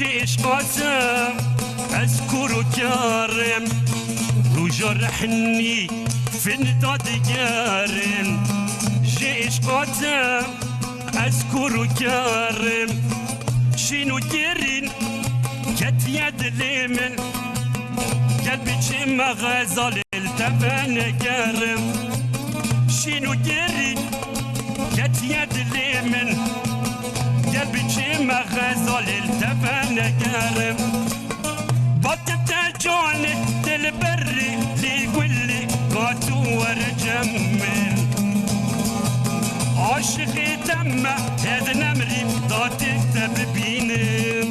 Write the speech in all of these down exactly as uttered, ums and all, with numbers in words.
Ji îşqa te ez kûr û kar im, roja rehnî fin dadigerim. Ji îşqa te ez kûr û kar im, şîn û gerîn ketiye dilê min. Gel biçime xezalê li te venegerim. Şîn û gerîn ketiye dilê min. Gel biçime xezalê li te venegerim. Batim te canê dilberî lê gulî, ka tu were cem min. Aşiqê te me, ez nemrîm, datê te bibînim.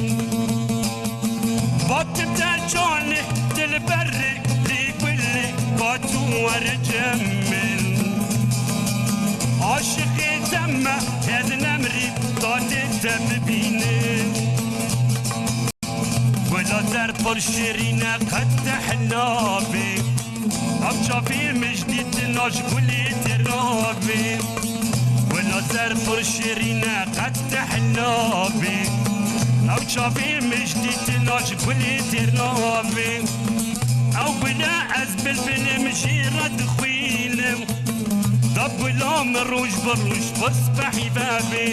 Batim te canê dilberî lê gulî, ka tu were cem min. Aşiqê te me, ez nemrîm, datê te bibînim. Gula zer pir şêrîn e, qet tehnabê. Ew çavê min ji dîtina ji gulê têr nabê. Gula zer pir şêrîn e, qet tehnabê. Ew çavê min ji dîtina ji gulê têr nabê. Ew gule ez bilbilim jê re dixwînim. Da gula min roj bi roj bi spehî vebê.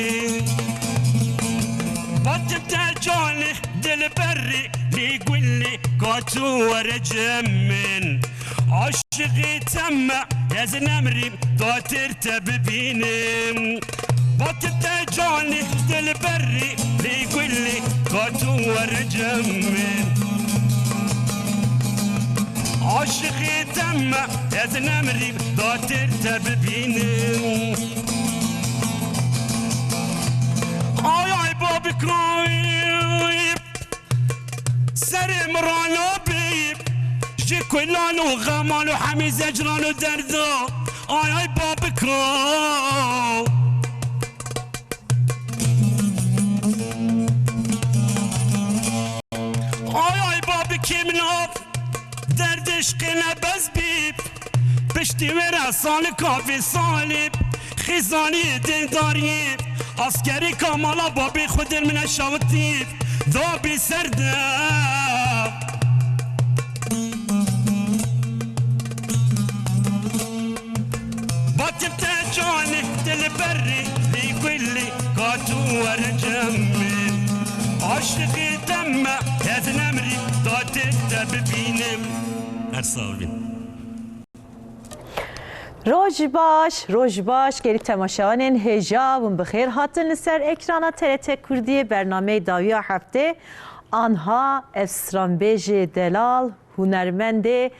Batim te canê dilberî lê gulî, ka tu were cem min. Aşiqê te me, ez nemrîm, datêr te bibînim. Batim te canê dilberî lê gulî, ka tu were cem min. Aşiqê te me, ez nemrîm, datêr te bibînim. Ay ay babik ay, serê min ranabî ji kulan û xemal û hemî zecran û derda. Ay ay babik ay. Ay ay babikê min av, derdê şqê nebez bî. Piştî wê re salika vê salê, xîzanî dêndariyê, askerî kamala babê xwe dêr min eşawitî, da bî ser de. Batim te canê dilberî lê gulî, ka tu were cem min. Aşiqê te me, ez nemrî, datê te bibînim. Her sağ bin. Roj baş, roj baş, gelî temaşevanên hêja, hûn bi xêr hatin li ser ekrana T R T Kurdiyê, bernameyê dawiya heftê. Anha ev stranbêjê delal, hunermendê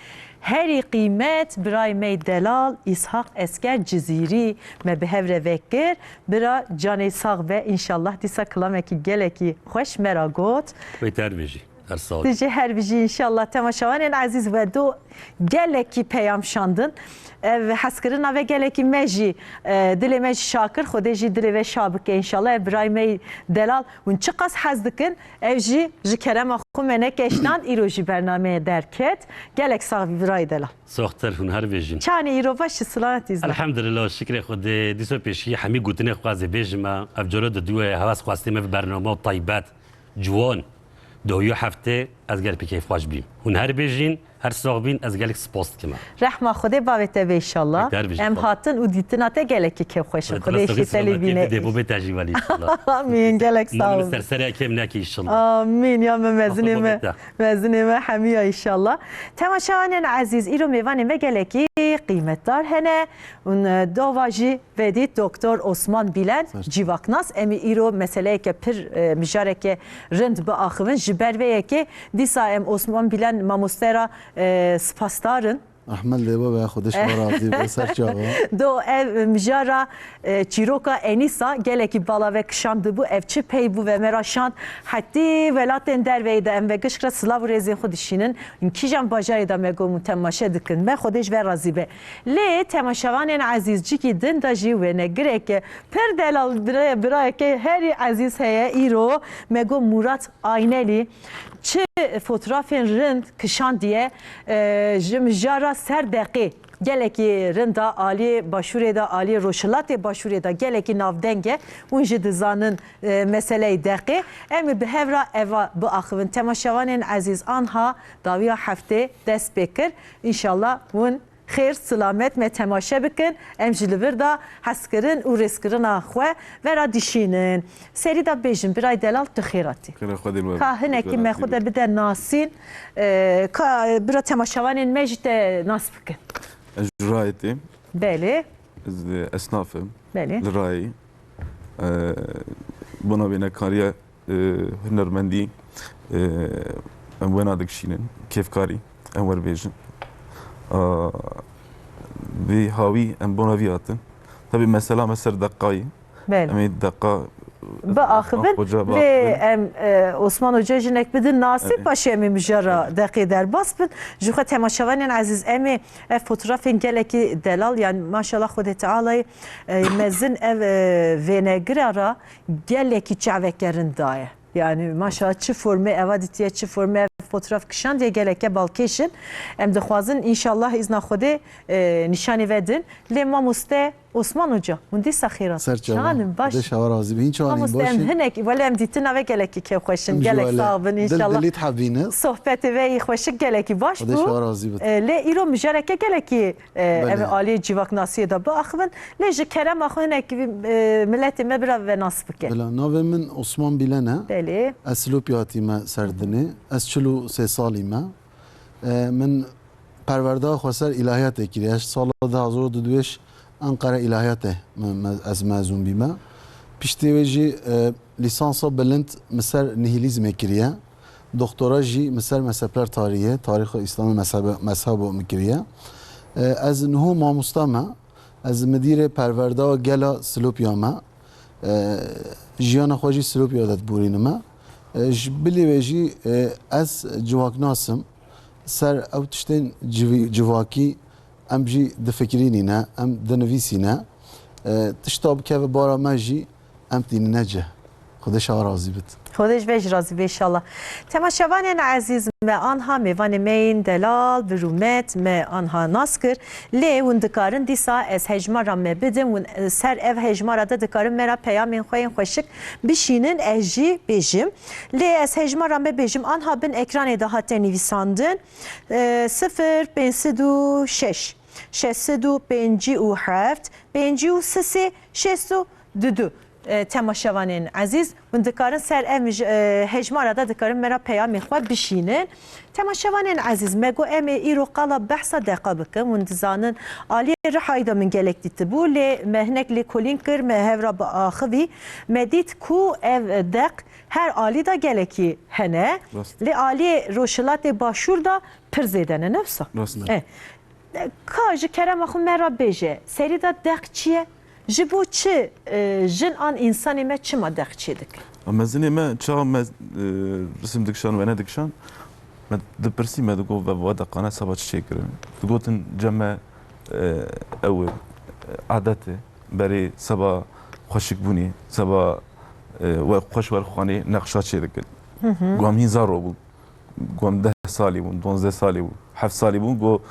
herî qîmet, birayê me yê delal Îshak Esker Cizîrî me bi hev re vekir. Bira, canê sax be, înşallah dîsa kilamekî gelekî xweş me ra got. Wê te her bijî, her sağ ol. Tu jî her bijî înşallah. Temaşevanên ezîz, we do gelekî peyam şandin. Ev hezkirina ve gelekî me jî, e, dilê me jî şa kir. Xwedê jî dilê ve şa bike înşallah. Ev birayê me yê delal, hûn çiqas hez dikin, ev jî ji kerema xwe me nekeştand, îro jî bernameyê derket. Gelek sax bî birayê delal. Saxtir, hûn her bijîn. Çanê îro va şî, silamet îzna. Elhamdülillah, şikrê Xwedê. Dîsa pêşî hemî gotinê xwe ez ê bêjim e. Ev cara di dû ye, hewes xwestê me bi bernama taybet, ciwan, dawiya heftê, ez gelek pê keyfxweş bîm. Hûn her bijîn, her sax bîn, ez gelek spas dikim. Rehma Xwedê bavê te be înşallah. Em hatin û dîtina te gelekî kêfxweş in. Xwedê hêşî te lê bîne. Dê bo bê te jî welî înşallah. Amîn, gelek sağ ol. Ser serê kêm nekî înşallah. Amîn ya me mezinê me. Mezinê me hemiya înşallah. Temaşevanên ezîz, îro mêvanê me gelekî qîmetdar hene. Hûn, e, dova jî vedît Doktor Osman Bîlen, civaknas. Em ê îro meseleyeke pir, e, mijareke rind biaxivin. Ji ber vê yekê dîsa em Osman Bîlen mamoste ra, e, spasdar in. Ehmed lê bibe, Xwedê ji we razî be, ser çava. Do ev mijara, e, çîroka Enîsa gelekî bala ve kişandibû, ev çi pey bû ve me ra şand, hetî welatên derveyî de em ve gişk re silav û rêzên xwe dişînin. Kîjan bajarê de me got hûn temaşe dikin, me Xwedê ji we razî be. Lê temaşevanên ezîz, cikî din de jî wênegireke pir delal, bira-, birayeke herî ezîz heye îro, me got Murat Aynelî. Çi fotoğrafên rind kişandiye, e, ji mijara ser deqê. Gelekî rind a, aliyê başûrê de, aliyê rojhilatê başûrê de gelekî navdeng e. Hûn jî dizanin, e, meseleyê deqê. Em ê bi hev re eva biaxivin. Temaşevanên ezîz, anha dawiya heftê dest pê kir. Înşallah hûn xêr, silamet me temaşe bikin. Em ji li vir de hezkirin û rêzkirina xwe vera dişînin. Serî de bêjin, birayê delal, tu xêr hatî. Xêra Xwedê li we be. Ka hinekî me xwe de bide nasîn, e, ka bira temaşevanên me jî te nas bikin. Ez ji Rayê têm. Belê. Ez, e, esnaf im. Belê. Li Rayê. E, bona wênekariya, e, hunermendî, e, em wêna dikişînin. Kêfkarî, em werbêjin. A, vî hawî em bona vî hatin. Tabii mesela me ser deqayî. Belê. Em ê deqa Biaxivin. Hoca lê biaxivin. Em, e, Osman Hoca jinek bidin nasî, Evet. paşê em ê mijara Evet. deqê derbas bin. Ji xwe temaşevanên ezîz, em ê ev fotoğrafên gelekî delal, yani maşallah Xwedê Tealayê, e, mezin ev, e, vênegira ra gelekî çaveke rind daye. Yani maşallah çi formê eva dîtiye, çi formê ev fotoğraf kişandiye geleke balkêş in. Em dixwazin înşallah îzna Xwedê, e, nîşanî vedin. Lê mamoste Osman Hoca, hûn dîsa xêr hatin. Ser çava. Canim, baş. Xwedê şewa razî be. Hîn çawa nîn, Mamoste, baş em in? hinek, wele em dîtina ve gelekî kêfxweş in. Em jî Gelek wele. sax bin Dil, înşallah. dilît hebîne. Sohbetê ve yî xweşik gelekî baş Xwedê bû. şewa razî bit. E, lê îro mijareke gelekî, e, Belê. em aliyê civaknasiyê de biaxivin. Lê ji kerema xwe hinek, e, miletê me bira ve nas bike. Bila, navê min Osman Bîlen e. Belê. Ez Silopî hatîme ser dinê. Ez çil û sê salî me. E, min perwerdeya xweser îlahiyatê kiriye. Ji sala du hezar û du Enqere îlahiyatê me, me, ez mezûn bîme. Piştî wê jî, e, lîsansa bilind min ser nihilîzmê kiriye. Doktora jî min ser mezhepler tarîhê, tarîxa Îslamê mezhebe, mezhebo min kiriye. E, ez niho mamosta me. Ez midîrê perwerdeya gela Silopya me. E, jiyana xwe jî Silopya de diborînime. E, ji bilî wê jî, e, ez civaknas im. Ser ew tiştên civî-, civakî em jî difikirînîne, em dinivîsîne. E, tişta bikeve bara me jî em tînîne cih. Xwedê şewa razî bit. Xwedê ji ve jî razî be înşallah. Temaşevanên ezîz, me anha mêvanê me yên delal bi rûmet me anha nas kir. Lê hûn dikarin dîsa ez hejmara me bidim, hûn, e, ser ev hejmara de dikarin me ra peyamên xwe yên xweşik bişînin, ez jî bêjim. Lê ez hejmara me bêjim, anha bin ekranê de hate nivîsandin. E, sifir pênc sed û şeş, şeş sed û pêncî û heft, pêncî û sisê, şêst û du du. E, temaşevanên ezîz, hûn dikarin ser ev mij-, e, hejmara de dikarin me ra peyamê xwe bişînin. Temaşevanên ezîz, me got em ê îro qala behsa deqa bikin. Hûn dizanin, aliyê Rihayî de min gelek dîtibû, lê me hinek lêkolîn kir, me hev ra biaxivî. Me dît ku ev deq her alî de gelekî hene. Rast. Lê aliyê Rojhilatê Başûr de pir zêde ne, ne wisa? Rast. E, Ka ji kerema xwe me re bêje, serî de deq çi ye? Ji bo çi, e, jin an însanê me çima deq çêdikin? Mezinê me çawa me, e, risim dikişan, wêne dikişan, me dipirsî, me digot, "Ve va deqane seba çi çêkirin?" Digotin, "Cem me, e, ew e, adet e, berê seba xweşikbûnê, seba, e, we xweş wer xwanê nexşa çêdikin." Hı hı. Got, "Em hîn zaro bûn." Got, "Em deh salî bûn, duwazdeh salî bûn, heft salî bûn." Got,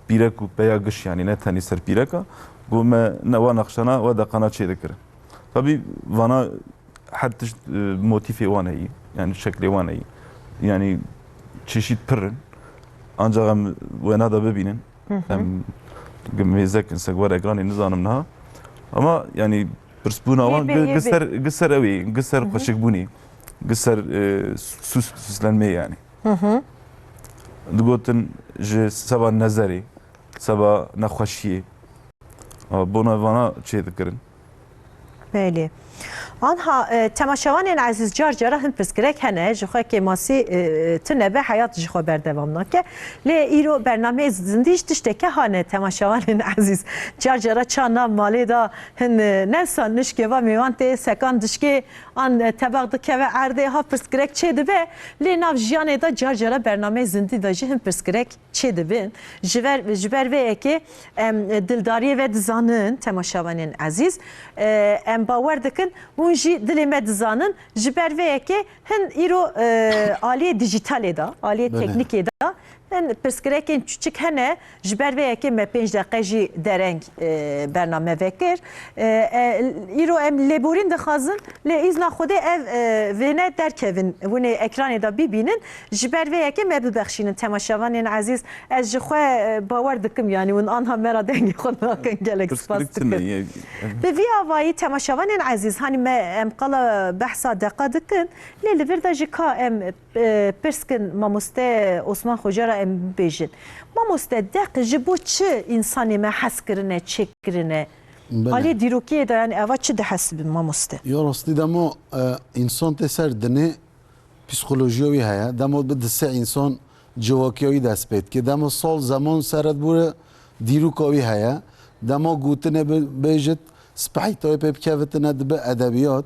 "Pîrek û peya giş, yanî ne tenê ser pîreka." Got, "Me ne wa nexşana, wa deqana çê dikirin." Tabî vana her tişt, e, motîfê wan heyî, yanî şeklê wan heyî. Yanî çeşît pir in. Ancak em wêna de bibînin. Hı hı. Em mêzek in, seg were ekranê nizanim niha. Ama yanî pirsbûna wan Yê bê, gi-, yê bê. Giser, giser ew ê, giser Hı hı. xweşikbûnê, giser, e, süs-, süslenmê yanî. Hı hı. Digotin ji seba nezerê, seba nexweşiyê. A, bona vana çê dikirin. Belê. Anha, e, temaşevanên ezîz, car cara hin pirsgirek hene, ji xwe kêmasî, e, tune be, heyat ji xwe berdewam nake. Lê îro bernameyê zindî ji tişteke hane, temaşevanên ezîz. Car cara ça nav malê de hin, e, ne wisa nişkê va mêvan tê sekan dişkê an, e, tebax dikeve erdê, ha pirsgirek çê dibe. Lê nav jiyanê de car cara bernameyê zindî de jî hin pirsgirek çê dibin. Ji ver, ji ber vê yekê em, e, dildariyê ve dizanin, temaşevanên ezîz. E, em bawer dikin hûn jî dilê me dizanin. Ji ber vê yekê hin îro, e, aliyê dijîtalê de, aliyê Belê. teknîkê de, hin pirsgirêkên çûçik hene, ji ber vê yekê me pênc deqe jî dereng, e, bername vekir. E, e, îro em lêborîn dixwazin, lê îzna Xwedê ev, e, vêne derkevin, hûn ê ekranê de bibînin. Ji ber vê yekê me bibexşînin temaşevanên ezîz. Ez ji xwe, e, bawer dikim, yanî hûn anha me ra dengê xwe nakin. Gelek spas Pirsgirêk tune dikim. ye. Bi vî avayî temaşevanên ezîz, hanî me em qala behsa deqa dikin, lê li vir de jî ka em, e, pirs kin mamoste Osman Xoca ra em bibêjin. Mamoste, deq ji bo çi însanê me hez kirine, çêkirine? Belê. Aliyê dîrokiyê de, yanî eva çi dihesibin mamoste? Ya rastî dema, e, însan tê ser dinê, psîkolojiya wî heye. Dema bi disê însan ciwakiya wî dest pê dike. Dema sal zeman seret bûre dîroka wî heye. Dema gotinê bi-, bêjit, spehîtayê pê bikevitine dibe edebiyat.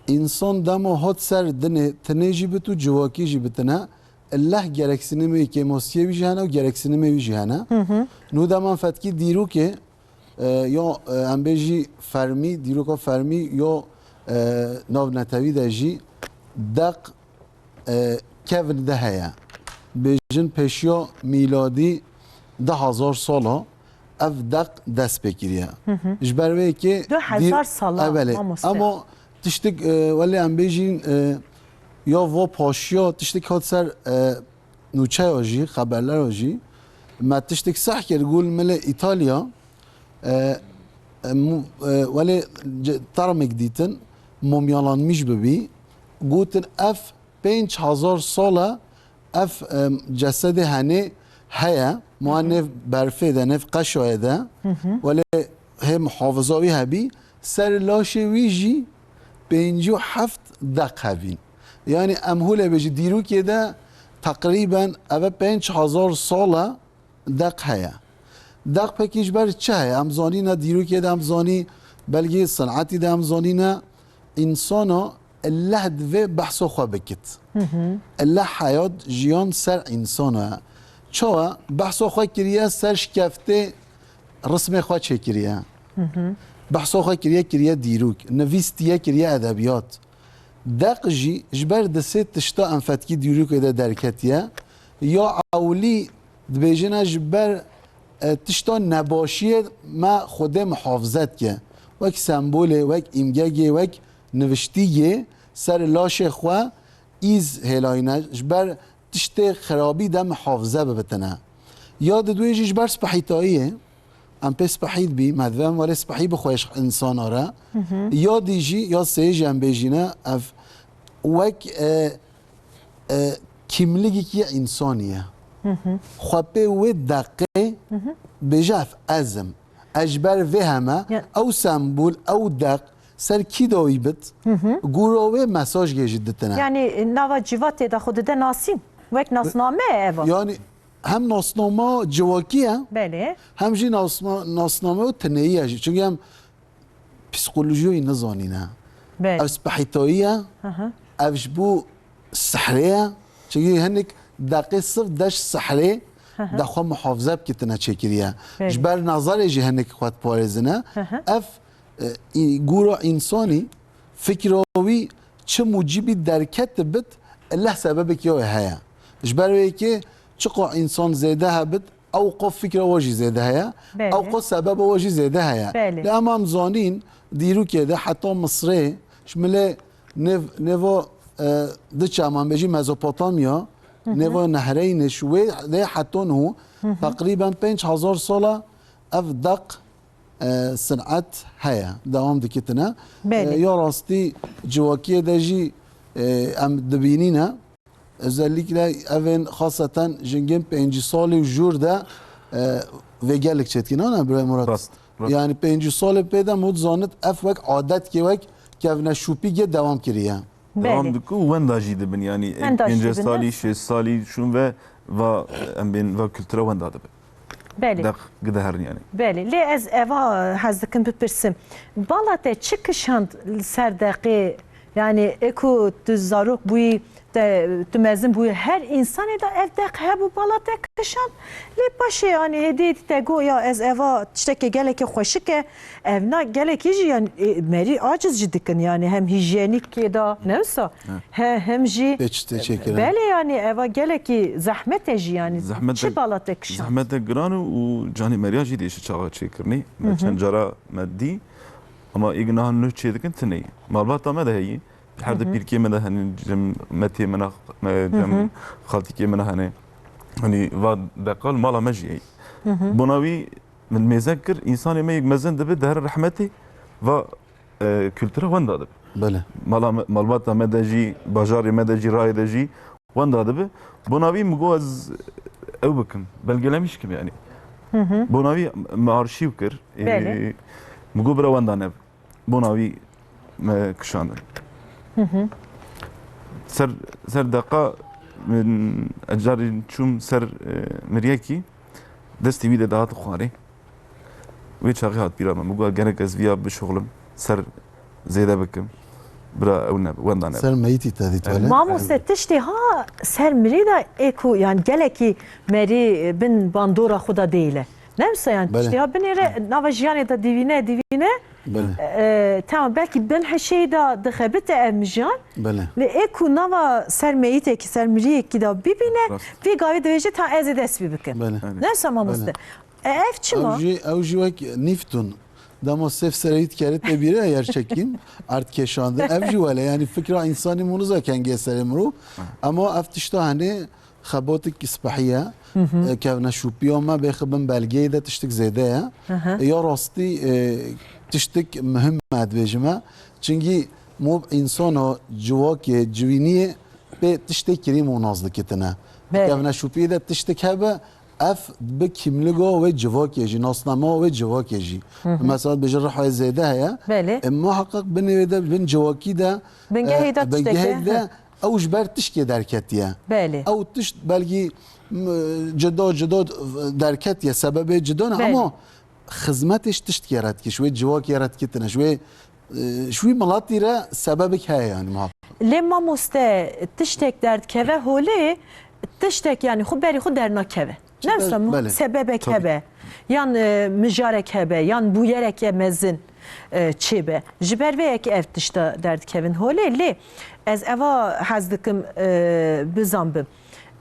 Însan dema hat ser dinê, tinê jî bit û ciwakî jî bitine, illeh gereksinimê kêmasiyê wî jî hene û gereksinimê wî jî hene. Hı hı. Nû dema fetkî dîrokê, e, ya, e, em bêjî fermî, dîroka fermî ya, e, navnetewî de jî deq, e, kevn de heye. Bêjin pêşiya mîladî du hezar sala ev deq dest pê kiriye. Hı hı. Ji ber wê yekê Du hezar dîr-, sala, e, belê. mamoste. Ama tiştik, e, welê em bêjin, e, ya va paşiya tiştik hat ser, e, nûçeya jî, xeberlera jî, me tiştik seh kir, gul milê Îtalya, e, e, mu-, e, welê ce-, termek dîtin, mumyalanmış bibî, gotin ev pênc hezar sal e, ev, e, cesedê henê heye, ma Hı hı. nêv berfê de, nêv qeşayê de, Hı hı. welê hê muhafiza wî hebî, ser laşê wî jî pêncî û heft deq hebîn. Yanî em hûlê bêjî dîrokê de teqrîben eve pênc hezar sal e deq heye. Deq pekî ji ber çi heye? Em zanîne dîrokê de em zanî, belkî sinetî de em zanîne, însana illeh divê behsa xwe bikit. Hı hı. Illeh heyat jiyan ser însana. Çawa? Behsa xwe kiriye ser şikeftê rismê xwe çêkiriye. Hı hı. Behsa xwe kiriye, kiriye dîrok. Nivîstiye, kiriye edebiyat. Deq jî ji ber di sê tişta em fetkî dîrokê de derketiye. Ya ewlî dibêjine ji ber, e, tişta nebaşiyê me Xwedê muhafize dike. Wek sembolê, wek îmgegê, wek niviştîgê ser laşê xwe îz hêlayîne. Ji ber tiştê xirabî de muhafize bibitine. Ya di duê jî ji ber spehîtayiyê, em pê spehî dibî, me divê em welê spehî bixwe ji însana re. Hı hı. Ya dî jî, ya sê jî em bêjîne, ev wek, e, e, kîmligekî însanî ye. Hı hı. Xwe pê wê deqê Hı hı. bêje ev ez im. Ez ji ber vê heme, Ya- ew sembol, ew deq, ser kî dawî bit, Hı hı. gûra wê mesajgê jî ditine. Yanî nava cîvatê de xwe dide nasîn. Wek nasname ye eva. Yanî hem nasnama civakî ye, Belê. hem jî nasna-, nasname û tineyî ye jî. Çünkü em psîkolojiyê wî nizanîne. Belê. Ev spehîtayî ye, Hı hı. ev ji bo sihrê ye. Çünkü hinek deqê sif deş sihrê Hı hı. de xwe muhafize bikitine çêkiriye. Belê. Ji ber nazarê jî hinek xwe diparêzine. Hı hı. Ev, e, î-, gûra însanî, fikra wî çi mucibî derket dibit, illeh sebebekî wê heye. Ji ber wê yekê çiqa însan zêde hebit, ew qo fikra we jî zêde heye, Belê. ew qo sebeba we jî zêde heye. Belê. Lê em em zanîn, dîrokê de heta Misrê, ji milê nêv-, nêva, e, diçe, em bêjî Mezopotamya, Hı hı. nêva Nehreynê, ji wê dê heta niho, Hı hı. teqrîben pênc hezar sala ev deq, e, sinet heye, dewam dikitine. Belê. E, ya rastî civakiyê de jî, e, em dibînîne. Özellikle evên xaseten jingên pêncî salî û jûr de, e, vê gelek çêdikî, ne, ne, Birayê Murat? Rast, rast. Yani pêncî salê pê de mut zanit ev wek adetkê, wek kevneşûpîgê dewam kiriye. Belê. Dewam diku û wenda jî dibin, yani Wenda jî pêncî dibin, salî, ne? şêst salî şûn ve va, em bên va kultura wenda dibin. Belê. Deq gideherin yani. Belê. Lê ez eva hez dikim bipirsim. Bala te çi kişand li ser deqê Yani ê ku tu zarok bûyî, te, tu mezin bûyî, her însanê de ev deq hebû bala te kişand. Lê paşê, yani hêdî te got ya ez eva tiştekê gelekî xweşik e, evna gelekî jî yani, e, merî aciz jî dikin yani hem hîjyenîkê de ne wisa, he, hem jî Pêç tê çêkirin. Belê yani eva gelekî zehmet e jî yani. Zehmet çi e, bala te kişand? Zehmet e giran û canî meriya jî dêşi çaxa çêkirinî. Me çend cara me dî. Ama êk niha nuh çê dikin tinê. Malbata me de heyî. Her di pîrkê me de hene, cem metê me ne, me, cem xaltîkê me ne hene. Hani va deqal mala me jî heyî. Bona wî min mêze kir, însanê me yek mezin dibe, dehere rehmetê va, e, kultura wenda dibe. Belê. Mala me, malbata me de jî, bajarê me de jî, rayê de jî wenda dibe. Bona wî min got ez ew bikim, belgelemîş kim yani. Bona wî me arşîv kir. E, Belê. Min got bira wenda nebe. Bona wî me kişandin. Ser, ser deqa min ecarî çûm ser, e, miriyekî, destê wî de dihat xwarê. Wê çaxî hat bîra min. Min got gerek ez viya bişuxlim, ser zêde bikim. Bira ew ne, wenda ne. Ser meyitî te dît wele? Mamoste, tiştê ha ser mirî de ê ku yan gelekî merî bin bandora xwe de dêle. Ne wisa yan Belê. Tiştê ha binêre nava jiyanê de divîne, divîne. Belê. E, tamam, belkî bin hişê de dixebite ev mijan. Belê. Lê ê ku nava ser meyîtekî, ser miriyekî de bibîne, Rast. Vî gavê divêje ta ez ê dest pê bikim. Belê. Belê. Ne wisa mamoste? Belê. E, ev çima? Ew jî, ew jî wek Nîftun. Dema sêf sereyî dikerê tê bîre yer çekîn, erd kêşandin. Ev jî wele, yani fikra însanî mûniza kengê serê mirov. Ama ev tişta hene xebotik spehî ye. E, kevneşûpiya me bêxibin belgeyê de tiştik zêde ye. E, ya rastî, e, tiştik muhim me dibêjime. Çingî mob însana civakê, civîniyê pê tiştê kirîm û nas dikitine. Belê. Kevneşûpiyê de tiştik hebe, ev bi kîmliga wê civakê jî, nasnama wê civakê jî. Mesela dibêje rihayê zêde heye. Belê. E, muheqeq binê wê de, bin civakî de, Bingehê e, de tiştek e. Bingehê de ew ji ber tişkê derketiye. Belê. Ew tişt belkî, m, cida cida derketiye, sebebê cida ne, Belê. Ama xizmetê ji tiştkê re dike, ji wê civakê re dikitine, ji wê, e, ji wî miletî re sebebek heye, yani muhakkak. Lê mamoste, tiştek derdikeve holê, tiştek yani xwe berî xwe dernakeve. Çi Ne der-, wisa mu-, belê. Sebebek Tabii. Hebe, yan, e, mijarek hebe, yan bûyereke mezin, e, çêbe. Ji ber vê yekê ev tişta derdikevin holê, lê ez eva hez dikim, e, bizanbim.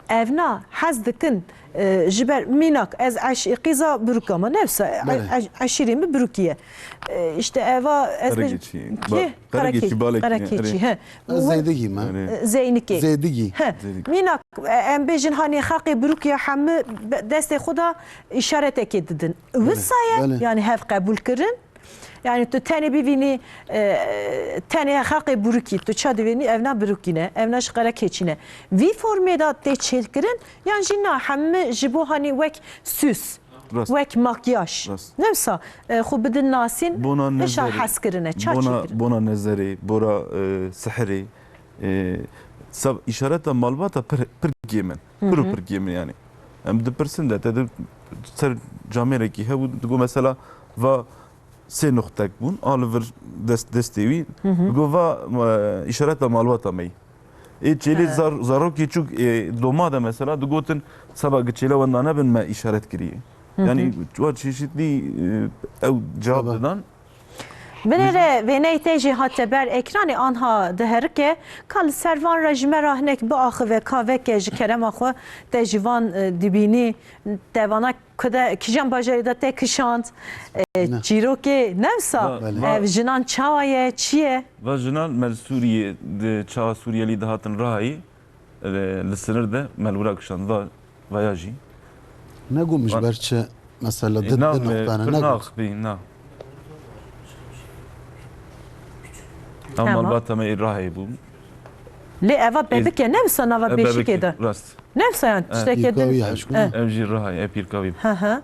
Evna hez dikin, e, ji ber mînak ez eş-, qîza Birûka me, ne wisa, Belê. Eş-, eşîrê min Birûkî ye. E, işte eva ez Qerekeçî. Kê? Ba-, Qerekeçî, Qerekê-, balekî, Qerekîçî, erê. He. Ez Zeydigî me. Erê. E, Zeynikê. Zeydigî. He. Zeydigî. Mînak, e, em bêjin hanê xelqê Birûkî hemû be-, destê xwe de îşaretekê didin. Belê, Wisa ye, belê. Yani hev qebûl kirin. Yani tu tenê bivînî, e, tenê xelqê Birûkî, tu ça divênî, evna Birûkî ne, evna ji Qerekeçî ne. Vî formê de tê çêkirin, yan jî na, hemû ji bo hanî wek süs, Rast. Wek makyaj. Rast. Ne wisa, e, xwe bidin nasîn, Bona îşa nezerê. Hez kirine, ça Bona, çêkirin. Bona nezerê, bora, e, sihirê, e, sab-, îşareta malbata pir, pir kêm in. Pir û pir kêm in yani. Em dipirsin de, te di ser camêrekî hebû, digo mesela va sê nuxtek bûn, a li vir dest, destê wî, digo va, e, îşareta malbata me yî. Ê çêlê He. zar-, zarokê çûk, ê, doma de mesela digotin, seba gi çêle wenda nebin me îşaret kiriye. Hı hı. Yani wa çeşitli, e, ew cevap Tabii. didan. Binêre vêneyê te jî hate ber ekranê, anha diherike. Ka li ser van re ji me re hinek biaxive, ka veke ji kerema xwe te ji van, e, dibînî, te vana Ku de kîjan bajarê de te kişand, e, Ne. çîrokê ne wisa? Va, Belê. va, Ev jinan çawa ye, çi ye? va jinan me li Sûriyê, di çaxa Sûriyelî dihatin Rihayê, e, li sinir de me li wira kişand. Va, va ya jî. Negot min ji Va- ber çi mesela E, di, na, di me, nuqtane pir negot. naxbî, na. Ew Tamam. malbata me ê Rihayê bû. Lê eva Ez- bebik e, ne wisa nava E, bêşikê bebik, de. rast. Ne wisa yan E. tiştekê Pîrka din. wî ye, eşkû E. ne? Ev jî Rihayê, e, pîrka wî. Hı hı.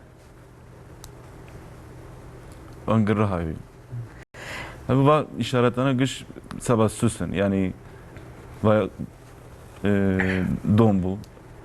Angir Rihayê wî. Ev va îşaretana giş seba susin. Yani va, e, don bû.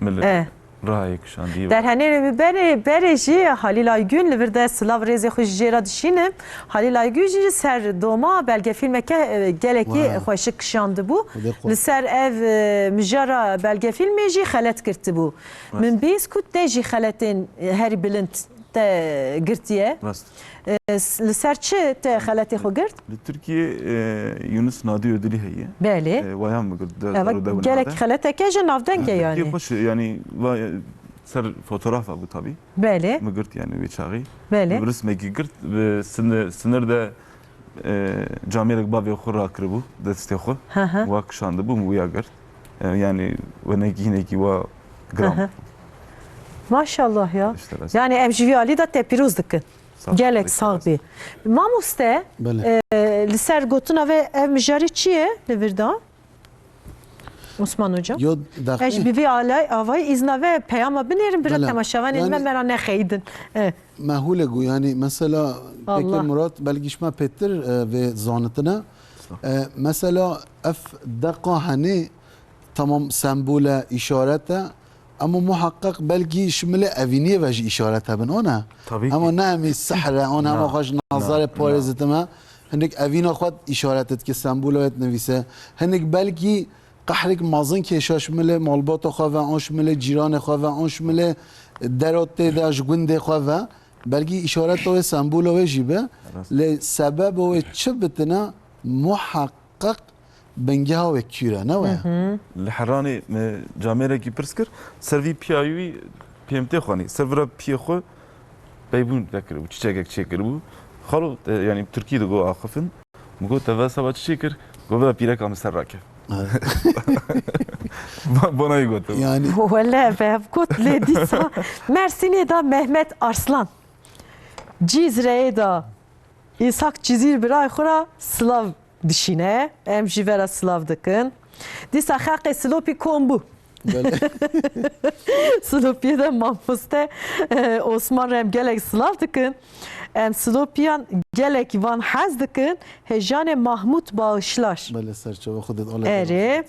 Millet. E. Rayê kişandî. Derhenêrê min berê, berê jî Halîl Aygün li vir de silav rêzê xwe ji jê re dişînim. Halîl Aygün jî ser doma belgefîlmeke, e, gelekî Wow. xweşik kişandibû. Xwedê xwe. Li ser ev, e, mijara belgefîlmê jî xelet girtibû. Rast. Min bîst ku te jî xeletên, e, herî bilind te girtiye. Rast. E, s-, li ser çi te xeletê xwe girt? Li Tirkiyê, e, Yunus Nadi Ödülü heye. Belê. E, wayan mi girt, Eva, gelek xeleteke ji navdeng e yani. Xweş, yani, va-, ser fotoğrafa bu tabii. Belê. Mi girt yani wê çaxî. Belê. Bi rismekî girt, bi sinir, sinir de, e, camêrek bavê xwe rakiribû, destê xwe. Hı hı. Wa kişandibû, min wîya girt. E, yani, wenekî hinekî wa giram. Hı hı. Maşallah ya. İşte rast. Yani em ji vî alî de te pîroz dikin. Sax Gelek sax bî. Mamoste, Belê. e, li ser gotina ve ev mijarê çi ye li vir de? Osman Hocam. Yo, daxê. Ez bi vî alay, avayî îzna ve peyama binêrin, bira Belê. temaşevanên Yani me mera nexeyidin. E. Mehûle gu, yani mesela Allah. Pekî Murat, belkî şima pêtir, e, vê zanitine. E, mesela ev deqa henê tamam sembol e, îşaret e. Ama muhakkak belkî ji milê evîniyê ve jî îşaret hebin, o ne? Tabii ki. Ama ne em ê sihr e, o ne em Na. xwe ji nazarê Na. parêzitime. Hinek evîna xwe îşaret dike, sembola wê dinivîse. Hinek belkî qehrek mezin kêşa ji milê malbata xwe ve, an ji milê cîranê xwe ve, an ji milê dera tê de ji gundê xwe ve. Belkî îşareta wê, sembola wê jî be. Rast. Lê sebeba wê çi bitine, muhakkak bingeha wê kûr e, ne waya? Hı hı. Li Heranê me camêrekî pirs kir, ser vî piya wî pê em tê xwanî. Ser vira piyê xwe peybûn vekiribû, çiçekek çêkiribû. Xalo, e, yani Tirkî digo axifin. Min got, "Te vesa çiçek kir?" Got, "Vira pîreka min ser rake." Evet. Ba-, bana yî got. Yani Wele bev got lê dîsa Mersînê de Mehmet Arslan. Cizreyê de Îshak Cizîr birayê xwe re silav dişîne. Em jî vera silav dikin. Dîsa xelqê Silopî kom bû. Belê. Silopiyê de mamoste, e, Osman re em gelek silav dikin. Em Silopiyan gelek van hez dikin. Hejanê Mahmut Bağışlar. Belê, serçava Xwedê Erê.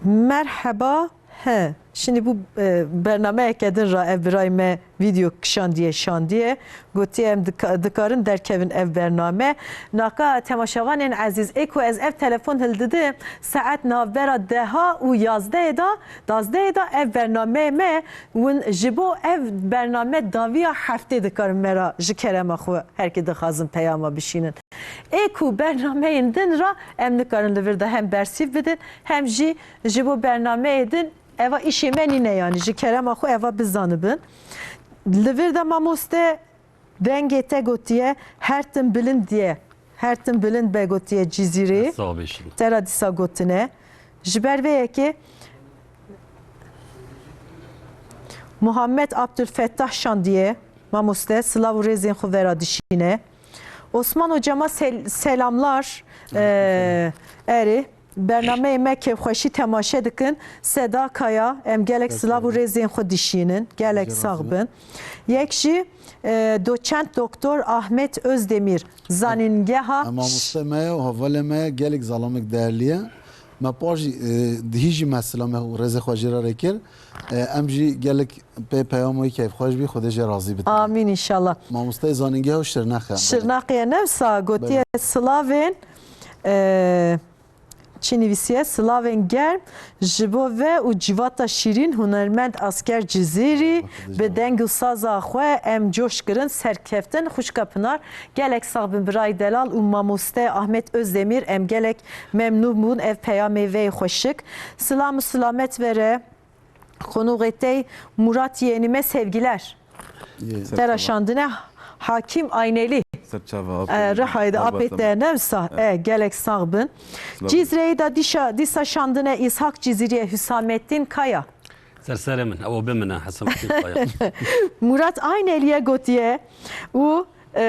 Merheba. He, şimdi bu, e, bernameyeke din ra ev birayê me vîdeo kişandiye, şandiye. Gotiye em dika-, dikarin derkevin ev bername. Naka temaşevanên ezîz, ê ku ez ev telefon hildidim, saet navbera deha û yazdehê da, dazdehê da ev bernameyê me, win ji bo ev bername daviya heftê dikarin me ra ji kerema xwe herkê dixwazin peyama bişînin. Ê ku bernameyên din ra em nikarin li vir de hem bersîv bidin, hem jî ji bo bernameyê din eva îşê me nîne, yanî ji kerema xwe eva bizanibin. Li vir de mamoste dengê te gotiye, her tim bilind diye. Her tim bilind be gotiye Cizîrî. Sağ ol Beşir. Te ra dîsa gotine. Ji ber vê yekê Muhammed Abdülfettah şandiye, mamoste, silav û rêzên xwe vera dişîne. Osman Hocama sel-, selamlar. Ee, erê, bernameyê me kêfxweşî temaşe dikin. Seda Kaya, em gelek silav û rêzên xwe dişînin. Gelek sax bin. Yek jî, e, doçent doktor Ahmet Özdemir, zanîngeha Em mamoste me ye û hevalê me ye, gelek zalamek değerli ye. Me par jî, e, dihî jî me silamê û rêzê xwe jê re rê kir. E, em jî gelek pê peyama wî keyfxweş bî, Xwedê jê razî bit. Amîn înşallah. Mamosteyê zanîngeha û Şirnexe. Şirnexê ne wisa gotiye Belê. silavên, e, çi nivîsiye? Silavên germ ji bo ve û civata şîrîn hunermend Asker Cizîrî bi deng û saza xwe em coş kirin serkeftin. Xwişka Pinar, gelek sax bin birayê delal û mamoste Ahmet Özdemir, em gelek memnûn bûn ev peyamê vê xweşik. Silam û silamet vere. Konuğê tey Murat yeğenime sevgiler. Te ra şandine Hakim Ayneli. Serçava E, Rihayê de apê te ne wisa. E, gelek sax bin. Cizreyê de dîşa, dîsa şandine İshak Cizîrîye Hüsamettin Kaya. Ser serê min, ew bi min e, Hüsamettin Kaya. Murat Ayneliye gotiye û, e,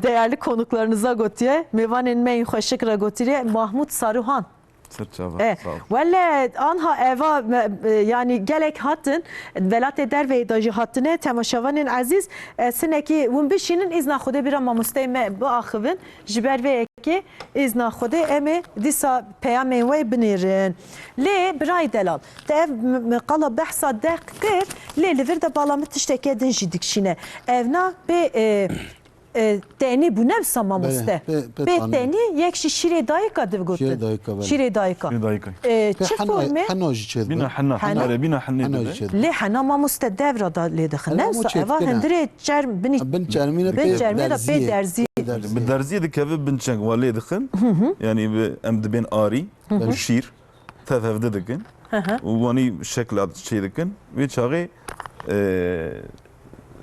değerli konuklarınıza gotiye, mêvanên me yên xweşik re gotiye, Mahmut Saruhan. Ser çava, E, sağ ol. Wele anha eva me, e, yani gelek hatin, welatê derveyê de jî hatine, temaşevanên ezîz, e, sinekî hûn bişînin, îzna Xwedê bira mamosteyê me biaxivin, ji ber vê Pekî, îzna Xwedê em ê dîsa peyamên we binêrin. Lê birayê delal, te ev m-, m-, qala behsa deq kir, lê li vir de bala min tişteke din jî dikişîne. Evna pê, e, e, tenî bû, ne wisa mamoste? Belê, pê, pê Pê tanî. Tenî yek jî şîrê dayika digotin. Şîrê dayika, belê. Şîrê dayika. Şîrê dayika. E, Pê çi hena, formê? Hena jî çêdibe. Bîna hena, Hena? Hena re, bîna henê Hena dibe. Jî çêdibe. Lê hena mamoste devra da lê dixin. Hena Ne hemû wisa? Eva çêdikine. Hindirê çerm binî Ha, bin çermî ne Bin pê çermê de pê derziyê. Derziyê. Bi derziyê dikeve bin çeng wa lê dixin. Yanî bi, em dibên arî, Hı hı. şîr, tev hevdi dikin. Hı hı. Û wanî şekla çê dikin. Vê çaxê, e,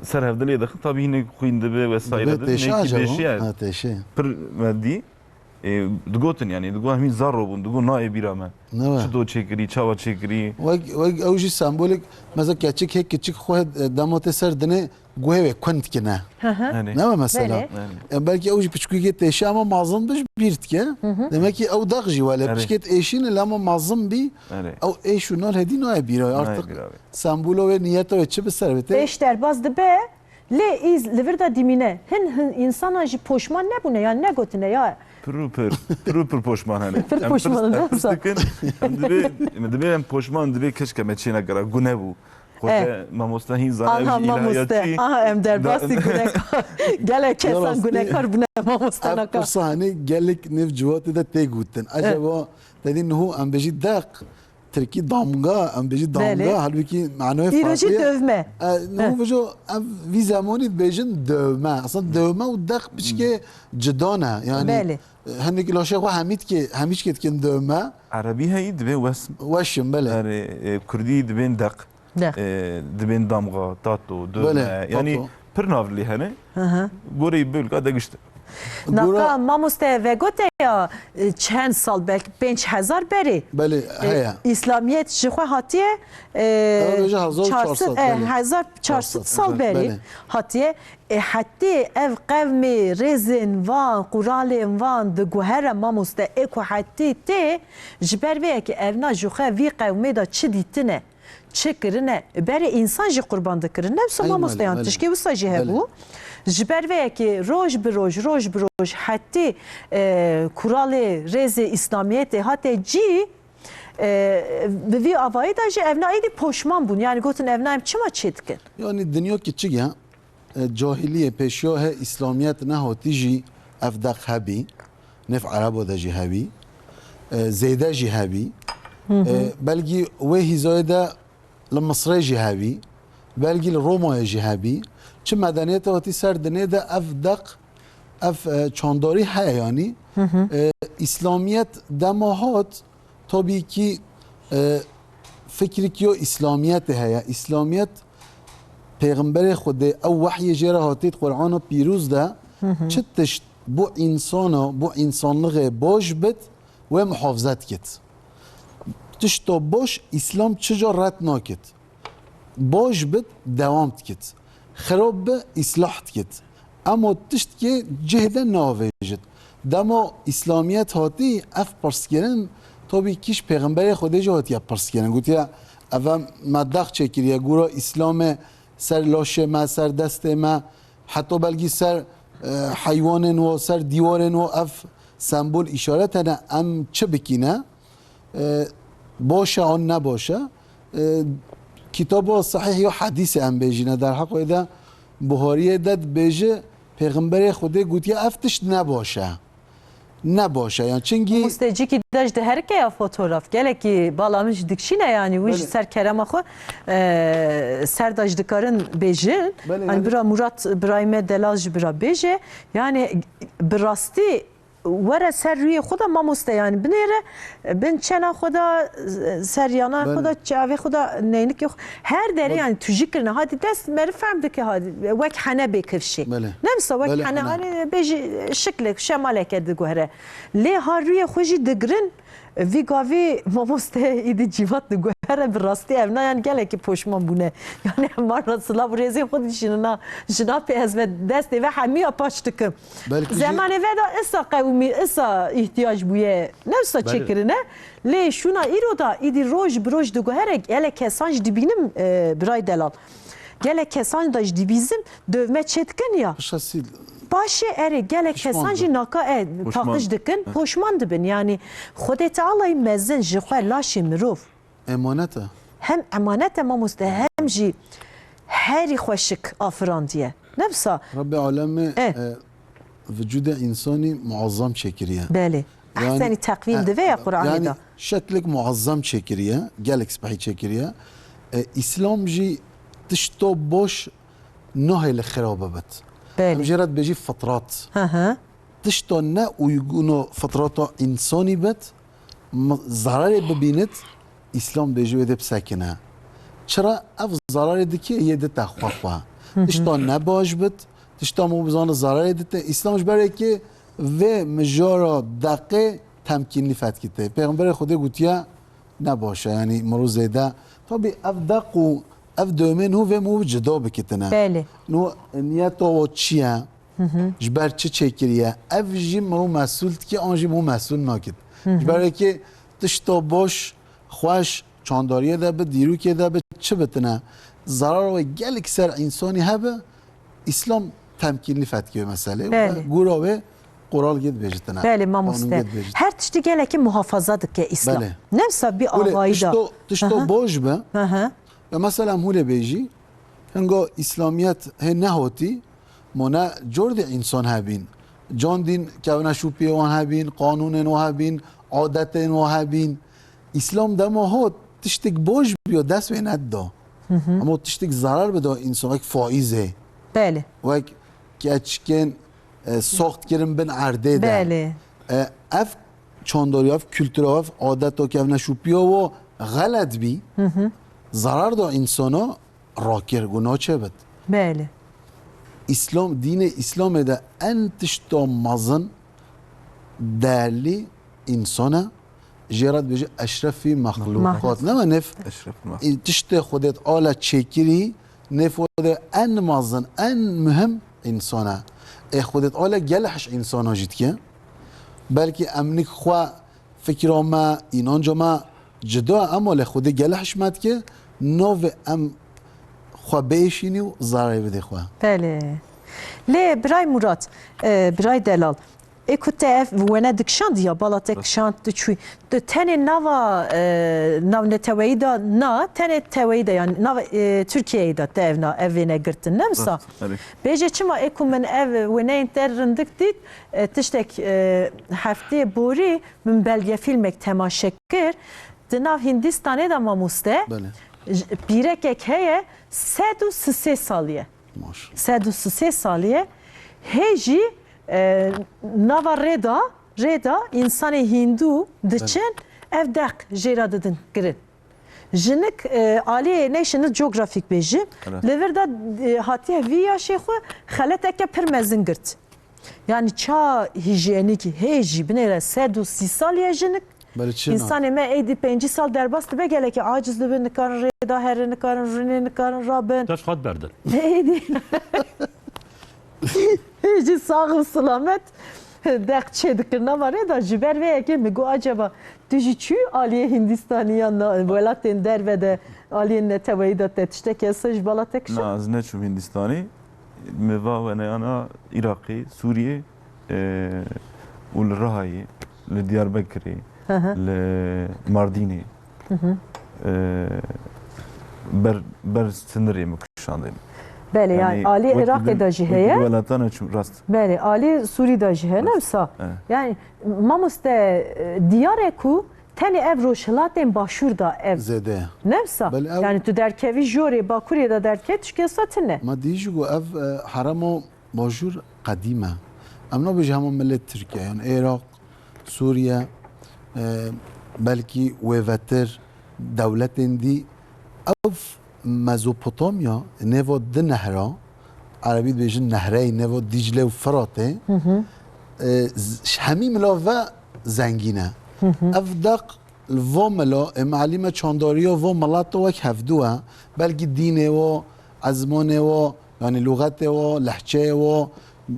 ser hevdi lê dixin. Tabî hînê xwîn dibe vesaire Dibe dibe. Têşe Nêkî acaba? Têşe ye. Ha, têşe. Pir me dî. E, digotin yanî, digo hemî zar robûn, digo nayê bîra me. Ne be? Çi do çêkirî, çawa çêkirî? Wek, wek ew jî sembolek, mesela keçik hê kiçik xwe, e, dema tê ser dinê, guhê wê kund dikine. Hı hı. Erê. Ne be mesela? Belê. Erê. E, belkî ew jî piçkûkê têşe ama mazin bi ji bîr dike. Hı hı. Demek ki ew deq jî wele Erê. Piçkê êşîne lê ama mazin bî. Erê. Ew êş û nal hêdî nayê bîra. Nayê Artık bîra wê. Sembolo wê niyeta wê çi bi ser bê tê? Êş derbas dibe, lê îz li vir de dimîne. Hin hin insana jî poşman nebûne, yan negotine ya. Pir û pir, pir û pir poşman hene. Pir Em poşman pirs, hene, em pirs sağ. Dikin, em dibê, em dibê em poşman, dibê keşke me çê nekira, gune bû. Xwete Eh. Mamoste hîn zane, ev Aha jî mamoste, ilahiyatçî. Aha em derbasî Da- gunekar. Gelek Ya kesan rastî, gunekar bûne mamoste ev naka. Pirsa hani gelek nêv civatê de tê gotin. Acaba te dî niho em bêjî deq, tirkî damga, em bêjî Belê. Damga, halbûkî manayê Îro jî farklı ye. Dövme. E, niho Heh. Bijo ev vî zemanî dibêjin dövme. Aslında dövme û deq piçkê cida ne. Yani, Belê. E, hinek laşê xwe hemî dikê, hemî çikê dikin dövme. Erebî heyî dibê wesm. Weşim, belê. Erê, e, Kurdî dibên deq. Deq. E, dibên damga, tato, dövme. Belê, Yani tato. Pir nav lê hene. Hı hı. Goreyî bölka de gişt. Naka Gora mamoste vegote ya, e, çend sal, belki pênc hezar berê. Belê, E, heye. İslamiyet ji xwe hatiye, e, Ew bêje hezar û çar sed, çar sed, e, belê. Hezar çar sed Çar sed, sal berê belê. Hatiye. E, hetê ev qewmê rêzên van, quralên van diguhere mamoste, ê ku hetê tê, ji ber vê yekê evna ji xwe vî qewmê de çi dîtine, çi kirine, berê însan jî qurban dikirin. Ne wisa Ey mamoste, malê, yan belê. Tişkê wisa jî Belê. Hebû. Ji ber vê yekê roj bi roj, roj bi roj hetê, e, kuralê rêzê îslamiyetê hate cî, e, bi vî avayî de jî evna êdî poşman bûn. Yani gotin evna em çima çê dikin? Yani dinya kiçik ya. E, cahiliyê pêşiya he îslamiyet nehatî jî ev deq hebî, nêv Ereba de jî hebî, e, zêde jî hebî. Hı hı. E, belkî wê hîzayê de li Misrê jî hebî, belkî li Romayê jî hebî. Çi medeniyete hatî ser dinê de ev deq, ev, e, çandarî heye yanî. Hı hı. E, îslamiyet dema hat, Tabii ki, e, fikrik yo îslamiyetê heye. Îslamiyet, Pêxemberê Xwedê, ew wehyê jê re hatî di Qur'ana Pîroz de, Hı hı. çi tişt bo însana, bo însanlixê baş bit, wê muhafize dikit. Tişta baş, Îslam çi ca red nakit. Baş bit, dewam dikit. Xirab bi, îslah dikit. Ema tiştkê cih de navêjit. Dema îslamiyet hatî, ev pirskirin, tabî kî ji Pêxemberê Xwedê jî hatiye pirskirin. Gotiye, ev me deq çêkiriye, gora îslamê ser laşê me, ser destê me, heta belkî ser, e, heywanên we, ser dîwarên we ev sembol, îşaret hene, em çi bikîne? E, baş e an ne baş e? E, kitaba sehîh ya hedîsê em bêjîne, derheq wê de Buhariyê de dibêje, Pêxemberê Xwedê gotiye, ev tişt ne baş e. Ne baş e, yani çingî Mostecîkî de ji diherike ya fotograf. Gelekî bala min jî dikşîne, yani wî ji Belê. Ser kerema xwe, e, ser de ji dikarin bêjin. Belê, Hani belê. Bira Murat, birayê me delal ji bira bêje. Yani bi rastî were ser rûyê xwe de mamoste, yani binêre bin çena xwe de, ser yana xwe Belê. De, çavê xwe de, neynikê xwe, her derê Belê. Yani tu jî kirine. Hadî dest meriv fehm dike, hadî wek hene bê kifşê. Belê. Ne wisa wek Belê, hene, hene. Hani bêjî şiklek, şemaleke diguhere. Lê ha rûyê xwe jî digirin, vî gavî mamoste îdî cîvat diguhere, bi rastî ev na, yani gelekî poşman bûne. Yani em wan re silav û rêzê xwe dişînina. Jina pê ez ve destê ve hemiya paş dikim. Belkî jî Zemanê ve de isa qewimî, isa îhtiyac bûye, ne wisa Belê. Çêkirine. Lê şûna îro da îdî roj bi roj diguhere, gelek kesan jî dibînim, e, birayê delal. Gelek kesan da jî dibîzim, dövme çêdikin ya. Şasî Paşê erê gelek kesan jî naka e paqij dikin, poşman dibin. Yanî Xwedê Tealayî mezin ji xwe laşê mirov emanet e. Hem emanet e mamoste, hem jî herî xweşik afirandiye. Ne wisa? Rebbê Alemê, e, vücudê însanî muazzam çêkiriye. Belê. Ehsenî teqvîm dibe ya Qur'anê de. Şeklik muazzam çêkiriye, gelek spehî çêkiriye. E, Îslam jî tişto boş nahê li xira bibit. Belê. Em jê re dibêjî fitrat. Hı hı. Tişta ne uygun o fitrata însanî bit, m-, zararê bibînit, Îslam bêjî wê dê bisekine. Çira ev zararê dike yê dite xwe xwe. Hı hı. Tişta ne baş bit, tişta mû bizane zararê dite. Îslam ji ber ê kê vê mijara deqê temkînlî fetkite. Pêxemberê Xwedê gotiye, ne baş e, yanî mirov zêde. Tabî ev deq û ev dömên hû vê mirov cida bikitine. Belê. No niyeta wa çi ye? Hı hı. Ji ber çi çêkiriye? Ev jî mirov mesûl dike, an jî mirov mesûl nakit. Hı hı. Ji ber ê kê tişta baş, xweş, çandariyê de bi, dîrokê de bi, çi bitine? Zarara wê gelek ser însanî hebe, Îslam temkînlî fetkê wê meselê. Belê. Gora wê qoral gê dibêjitine. Belê, mamoste. Qanûn gê dibêjitine. Her tiştî gelekî muhafaza dike Îslam. Belê. Ne wisa bi avayî da. Tişto, tişto baş be. Hı hı. Ya mesela em hûlê bêjî, hingo Îslamiyet hê nehotî, mone cor dî însan hebîn. Can dîn kevneşûpiyê wan hebîn, qanûnên wan hebîn, adetên wan hebîn. Îslam dema hot, tiştik boş biyo, dest wê nedida. Hı hı. Ama tiştik zarar bida însan, wek faîzê. Belê. Wek keçikên, e, soxt kirin bin erdê de. Belê. E, ev çandariya, ev kultura, ev adeta, kevneşûpiya wa xelet bî, hı hı, zarar da însana, rakir, guna çê bit. Belê. Îslam, dînê Îslamê de en tişta mezin, değerli însan e. Jê re dibêje eşrefî mexluqat. Mexluqat. Ne me nêv? Eşrefî mexluqat. Tiştê Xwedê Teala çêkirî, nêv Xwedê en mezin, en muhim însan e. Ê Xwedê Teala gelek hiş însana jî dike. Belkî em nik xwe fikra me, înanca me cida, ema lê Xwedê gelek hişmet ke, navê em xwe biêşînî û zararê bidê xwe. Belê. Lê Biray Murat, e, Biray Delal, ê ku te ev wene dikişand ya, bala te kişand, tu çûyî, tu tenê nava, e, navneteweyî de na, tenê teweyî de, yanî nava, e, Tirkiyeyê de te ev na, ev wêne girtin, ne wisa? Rast, erê. Bêje çima ê ku min ev wêneyên te rindik dît, e, tiştek, e, heftê borî, min belgefîlmek temaşe kir. Di nav Hîndistanê de, mamoste, belê, j-, pîrekek heye, sed û sisê salî ye. Maşallah. Sed û sisê salî ye. Hê jî, e, nava rê de, rê de însanê Hîndû diçin, belê, ev deq jê re didin kirin. Jinik, e, alî National Geographic bêjim. Evet. Li vir de, e, hatiye vî yaşê xwe xeleteke pir mezin girt. Yanî ça hîjyenîkî hê jî binêre sed û sî salî ye jinik. Belê çi na? Însanê me êdî pêncî sal derbas dibe, gelekî aciz dibe, nikarin rê de herin, nikarin rûnê, nikarin rabin. Dest xwe berdin. Êdî. Hê jî sax û silamet deq çê dikir. Nava rê de ji ber vê yekê min got, acaba tu jî çû aliyê Hîndistanî yan na-, welatên derve de aliyên neteweyî de te tiştekî hese ji bala te kişand? Na, ez neçûm Hîndistanî. Me va weneyana Iraqê, Sûriyê, e, û li Rihayê, li Diyarbekirê, hı hı, li Mardînê, hı hı, e, ber, ber sinirê min kişandin. Belê, yanî, yanî alî Iraqê de jî heye. Welatan çûm, rast. Belê, alî Sûrî de jî heye, ne wisa? Evet. Yanî, mamoste, e, diyar e ku tenê ev rojhilatên başûr de ev. Zêde. Ne wisa? Belê, ew. Yanî tu derkevî jorê bakurê de derkevî tişkê wisa tine. Ma dî jî ku ev, e, heremo başûr qedîm e. Em nabêjin hema milê Tirkiye, yan Iraq, Sûriye, e, belkî wêvetir dewletên dî. Ev Mezopotamya, nêva di nehra, erebî dibêjin nehrey, nêva Dîcle û Firatê, hı hı, e, z-, hemî milav ve zengîn e. Hı hı. Ev deq li va mila, ê me elî me çandariya va milata wek hevdû e, belkî dînê wa, ezmanê wa, yanî lûxetê wa, lehçeyê wa,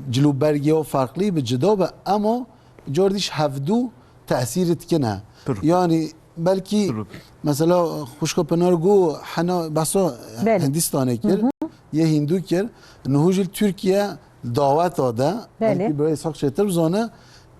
cil û bergê wa ferqlî bi, cida bi, ema cor dî ji hevdû tesîr dikine. Pir. Yanî belkî, pir, mesela xwişka Pinar got, hena behsa, belê, Hindistanê kir, hı hı, yê Hîndû kir, niho jî li Tirkiye daweta de, Belê. belkî birayê Îshak çêtir bizane,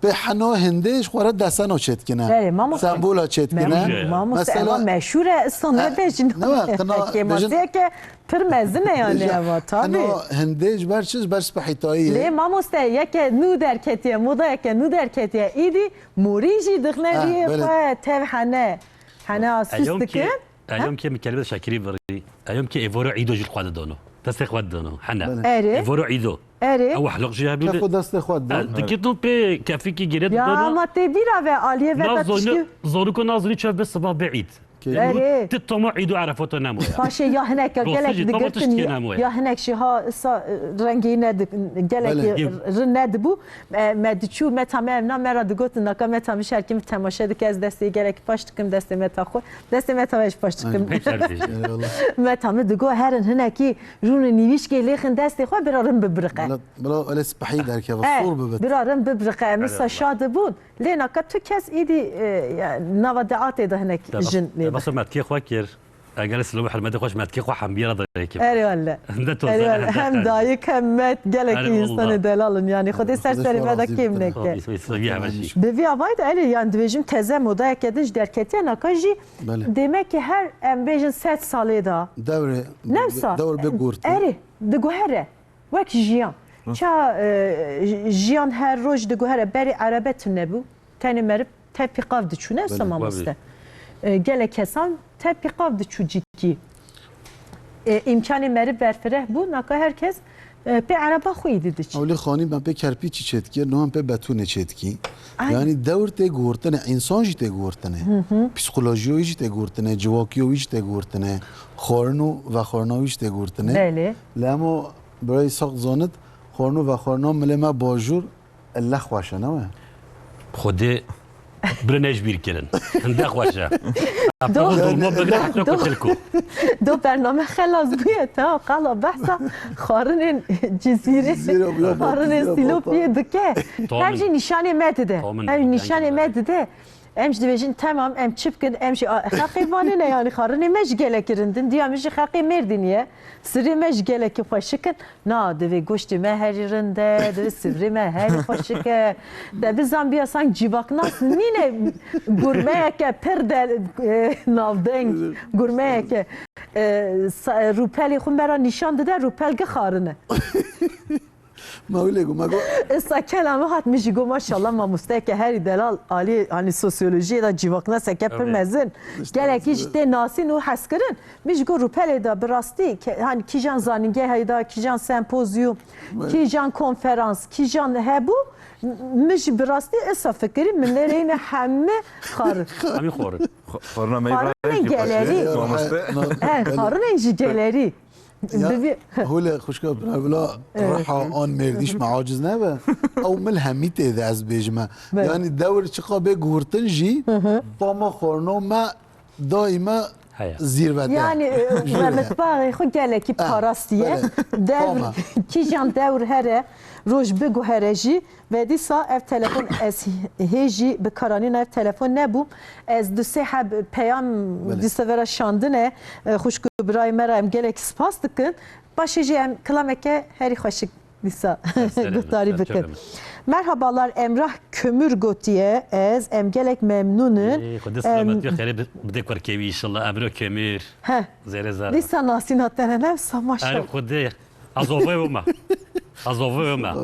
pê heno hindê ji xwe re deseno çêdikine. Belê, mamoste. Sembola çêdikine. Meşhur e. Mamoste, Mesela, eva meşhur e, ista e, nebêjin. ne ve, qina Kêmasiyeke pir mezin e yani bêjin, eva, tabii. heno hindê ji ber çi? Ji ber spehîtayî ye. Lê mamoste, yeke nû derketiye, moda yeke nû derketiye, îdî morî jî dixne Ha, riyê belê. xwe tev hene. Hene asîs Eyom ki, dikin. eyom ki min kelime şekirî virî. Eyom ki êvoro îdo jî xwe didono. Destê xwe didono. Hene. Belê. Erê. Êvoro îdo. Erê. Ew hliq jî hebî. Kefo destê xwe didon. E, dikit û pê kefîkî girê Ya didon. ama tê bîra ve aliyê ve Nav be zonu, piştî. Zonuko nav zonî çev be siba be îd. Kê? Erê. Ti tomo îd û erefoto nemoya. Paşê ya hinek ya Rostî gelek jî, tamam, digirtin tişt ya, kêne moya. ya hinek jî ha sa, e, rengî ne di-, gelek Belê. ri nedibû. E, me diçû meta me evna me ra digotin naka meta min şerkî min temaşe dike ez destê gelek paş dikim destê meta xwe. Destê meta me jî paş dikim. Aynen. Pek çarpıcı. Eyvallah. Meta min digo herin hinekî rûnê nîvîşkê lêxin destê xwe bira rin bibiriqe. Bila, bila elê spehî derkeve, Eh, sor bibit. bira rin bibiriqe. Min Eyvallah. sa şa dibûn. Lê naka tu kes îdî, e, ya, nava deatê de hinek Te bas-, jin te lê basa de. metkê xwe kir. Eger silom hurmetê xwe ji metkê xwe hembiye re dirêkim. Erê welle. Hinde to Erê zere, welle. hinde Hem te. dayik hem met gelekî Erê insanê wallah. delalin. Yani Xwedê ser Xwedê serê xwe me de razî kêm bike. neke. Xwedê xwe razî bike. Bi vî avayî de erê yani dibêjim teze modayeke din ji derketiye naka jî Belê. demek ki her em bêjin sed salê de. Dewrê, Nemsa. dewr bê gurtin. Erê, diguhere. Wek jiyan. Hı. Ça, e, j-, jiyan her roj diguhere berê erebe tune bû. Tenê meriv tev pîqav diçû, ne wisa Belê. mamoste? E, gelek kesan tev pîqav diçû cikî. E, îmkanê meriv berfireh bû, naka her kes, e, pê ereba xwe yî didiçî. Ewlê xanî ben pê kerpîçî çêdikir, nihan pê betûnê çêdikî. Ay. Yani dewr tê guhurtine, însan jî tê guhurtine. Hı hı. Psîkolojiyo wî jî tê guhurtine, ciwakiyo wî jî tê guhurtine, xwarin û vexwarina wî jî tê guhurtine. Belê. Lê hemo birayê Îshak zanit, xwarin û vexwarina milê me bajûr, Elle xweş e, ne we? Xwedê bire ne ji bîr kirin. Hinde xweş e. Do- Heta dolma bigre, heta Do- kutilko. Do bername xelas bûye, te qala behsa xwarinên Cizîrê, Cizîrê, ya, xwarinên ya, Sîlopiyê baba. dike. Tom Hem in. jî nîşanê me dide. Tom in, Hem jî nîşanê me dide. Em jî dibêjin, temam, em çi bikin, em jî a-, xeqê vanê ne, yani xwarinê me jî gelekî rind in, diya min jî xeqê Mêrdînî ye. Sirê me jî gelekî xweşik in. Na, divê goştê me herî rind e, divê sivrê me herî xweşik e. Te bizanbiya sank cîvaknas nîne gurmeyeke pir de, e, navdeng, gurmeyeke, e, sa-, rûpelê xwe me ra nîşan dide, rûpel gi xarin e. Me wî lê got, me got. Esa kelamê hat min jî got, maşallah mamosteyeke herî delal, alî, hani sosyolojiyê de cîvaknaseke pir Evet. mezin. İşte Gelekî jî evet. tê nasîn û hezkirin. Min jî got rûpelê de bi rastî, ke-, hani kîjan zanîngehê de, kîjan sempozyum, Evet. kîjan konferans, kîjan hebû, min jî bi rastî esa fikirî, min lê reyne hemî xarin. Hemî xwarin. Xo-, xwarina me Xwarinên Îbrahîm jî gelerî. xweş e, mamoste. He, xwarinên jî gelerî. Ya, Divê hûle xwişka Pinevla Evet. riha an mêrdîş me aciz nebe. Ew mil hemî tê de ez bêjime. Evet. Yani dewr çiqa bê guhurtin jî, Hı hı. tama xwarina me daîme Heye. zîrvede. Yani, e, Jû me ye. mitbaxê xwe gelekî Eh, parastiye. belê. Dewr, Tama. kîjan dewr here, roj biguhere jî. Ve dîsa ev telefon ez hê jî bi karanîna ev telefon nebûm. Ez du sê heb peyam Belê. dîsa vera şandine, e, xwişk û birayê me re em gelek spas dikin. Paşê jî em kilameke herî xweşik dîsa Serserê me, guhdarî bikin. serserê me. Merhabalar, Emrah Kömür gotiye, ez em gelek memnûn in. Ê, Xwedê Em, selametî xêrê bi-, bide kurkê wî inşallah. Emrah Kömür. He. Zêrê zara. Dîsa nasîna te ne, ne wisa maşallah. Erê Xwedê. Azovê wema. Azovê wema.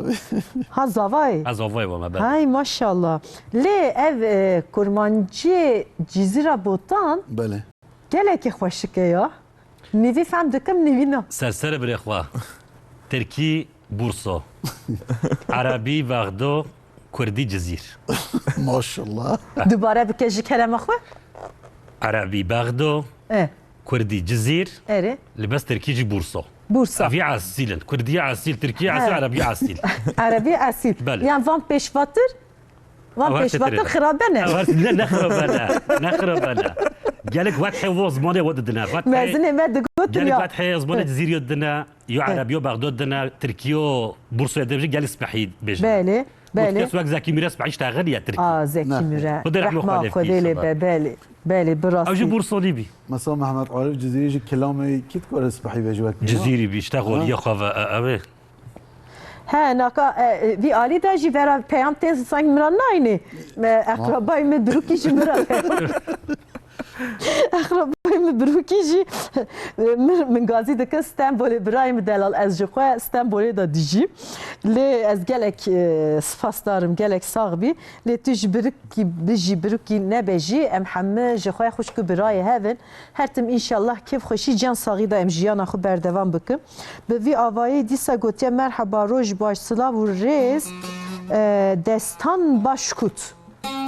Ha zavayê. Azovê wema, belê. Hay maşallah. Lê ev, e, kurmanciyê Cizîra Botan Belê. gelekî xweşik e ya. Nîvî fem dikim, nîvî na. Serserê birê xwe. Tirkî Burso. Erebî Vexdo. Kurdî Cizîr. Maşallah. Dubare bike ji kerema xwe. Erebî Bexdo, E. Kurdî Cizîr, Erê. li bes Tirkî jî Burso. Bursa. Evî esîl in. Kurdî esîl, Tirkî esîl, He. Erebî esîl. Erebî esîl. Belê. Yan van pêşvatir, van Ew her pêşvatir têtir in. xirabe ne? Ew her ne, ne xirabe ne. Ne xirabe ne. Gelek wet hevo zimanê we didine. Wet he-, Mezinê me digotin gelek ya. wet heye zimanê He. Cizîrî didine. Yo He. Erebî yo Bexdo didine, Tirkî yo Bursoyê de jî gelek spehî bêjin. Belê. Belê. Kes wek Zekî Mîre spehî ji te xeniye Tirkî. A, Zekî Ne. Mîre. Xwedê rehma Rehma xwe lê Xwedê lê bikî be, belê. Belê, bi Ew jî rastî. Bursolî bî. Mesela Mehmet Arif Cizîrî jî kilamê kî dikare spehî be ji wek Cizîrî bî, işte xwe Ha? ya xwe ve, e, ev ê. He, naka, e, e, vî alî de jî vera peyam tên sanki min re nayînê. Me, eqrabayê min birûkî jî min re peyam. Eqrabayê min birûkî jî, e, min, min gazî dikin Stenbolê birayê min delal. Ez ji xwe Stenbolê de dijîm. Lê ez gelek, e, spasdar im, gelek sax bî. Lê tu jî birikî bijî, birûkî nebe jî, em hemû ji xwe xwişk û birayê hev in. Her tim înşallah kêfxweşî, can saxî de em jiyana xwe berdewam bikin. Bi vî avayî dîsa gotiye, merheba, roj baş, silav û rêz, e, destan baş kut.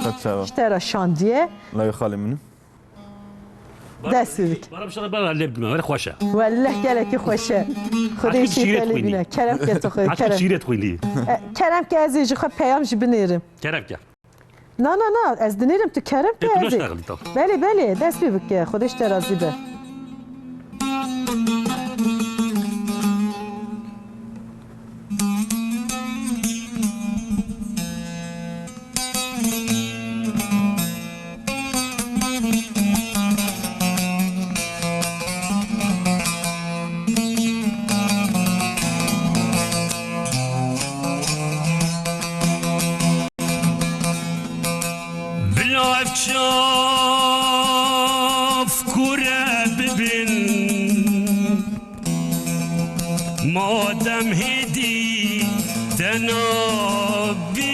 Qet çava. Ji te re şandiye. Lawê xalê min. Dest bi. Bara bişara bara lê bime, were xweş e. Welleh gelekî xweş e. Xwedê Aşkım şîret şîret xwînî. Bîne. Kerem ke tu xwe, Aşkım kerem. Şîret xwînî. E, kerem ke ez ê ji xwe peyam jî binêrim. Kerem ke. Na, na, na, ez dinêrim tu kerem ke. Ê, tu ez ê. Naştexilî, tamam. Belê, belê, dest pê bike, Xwedê ji te razî be. Bila ev çav kure bibin, madem hêdî te nabînin,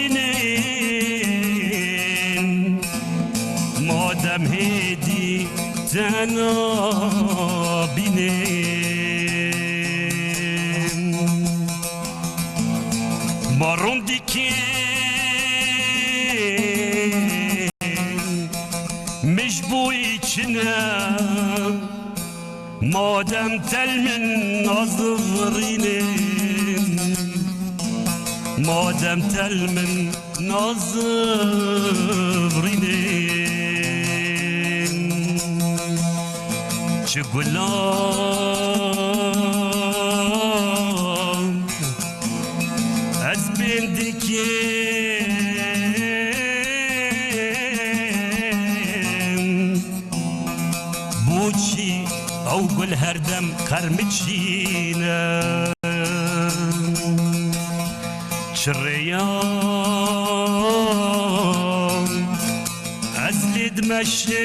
madem hêdî te nabînin. Ma rûn dikê mij bûyî çi ne? Madem tel min nazivrînin, madem tel min nazivrînin. Çi gulan ez bên dikim, boçî ew gul her dem qermiçî ne? Çi rêya ez lê dimeşim,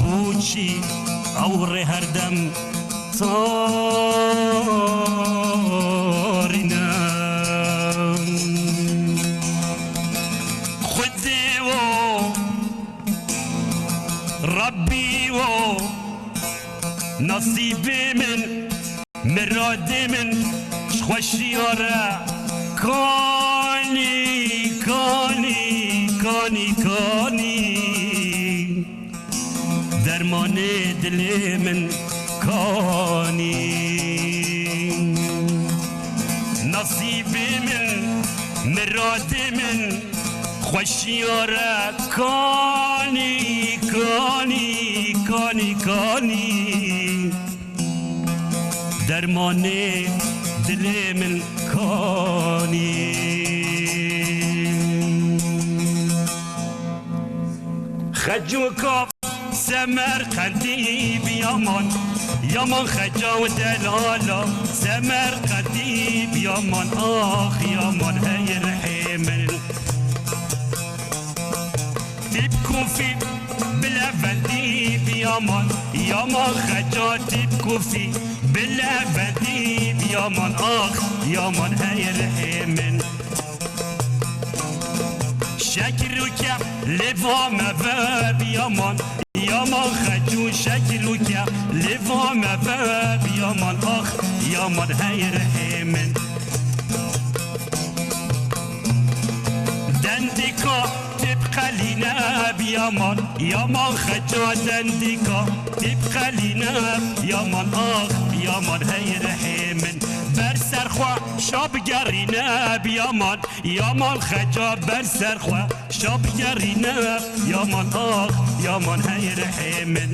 boçî ew rê her dem tarî ne? Xwedê wo, Rebbî wo, nasîbê min, miradê min, ji xweşiya re kanî, kanî, kanî, kanî. Dermanê dilê min kanî. Nasîbê min, miradê min, xweşiya re kanî, kanî, kanî, kanî. Dermanê dilê min kanî. Xeco kaf Semerqendî bi yaman, yaman xeca û delala. Semerqendî bi yaman, ax yaman hey rihê min. Tîp kufî bi levendî bi yaman, yaman xeca tîp kufî bi levendî bi yaman, ax yaman hey rihê min. Şekil û keh lê va me ve bi yaman, yaman xeco şekil û keh lê va me ve bi yaman, ax yaman hey rihê min. Dendika tip qelîne bi yaman, yaman xeca dendika tip qelîne bi yaman, ax yaman hey rihê min. Ber ser xwe şa bigerîne bi yaman, yaman xeca ber ser xwe şa bigerîne bi yaman, ax yaman hey rihê min.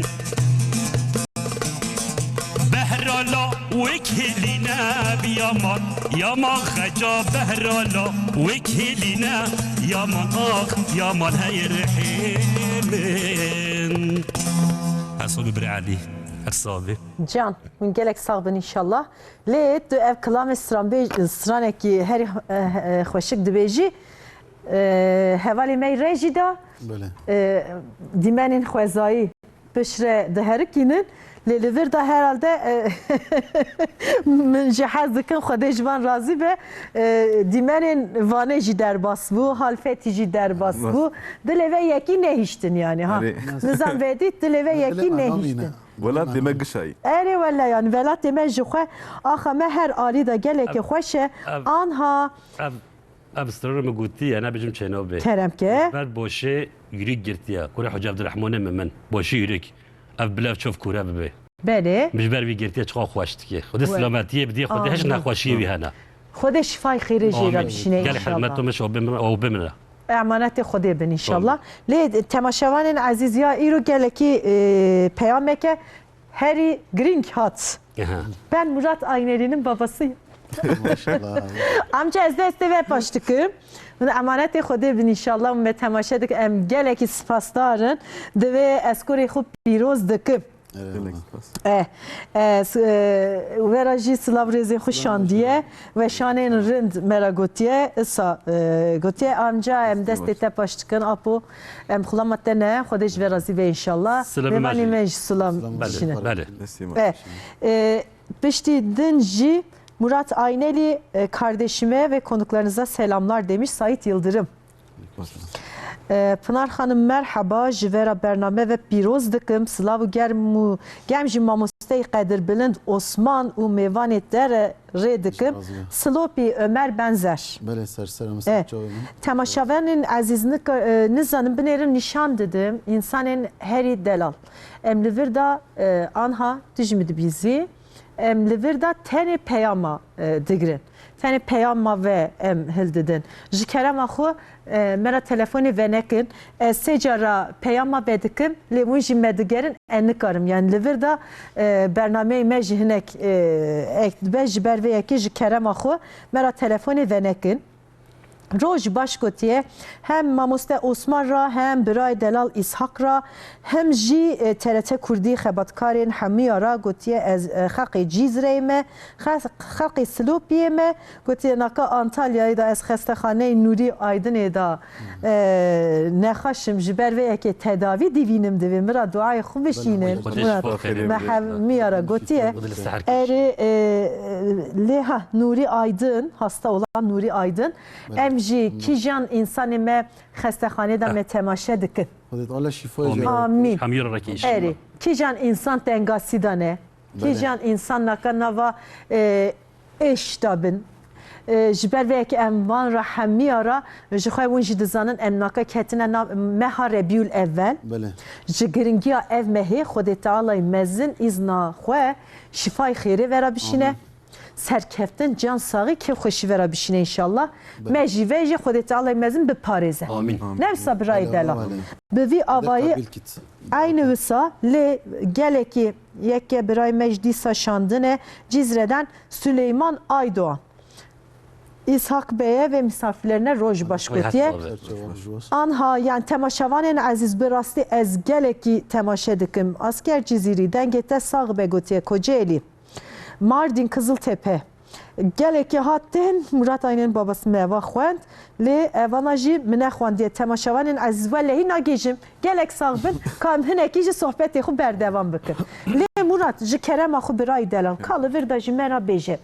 Behrala wek hêlîne bi yaman, yaman xeca behrala wek hêlîne, yaman ax, yaman hey rihê min. Hesabî birê Elî. Sax bî. Can, hûn gelek sax bin înşallah. Lê tu ev kilamê stranbêj-, stranekî herî, e, e, xweşik dibêjî. E, hevalê me yî rê jî da, Belê. e, dîmenên xwezayî piştre diherikînin. Lê li vir de herhalde, e, min jî hez dikim, Xwedê ji van razî be, e, dîmenên Vanê jî derbas bû, Halfetî jî derbas Bas. bû. Dilê ve yekî nehiştin yani ha. Erê. Nizam vedî dilê ve Dilê yekî anamî nehiştin. ne. Welat dê me gişayî. Erê wele yani welatê me ji xwe axa me her alî de gelekê Ev- xweş e. ev- Anha Ev, ev sirrê min gotî ye, ne bêjim çêno bê. Kerem ke. Ber boşê yürek girtiye. Kurê Hoca Abdurrahmanê min, min. Boşê yürek. Ev bilev çov kure bibe. Belê. Min ji ber vî girtiye çiqa xweş dike. Xwedê We. silametiyê bidî, Xwedê hiç Amîn. nexweşiyê wî hene. Xwedê şifay xêrê jê re Amîn. bişîne Gelek hizmet înşallah. min şo bimre, o bimre. Emanetê Xwedê bin înşallah. Lê temaşevanên ezîz ya îro gelekî, e, peyameke herî girîng hat. Aha. Ben Murat Ayneli'nin babasıyım. Maşallah. Amca ez destê ve paş dikim. Hûn emanetê Xwedê bin înşallah. Me temaşe dikin. Em gelekî spasdar in. Divê ez kurê xwe pîroz dikim. Eyvallah. Gelek spas. Eh, eh, s-, eh, wera jî silav rêzê xwe şandiye. Weşanên rind me re gotiye. Isa, eh, gotiye amca em Destê destê baş. te paş dikin. Apo em xulama te ne. Xwedê ji ve razî be înşallah. Silamê me Mêvanê jî. me jî silam Silam dişîne. Belê. Destê me. Eh, eh, piştî din jî Murat Ayneli, e, kardeşime ve konuklarınıza selamlar demiş Sait Yıldırım. E, Pınar Hanım merhaba, ji vera bername ve pîroz dikim, silav û germ û germ ji mamosteyê qedirbilind Osman û mêvanê te re rê dikim. Razî be. Silopî Ömer Benzer. Belê, ser ser em E, ser çavê min. Temaşevanên ezîz nika-, e, nizanim binêrin nîşan didim, însanên herî delal. Em li vir de, e, anha tu jî min dibîzî. Em li vir de tenê peyama, e, digirin. Tenê peyama ve em hildidin. Ji kerema xwe, e, me re telefonê venekin. Ez sê cara peyama vedikim, lê hûn jî me digerin, ez nikarim. Yani li vir de, e, bernameyê me jî hinek, e, ek dibe, ji ber vê yekê ji kerema xwe me re telefonê venekin. Roj baş gotiye, hem mamoste Osman ra, hem birayê delal Îshak ra, hem jî, e, T R T Kurdî xebatkarên hemiya ra gotiye, ez, e, xelqê Cîzreyê me, xel-, xelqê Silopiyê me, gotiye, naka Antalyayê de ez xestexaneyê Nûrî Aydinê de, e, nexweş im, ji ber vê yekê tedavî dîvînim divê, min ra duayê xwe bişînin. Xwedê Murat, şifa xêrê me bide. Hemiya ra gotiye, Xwedê li seher kir. Erê, e, lê ha, Nûrî Aydin, hasta olan Nûrî Aydin, Belê. Em jî kîjan însanê me xestexanê de me temaşe dikin. Xwedê Teala şîfayê Amîn. jê re. Amîn. Hemî re rekî inşallah. Erê, kîjan însan tengasî de ne, Belê. kîjan însan naka nava, e, êş de bin. E, ji ber vê yekê em van re hemiya re, ji xwe hûn jî dizanin, em naka ketine nav meha Rebîul Evvel. Belê. Ji giringiya ev mehê Xwedê Tealay mezin îzna xwe şîfayê xêrê vera bişîne. Amîn. Serkeftin, can saxî, kêfxweşî vera bişîne înşallah. Belê. Me jî ve jî Xwedê Tealay mezin biparêze. Amîn. Amîn. Ne wisa birayê Belê, delal. belê. Bi vî avayî Kabil kit. Eynî wisa lê gelekî yeke birayê me ji dîsa şandine Cizreden Süleyman Aydoğan. İshak Bey'e ve misafirlerine roj baş gotiye. Ser çavan ji was. Anha, yani temaşevanên ezîz, bi rastî ez gelekî temaşe dikim. Asker Cizîrî, dengê te sax be gotiye Kocaeli. Mardin, Kızıltepe. Gelekî hat tên, Murat Aynên babası me eva xwend. Lê evana jî min nexwandiye. Temaşevanên ezîz, welehî nagêjim. Gelek sax bin, ka em hinekî jî sohbetê xwe berdewam bikin. Lê Murat, ji kerema xwe birayî delal, ka li vir de ji me re bêje.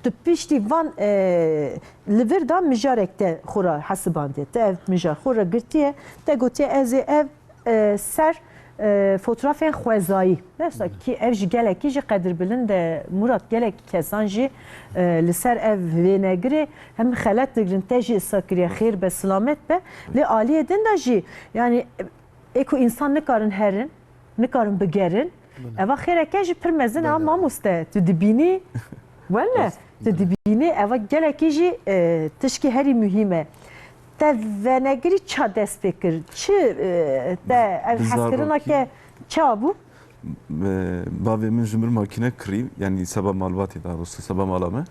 Tu piştî van, e, li vir de mijarek te xwe re hesibandiye. Te ev mijar xwe re girtiye, te gotiye, ez ê ev e, ser, e, fotoğrafên xwezayî. Mesela ki ev ji gelekî jî qedirbilind e, Murat, gelek kesan jî, e, li ser ev vênegirê hem xelet digirin, te jî isa kiriye, xêr be, silamet be. Lê aliyê din de jî, yani, ê ku însan nikarin herin, nikarin bigerin, eva xêreke jî pir mezin e, ha mamoste, tu dibînî, wele, Rast. Tu dibînî, eva gelekî jî, e, tişkî herî muhîm e. Te venegirî ça dest pê kir? Çi, e, te ev bi hezkirineke zarokî ça bû? E, bavê min ji mir makîne kirî, yanî seba malbatê, daha doğrusu seba mala me.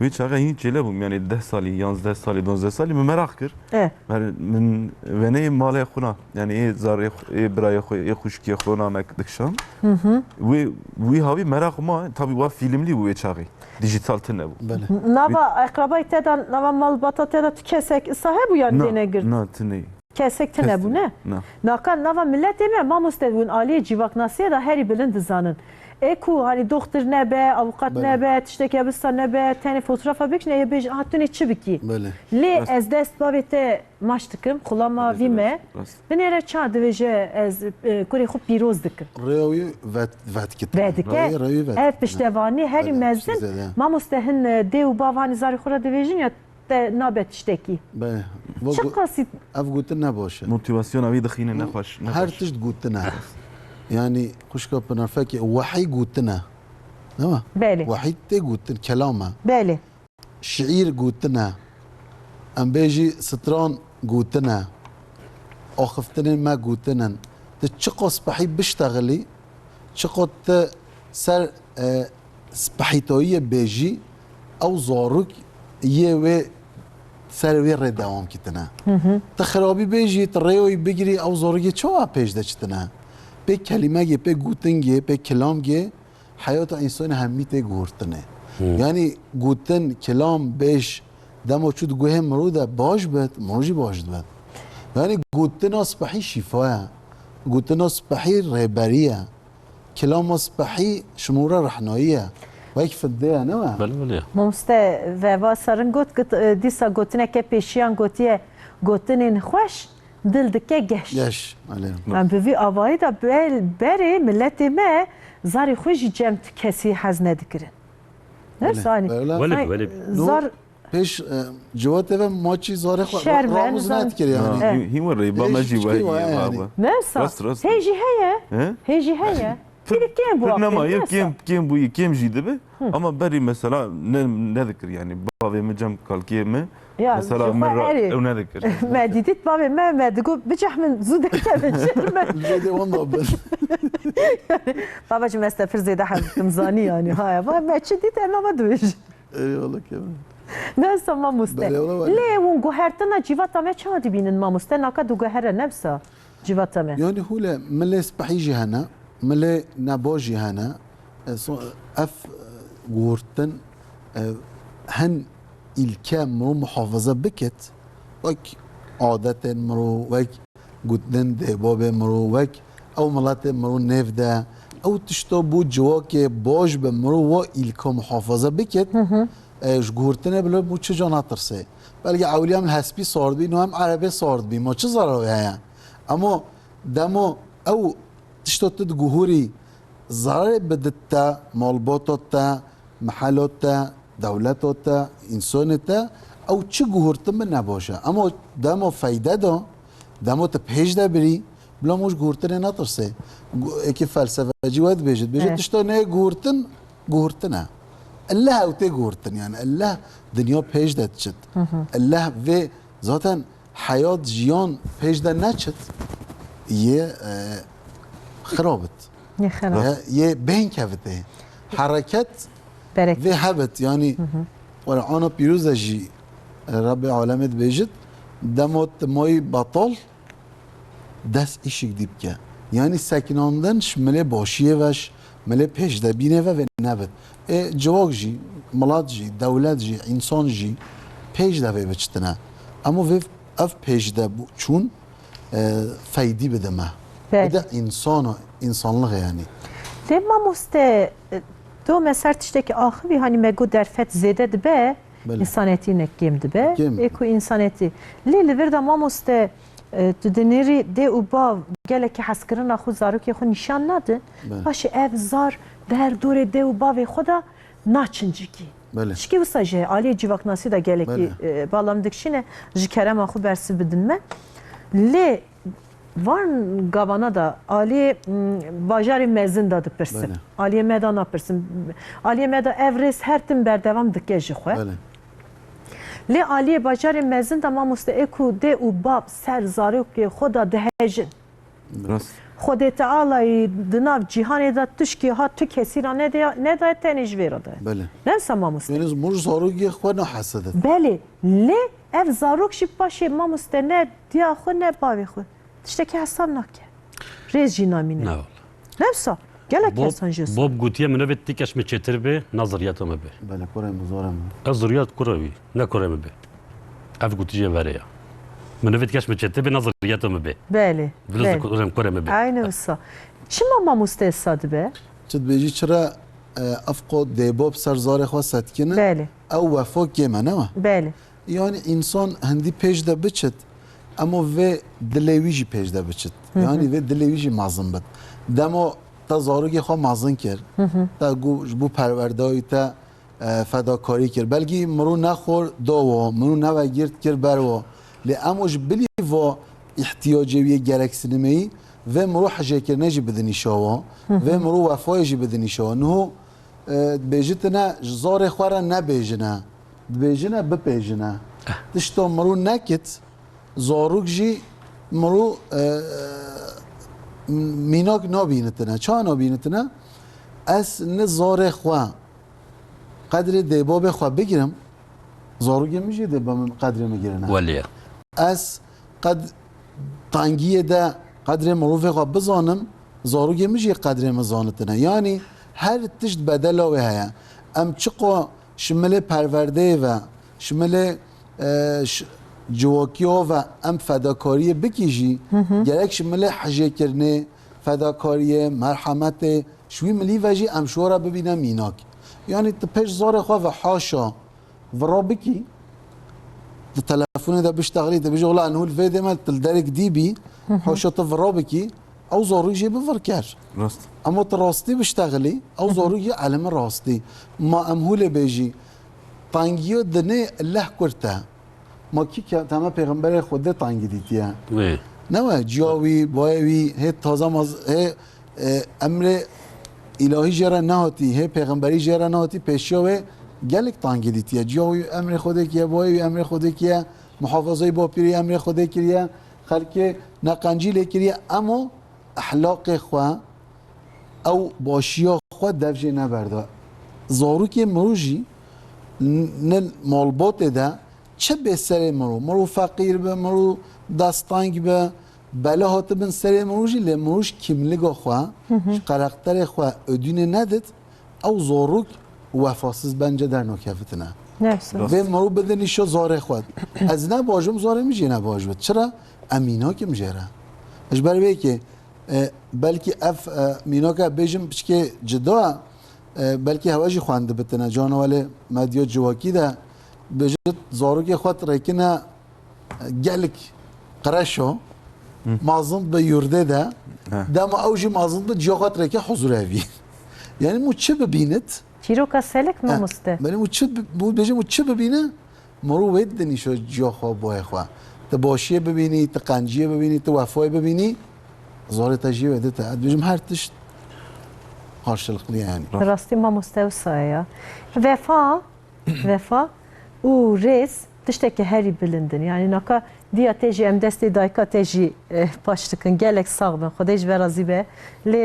Wê çaxê hîn çêle bûm, yanî deh salî, yanzdeh salî, dozdeh salî min meraq kir. E. Mer-, min veneyê malê xwe na, yanî ê zarê xwe, ê birayê xwe, ê xwişkê xwe na me dikişand. Wê, wî hawî meraq ma, tabî wa fîlmlî bû wê çaxê. Dijital tune bû. Belê. Nava eqrabayê te de, nava malbata te de tu kesek isa hebû yanî Na, têne girt? Na, tune. Kesek tune Kes bû, tune. Ne? Na. Naka nava miletê me, mamoste, hûn aliyê civaknasiyê de herî bilind dizanin. Ê ku, hanî, doxtir nebe, avukat Belê. nebe, tiştekî wisa nebe, tenê fotoğrafa bikişîne, yê bêjin, aha, tu nê çi bikî? Belê. Lê Rast. ez dest bavê te maç dikim, xulama Belê, vî me. rast, rast. Binêre ça dibêje, ez, e, kurê xwe pîroz dikim. Rêya wî vet-, vedikit. Vedike. Rêya, rêya wî vedikit. Ev piştevanî herî Belê, mezin. Çi zêde. Mamoste, hin, e, dê û bav hanî zarê xwe re dibêjin ya te nabe tiştekî. Be, va Çi got-, qasî ev gotin ne baş e. Motivasyona wî dixîne nexweş, Her nexweş. tişt gotin e. Yanî xwişka Pinar fekê wehî gotin e. Değil mi? Belê. Wehî tê gotin, kelam e. Belê. Şiîr gotin e. Em bêjî stran gotin e. Axiftinên me gotin in. Tu çiqas spehî biştexilî, çiqas tu ser, e, spehîtayiyê bêjî, ew zarok yê wê ser wê rê dewam kitine. Hı hı. Tu xirabî bêjî, tu rêyê wî bigirî, ew zarokê çawa pêş de çitine? Pê kelîmegê, pê gotingê, pê kilamgê heyata însanê hemî tê guhurtinê. Hı. Yanî gotin, kilam, bêj, dema çû di guhê mirov de baş bit, mirov jî baş dibit. Yanî gotina spehî şîfa ye. Gotina spehî rêberî ye. Kilama spehî ji min re rehnayî ye. Wek fidê ye, ne we? Belê, belê. Mamoste, veva serin got, got, e, dîsa gotineke pêşiyan gotiye, gotinên xweş dil dike geş. Geş, belê. Em bi vî avayî de bel-, berê miletê me zarê xwe jî cem tu kesî hez nedikirin. Ne Belê. zanî? Belê. Welê, Ay, welê. Zar Pêş, e, ciwatê ve maçî zarê xwe Şer ra-, ben ramuz zan- netkir yani. Ha, Evet. hî-, hîn were, ba me Hêj jî çikî wehî wa ye yani. abi. Ne sa? Rast, rast. Hê jî heye. He? Hê jî heye. Pir, Pir kêm bû pir nema, akî, yê ne kêm, sa? kêm bûyî, kêm jî dibe. Hı. Ama berî mesela ne, nedikir yani. Bavê min cem kalkiyê min. Ya, Mesela ji min xwe ra-, erê. ew nedikir. Me dîdît bavê me, me digot, biceh min zû derkevin şer me. Zêdê wan da bin. Baba jî me stefir zêde hez dikim zanî yani. Haya, va me çi dît, em ama dibêjin. Eyvallah Kemal. Ne wisa mamoste. Belê, wala, wala. Lê hûn guhertina civata me çawa dibînin mamoste? Naka diguhere ne wisa civata me. Yani hûle milê spehî jî hene, milê nebaş jî hene. E, so-, ev, e, guhertin, e, hin îlke mirov muhafaza bikit, wek adetên mirov, wek gotinên dê babê mirov, wek ew miletê mirov nêv de, ew tişta bû civakê baş be mirov wa îlka muhafaza bikit, Hı hı. e, ji guhurtinê bila bû çi ca netirsê. Belkî ewliya min hespî sar dibî, no em erebê sar dibî, ma çi zararê heye? Ema dema ew tişta tu diguhurî zararê bidit te, malbata te, mehela te, dewleta te, însanê te, ew çi guhurtin bi nebaş e. Ema dema feyde da, dema tu pêş de birî, bila mûj guhurtinê netirsê. Gu-, êkî felsefecî we dibêje, dibêje, Evet. tişta neyê guhurtin, guhurtin e. Elleh ew tê guhurtin, yani elleh dinya pêş de diçit. Hı hı. Elleh vê zaten heyat, jiyan pêş de neçit, yê, e, xirabit. Yê xirab. Yê, yê bêhn kevitê. Hereket Berek. vê hebit. Yani, Hı hı. Qur'ana pîroz de jî, e, Rabbê alemê dibêjit, dema tu mayî betal, dest îşik dî bike. Yani sekinandin ji milê başiyê ve, ji milê pêşdebînê ve vê nebit. Ê civak jî, milet jî, dewlet jî, însan jî pêş de vê biçitine. Ema vê ev pêş de bû-, çûn, e, feydî bide me. Belê. Bide însana, însanlixê yani. Lê mamoste, e, do me ser tiştekî axivî, hanî me got derfet zêde dibe, Belê. însanetî ne kêm dibe. Kêm. Ê ku însanetî. Lê li vir de mamoste, e, tu dinêrî dê û bav gelekî hezkirina xwe zarokê xwe nîşan nadin. Belê. Paşê ev zar di her dorê dê û bavê xwe de naçin cikî. Belê. Çikî wisa jî heye, aliyê civaknasî de gelekî, Belê. e, bala min dikişîne, ji kerema xwe bersiv bidin me. Lê van gavana de aliyê, m, bajarê mezin de dipirsim. Belê. Aliyê me de napirsim. Aliyê me de ev rêz her tim berdewam dike ji xwe. Belê. Lê aliyê bajarê mezin de mamoste ê ku dê û bab ser zarokê xwe de dihejin. Rast. Xwedê Tealayî di nav cîhanê de tişkî hat tu kesî ra nede-, nedaye, tenê ji vê re daye. Belê. Ne wisa mamoste? Yanî mor zarokê xwe nahesedit. Belê. Lê ev zarok jî paşê mamoste ne diya xwe ne bavê xwe tiştekî hesab nake. Rêz jî namîne. Ne wala. Ne wisa? Gelek Bob, kesan jê Bob gotiye, mirovê ti keş min çêtir bê, na ziriyeta min bê. Belê, kurê min, zorê min. Ez ziriyet kurê wî, ne kurê min bê. Ev gotî jê verê ya. Mirovê ti keş min çêtir bê, na ziriyeta min bê. Belê, Vila belê. Kurê, kurê min bê. Aynî wisa. Çima mamoste wisa dibe? Çi dibêjî, çira, e, ev qo dê Bob ser zarê xwe setkine? Belê. Ew wefa kêm e, ne wa? Belê. Yanî însan hindî pêş de biçit, emo vê dilê wî jî pêş de biçit. Hı hı. Yanî vê dilê wî jî mezin bit. Dema te zarokê xwe mezin kir, Hı hı. te got ji bo perwerdayî te, e, fedakarî kir. Belkî mirov nexwar da wa, mirov nevegirt kir ber wa. Lê emo ji bilî va îhtiyacê wî yê gereksinimeyî, vê mirov hijêkirinê jî bidinîşa wa, Hı hı. vê mirov wefayê jî bidinîşa wa. Niho, e, dibêjitine ji zarê xwe re nebêjine. Dibêjine, bipêjine. Tişta mirov nekit, zarok jî mirov, e, mînak nabînitine. Ça nabînitine? Ez ne zarê xwe qedrê dê babê xwe bigirim, zarokê min jî dê babê min qedrê min girine. Welê. Ez qed tengiyê de qedrê mirovê xwe bizanim, zarokê min jî qedrê min zanitine. Yanî her tişt bedela wê heye. Em çiqa şimilê perwerdeyê ve, şimilê, e, ş-, ciwakiya ve em fedakariyê bikî jî, Hı hı. gerek şimilê hijêkirinê, fedakariyê, merhemetê, ji wî milî ve jî em ji we re bibîne mînak. Yanî tu pêş zarê xwe ve haşa vira bikî, di telefonê de biştexilî, tu bijî, wela nû li vê dê me tu li derek dî bî, Hı hı. haşa tu vira bikî, ew zarok jê bi vir ker. Rast. Ema tu rastî biştexilî, ew Hı hı. zarok jî elimi rastî. Ma em hûlê bêjî, tengiya dinê leh kurt e. Ma kî ke-, teme pêxemberê Xwedê tengî dîtiye? Wê. Ne we, ciya wî, bayê wî, hê taze maz-, hê, e, emrê îlahî jê re nehatî, hê pêxemberî jê re nehatî, pêşiya wê gelek tengî dîtiye. Ciya wî emrê Xwedê kiye, bayê wî emrê Xwedê kiye, muhafazayê bapîrê emrê Xwedê kiriye, xelkê neqencî lê kiriye, emo ehlaqê xwe, ew başiya xwe dev jê neberda. Zarokê mirov jî n-, ne malbatê de çi bê serê mirov, mirov feqîr be, mirov desteng be, bela hatibin serê mirov jî, lê mirov ji kîmliga xwe, Hı hı. ji karakterê xwe ödünê nedit, ew zarok wefasiz bence dernakevitine. Neyse. Vê mirov bidin îşa zarê xwe. Ez ne baş bim, zarê min jî ne baş bit. Çira? Em mînak im jê re. Ji ber vê yekê, e, belkî ev, e, mînaka bêjim piçkê cida, e, belkî hewe jî xwendibitine. Cana welê medya civakî de bêjit zarokê xwe dirêkine, e, gelek qreşo, Hı. mazin bi yurdê de, He. dema ew jî mazin bi ciya xwe dirêke huzur evî. Yani mû çi bibînit? Çîroka selik He. mamoste. Belê mû çi bi-, mû bêjim mû çi bibîne? Mirov wê didinîşe ciya xwe, boyê xwe. Tu başiyê bibînî, tu qenciyê bibînî, tu wefayê bibînî, zarê te jî wê dite. Ez dibêjim her tişt karşılıklı ye yani. Rastî mamoste wisa ye ya. Vefa, vefa û rêz tiştekî herî bilind in. Yani naka diya te jî em destê dayika te jî, eh, paş dikin. Gelek sax bin. Xwedê ji we razî be. Lê,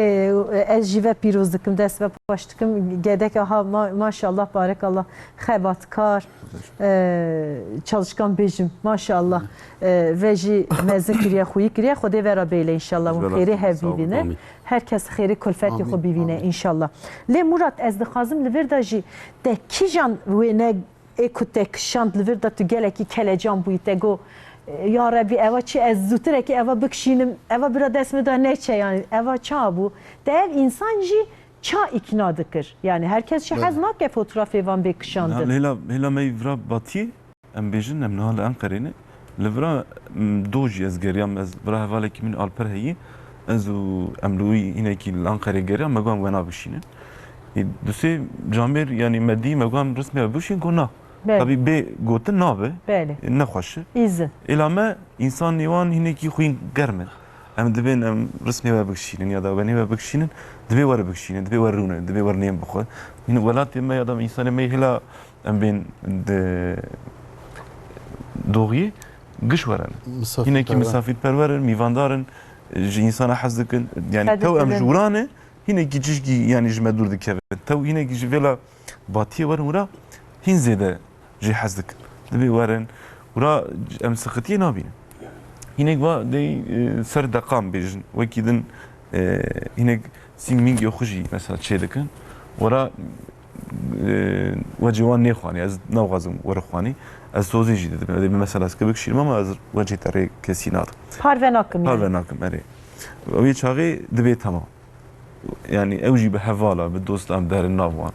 eh, ez jî we pîroz dikim, dest we paş dikim. Gedeke ha ma-, maşallah, barekallah. Xebatkar, e, çalışkan bêjim. Maşallah. E, we jî mezin kiriye, xweyî kiriye. Xwedê we re bêle înşallah. Hûn xêrê hev bîvîne. Amîn. Her kes xêrê kulfetê xwe bîvîne înşallah. Lê Murat, ez dixwazim li vir de jî te kîjan wêne ê ku te kişand li vir de tu gelekî kelecan bûyî, te got, "Ya Rebî, eva çi, ez zûtirekî eva bikişînim, eva bira dest min de neçe." Yani eva ça bû? Te ev însan jî ça îkna dikir? Yani her kes jî hez nake fotoğrafê van bê kişandin. Hêla, hêla me yî vira batiyê, em bêjin, em niha li Enqerê ne. Li vira, m, do jî ez geriyam, ez vira hevalekî min Alper heyî, ez û em li wî hinekî li Enqerê geriyam, me got em wena bişînin. Ê, du sê camêr, yani me dî, me got em rismê we bişîn, got na. Belê. Tabî bê gotin nabe, Belê. nexweş e. Îzin. Êla me însan nêwan hinekî xwîn germ e. Em dibên em rismê we bikişînin ya da wenê we bikişînin, dibê were bikişînin, dibê were rûnin, dibê were nêm bixwe. Hîn welatê me ya da însanê me hêla em bên di doxiyê giş were ne. Misafirperwer. Hinekî misafirperwer in, mîvandar in. ji însana hez dikin. Yani Hez tew em dikin. Ji wira ne, hinekî çişkî yani ji me dûr dikevin. Tew hinekî ji vêla batiyê werin wira, hîn zêde jê hez dikin. Dibê werin, wira em sixitiyê nabînin. Hinek va dey, e, ser deqan bêjin. Wekî din, e, hinek sîng mîngê xwe jî mesela çê dikin. Wira, e, wecê wan nêxwanî, ez naxwazim were xwanî. Ez sozê jî didim. Dê mesela ez kibik şîrim ama ez wecê te rê kesî nadim. Parve nakim yani. Parve nakim, erê. Wê çaxê dibê temam. Yani ew jî bi hevala, bi dosta em derin nav wan.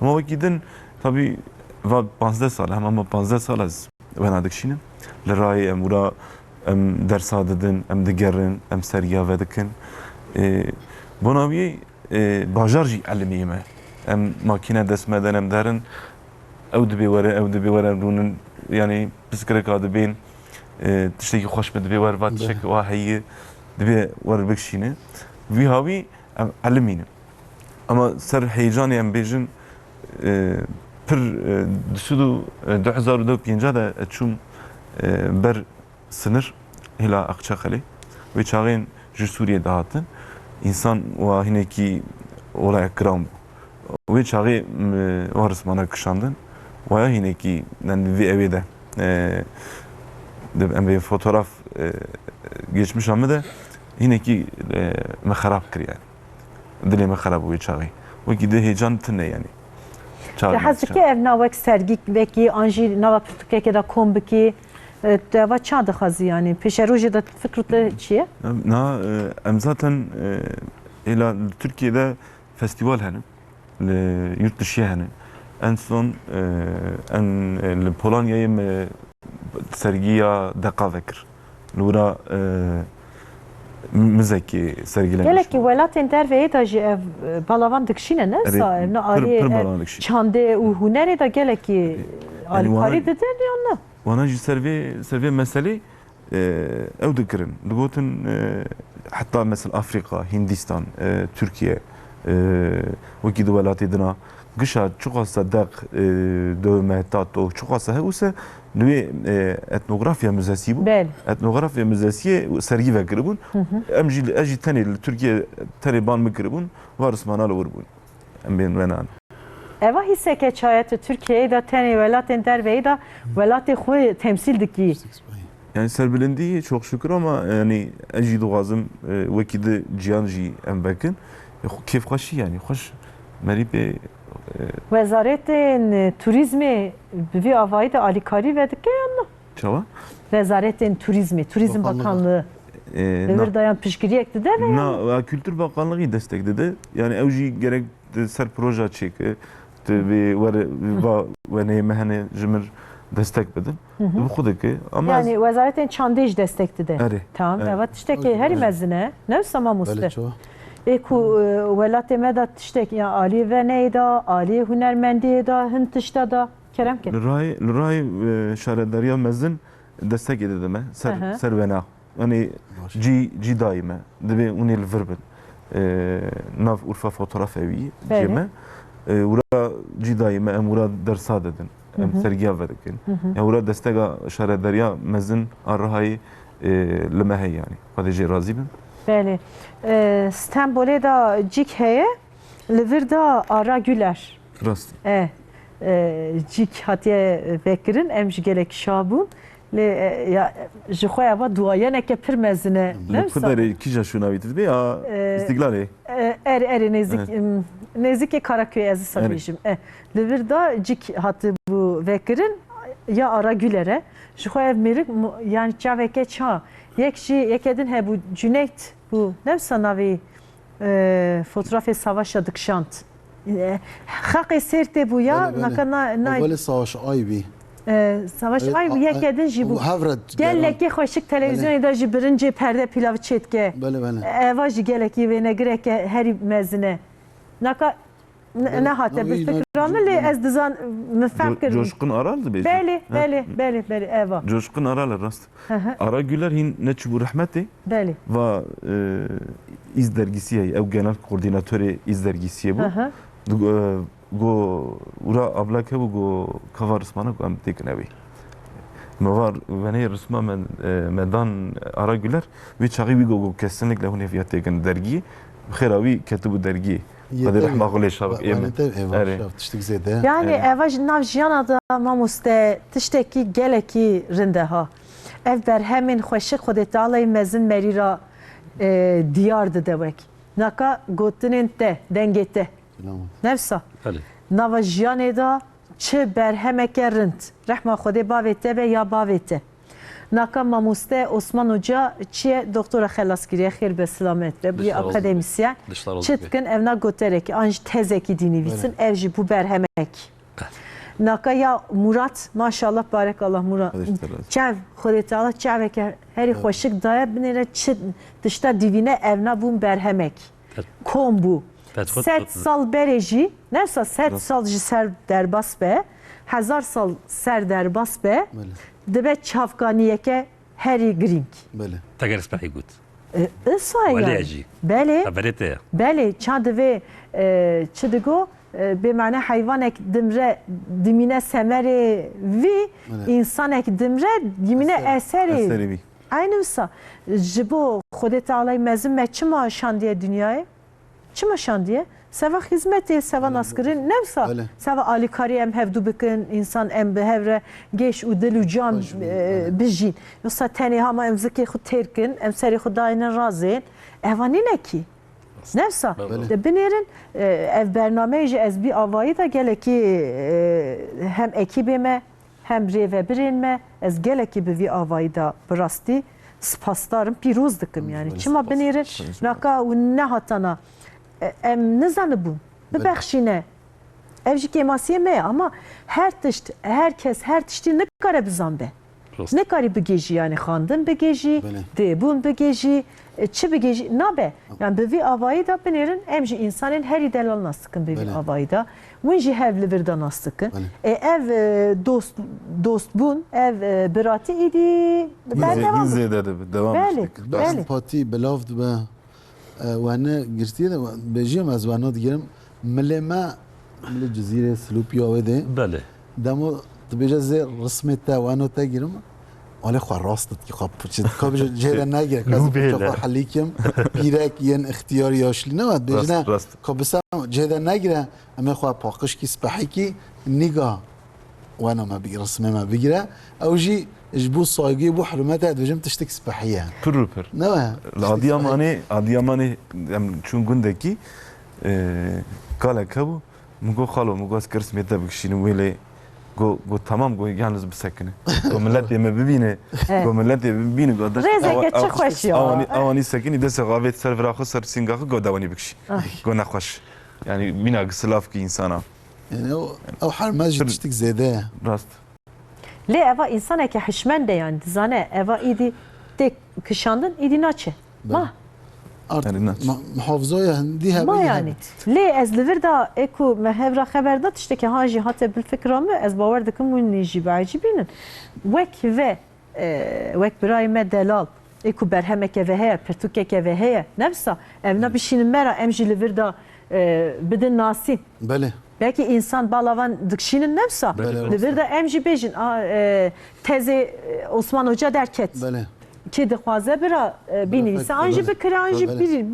Ama wekî din, tabî va panzdeh sal, hema me panzdeh sal ez wena dikişînim. Li rayê em wira, em dersa didin, em digerin, em sergiya vedikin. E, bona wî, e, bajar jî elimî me. Em makîne dest me den, em derin. Ew dibê were, ew dibê were rûnin. Yani piskireka dibên, e, tiştekî xweş min dibê wer, va Be. Tiştek wa heye, dibê wer bikişîne. Vî hawî em elimînin. Ama ser heyecanê em bêjin, e, pir, e, di sed û, e, du hezar û deh û pêncî de ez çûm, e, ber sinir hêla Aqçaqelê. Wê çaxên ji Sûriyê dihatin. Însan wa hinekî olaya kiran bû. Wê çaxê, m, wa rismana kişandin. Waya hinekî, yani vê ewê de, e, de em vê fotograf, e, geçmişa min de hinekî, e, me xerab kiriye. Dilê me xerab bû wê çaxê. Wekî di hêcan tune yani. Çaxê Te hez dike ev na wek sergîk vekî an jî nava pirtûkekê de kom bikî? E, tu eva ça dixwazî yani? Pêşerojê de fikr te çi ye? Na, e, em zaten, e, êla li Tirkiyê de festîval hene. Li yurt dişiyê hene. En son, e, en, e, li Polonyayê me sergiya deqa vekir. Li wira, e, mizekê sergî Gelekî welatên derveyê de jî ev, e, balavan dikişîne, ne Erê, wisa? Ev ne pir, alî, pir e, balavan dikişîne. Çandê û hunerê de gelekî, e, Yani alîkarî wana didin yan ne? Wana jî ser vê, ser vê meselê, e, ew dikirin. Digotin, e, heta mesela Afrîka, Hindîstan, e, Tirkiye, e, wekî di welatê din a, gişa çiqasa deq, e, dewme, tato, çiqasa hewse, li wê, e, etnografya müzesî bû. Belê. Etnografya müzesiyê sergî vekiribûn. Hı hı. Em jî, ez jî tenê li Tirkiye tenê ban min kiribûn, va rismana li wir bûn. Em bên wenan. Eva hîseke çaye tu Tirkiyeyê de tenê welatên derveyî de welatê xwe temsîl dikî? Yani serbilindî çok şükür ama yani ez jî dixwazim, e, wekî di ciyan jî em vekin. E, xwe-, kêfxweşî yani xweş merî pê, e, Wezaretên, e, turîzmê bi vî avayî de alîkarî vedike yan na? Çawa? Wezaretên turîzmê, Turîzm Bakanlığı. Bakanlığı. E, Li na- vir dayan piştgiriyek dide ve Na, ya Kültür Bakanlığı destek dide. Yani ew jî gerek di ser proje çêke, di vê were, va weneyê me hene ji mir destek bidin. Hı hı. Bi xwe dike. Ama Yani ez wezaretên çandê jî destek dide. Erê. Tamam, Erê. Eva tiştekê Erê. herî Erê. mezin e. Ne wisa mamoste? Belê çawa? Ê ku, e, welatê me de tiştek ya alî veneyê de, alî hunermendiyê de, hin tişta de. Kerem ke. Li rayê, li rayê, e, şaredariya mezin destekê dide me. Ser, Aha. ser wena. Yani Baş. cî, cî dayî me. Dibê hûn ê li vir bin. E, nav Urfa Fotoğraf Evi Belê. cê me. E, wira cî dayî me, em wira dersa didin. Em Hı hı. sergiya vedikin. Hı hı. Ya wira destega şaredariya mezin a Rihayê, e, li me heye yani. Xwedê jê razî bin. Belê. E, Stenbolê de cîk heye. Li vir de Ara Güler. Rast. E, e, cîk hatiye vekirin, em jî gelek şa bûn. Lê, e, ya, ji xwe eva duayeneke pir mezin e. Li Ne wisa? Kuderê kîja şûna wî dibê ya E, Îstîklalê? E, er, erê nêzik, Evet. em, nêzikê Karaköy ez wisa Evet. bêjim. E, li vir de cîk hatibû vekirin ya Ara Güler e. Ji xwe ev mêrik mu-, yani çaveke ça. Yek jî, yeke din hebû, Cüneyt bû. Ne wisa navê, e, fotoğrafê Savaşa dikşand. E, Xaqê Sêrtê bû ya, Belê, belê. naka na, na, O belê Savaş Ay bî. E, Savaş E, Ay bû, a, yeke din jî bû. Hevret Gelekî xweşik televizyonê de jî birincê perde pilav çêdike. Belê, belê. Eva jî gelekî wênegireke herî mezin e. Naka ne, Belê, nehate na wî, bi na fikra min lê ez dizan, min fehm Co-, kir. Coşkun Aral dibêje? Belê, Ha. belê, belê, belê, eva. Coşkun Aral e rast. Hı hı. Ara Güler hîn neçibû rehmetê. Belê. Va, e, Îz dergîsiyê, ew genel koordînatorê Îz dergîsiyê bû. Hı hı. Di, e, go, wira ablak hebû, go, kava rismana ku em têkin ewê. Me var venê risma me, e, me dan Ara Güler, wî çaxî wî got, got, kesinlikle hûn hêviya têkin dergî, bi xêra wî ketibû dergî. Xwedê rehma xwe lê şa bike. Erê. Tiştik zêde. Yani eva ji nav jiyana da mamoste tiştekî gelekî rind e ha. Ev berhemên xweşik Xwedê Teala'yê mezin merî ra, e, diyar dide wek. Naka gotinên te, dengê te. Newsa. Belê. Nava jiyanê da çi berhemeke rind. Rehma Xwedê bavê te be ya bavê te. Naka mamoste Osman Hoca çi ye? Doktora xelaskirî ye, xêr be silamet be. Bûye akademisyen. Çi dikin? Ev na goterekî, an jî tezekî dî nivîsin. Belê. Ev jî bû berhemek. Naka ya Murat, maşallah, barekallah Murat. Çev, Xwedê Teala çeveke herî xweşik daye, binêre çi tişta dîvîne, ev na bûn berhemek. Kom bû. Sed sal berê jî, newsa sed sal ji ser derbas be, hezar sal ser derbas be, dibe çavkaniyeke herî girîng. Belê. Teger spehî got. E, isa Welê yani. Jî. Belê. Haberê te ye. Belê, ça divê, e, çi digo, e, bê mane heyvanek dimre, dimîne semerê vî, belê, însanek dimre, dimîne eserê. Eserê vî. Aynı wisa, ji bo Xwedê Teala'yê mezin me çima şandiye dinyayê? Çima şandiye? Seva xizmetê, seva naskirin, ne wisa? Belê. Seva alîkarî em hevdû bikin, însan em bi hev re geş û dil û can, e, bijîn. Yoksa tenê hama em zikê xwe têr kin, em serê xwe daynin razên, eva nîne kî. Ne wisa? Belê. De binêrin, e, ev bernameyê jî ez bî avayî de gelekî, e, hem ekîbê me, hem rêvebirên me, ez gelekî bi vî avayî de bi rastî spasdar im, pîroz dikim yani. Çima binêrin, naka û nehatana, e, em nizanibûn. Bibexşîne. Ev jî kêmasiyê me ye ama her tişt, her kes, her tiştî nikare bizanbe. Nikarî bigêjî, yani xandin bigêjî, dêbûn bigêjî, e, çi bigêjî, nabe. Yani bi vî avayî de binêrin, em jî însanên herî delal nas dikin bi vî avayî de. Win jî hev li vir de nas dikin. E, ev, e, dost, dostbûn, ev, e, biratî îdî berdewam zêde dibe, dewam belê, belê. Bi empatî, bi lav dibe. E, wene girtiye de bêjiyam ez wena digirim. Milê me, milê Cizîrê, Silûpiya wê de. Belê. Demo dibêje zê rismê te, weno te girim. Alê xwe rast dikî, xwe piçit. Ka bêje cihê de negire, ka ez piça xwe helîkim. Pîrek yên ixtiyar yaşlî ne wet. Bêjine, ka bisem cihê de negire, em ê xwe paqişkî, spehîkî, nîga wena me bigire, rismê me bigire. Ew jî ji bo saygiyê, bo hurmetê dibêjim tiştek spehî ye. Pir û pir. Ne we? Li Adiyamanê, Adiyamanê em çûn gundekî, e, kalek hebû. Min got, "Xalo," min got, "ez rismê te bikişînim wê lê." Got, got, "Tamam," got, "yalnız bisekine." Got, "Milletê me bibîne." Got, "Milletê bibîne." Got, rêzeke çi xweş ya. Awanî, awanî sekinî destê xwe avêt ser vira xwe, ser sînga xwe, got, "Dewanî bikişî." Got, "Nexweş." Yani bîna gi silav ki insana. Yani o, o hermez jî tiştik zêde ye. Rast. Lê eva însaneke hişmend e, yani dizane eva îdî tê kişandin, îdî naçe. Ma. Artık yani naç. Ma, muhafazaya hindî hebe. Ma yani. Lê ez li vir da ê ku me hev ra xeber da tişteke ha jî hate bil fikra min, ez bawer dikim win jî biecibînin. Wek ve e, wek birayê me delal, ê ku berhemeke ve heye, pirtûkeke ve heye, ne wisa, evna bişînin me ra, em jî li vir da, e, bidin nasîn. Belê. Belkî însan bala van dikişînin ne wisa. Belê, li vir da em jî bêjin, a, e, tezê, e, Osman Hoca derket. Belê. Kê dixwaze bira, e, bînivîse, an jî bikire, an jî bir-,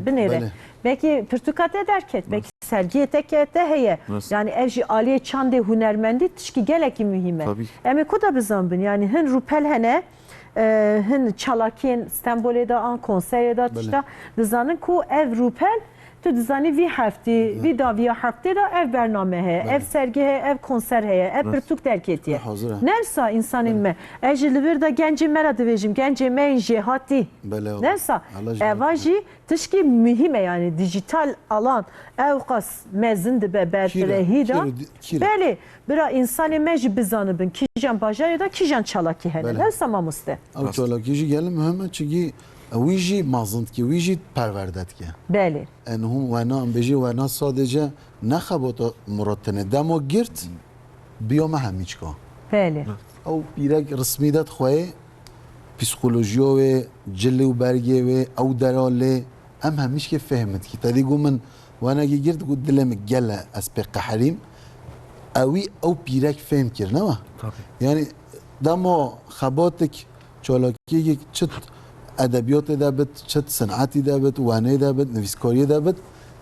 binêre. Belê. Belkî pirtûka te derket, belkî sergiyê te ke te heye. Rast. Yani ev jî aliyê çandê hunermendî tişkî gelekî muhîm e. Tabii. Em ê ku da bizanbin, yani hin rûpel hene, e, hin çalakiyên Stenbolê de an konserê de tişta dizanin ku ev rûpel, tu dizanî vî heftî, vî daviya heftê de ev bername heye, ev sergi heye, ev konser heye, ev pirtûk derketiye. Hazir e. Ne wisa însanên me, ez jî li vir de gencê me re dibêjim, gencê me yên jêhatî. Belê. Ne wisa, eva jî tişkî muhîm e, yani dijital alan ewqas mezin dibe berfirehî de. Belê, bira însanê me jî bizanibin kîjan bajarê de kîjan çalakî hene. Belê. Ne wisa mamoste? Ew çalakî jî gelê muhim e, çikî wî jî mazin dike, wî jî perwerde dike. Belê. En hûn wena, em bêjî wena sadece ne xebata Murat tenê. Dema girt, biya me hemîçka. Belê. Ew pîrek rismî de dixweyê, psîkolojiya wê, cilê û bergê wê, ew dera lê, em hemîşkê fêhm dikî. Te dî got min, wenekî girt, got, "Dilê min gele, ez pê qeherîm." Ewî ew pîrek fêhm kir, ne we? Tabii. Yani, Dema xebatik çalakiyek çi edebiyatê de bit, çi senetî de bit, wenê de bit, nivîskariyê de bit,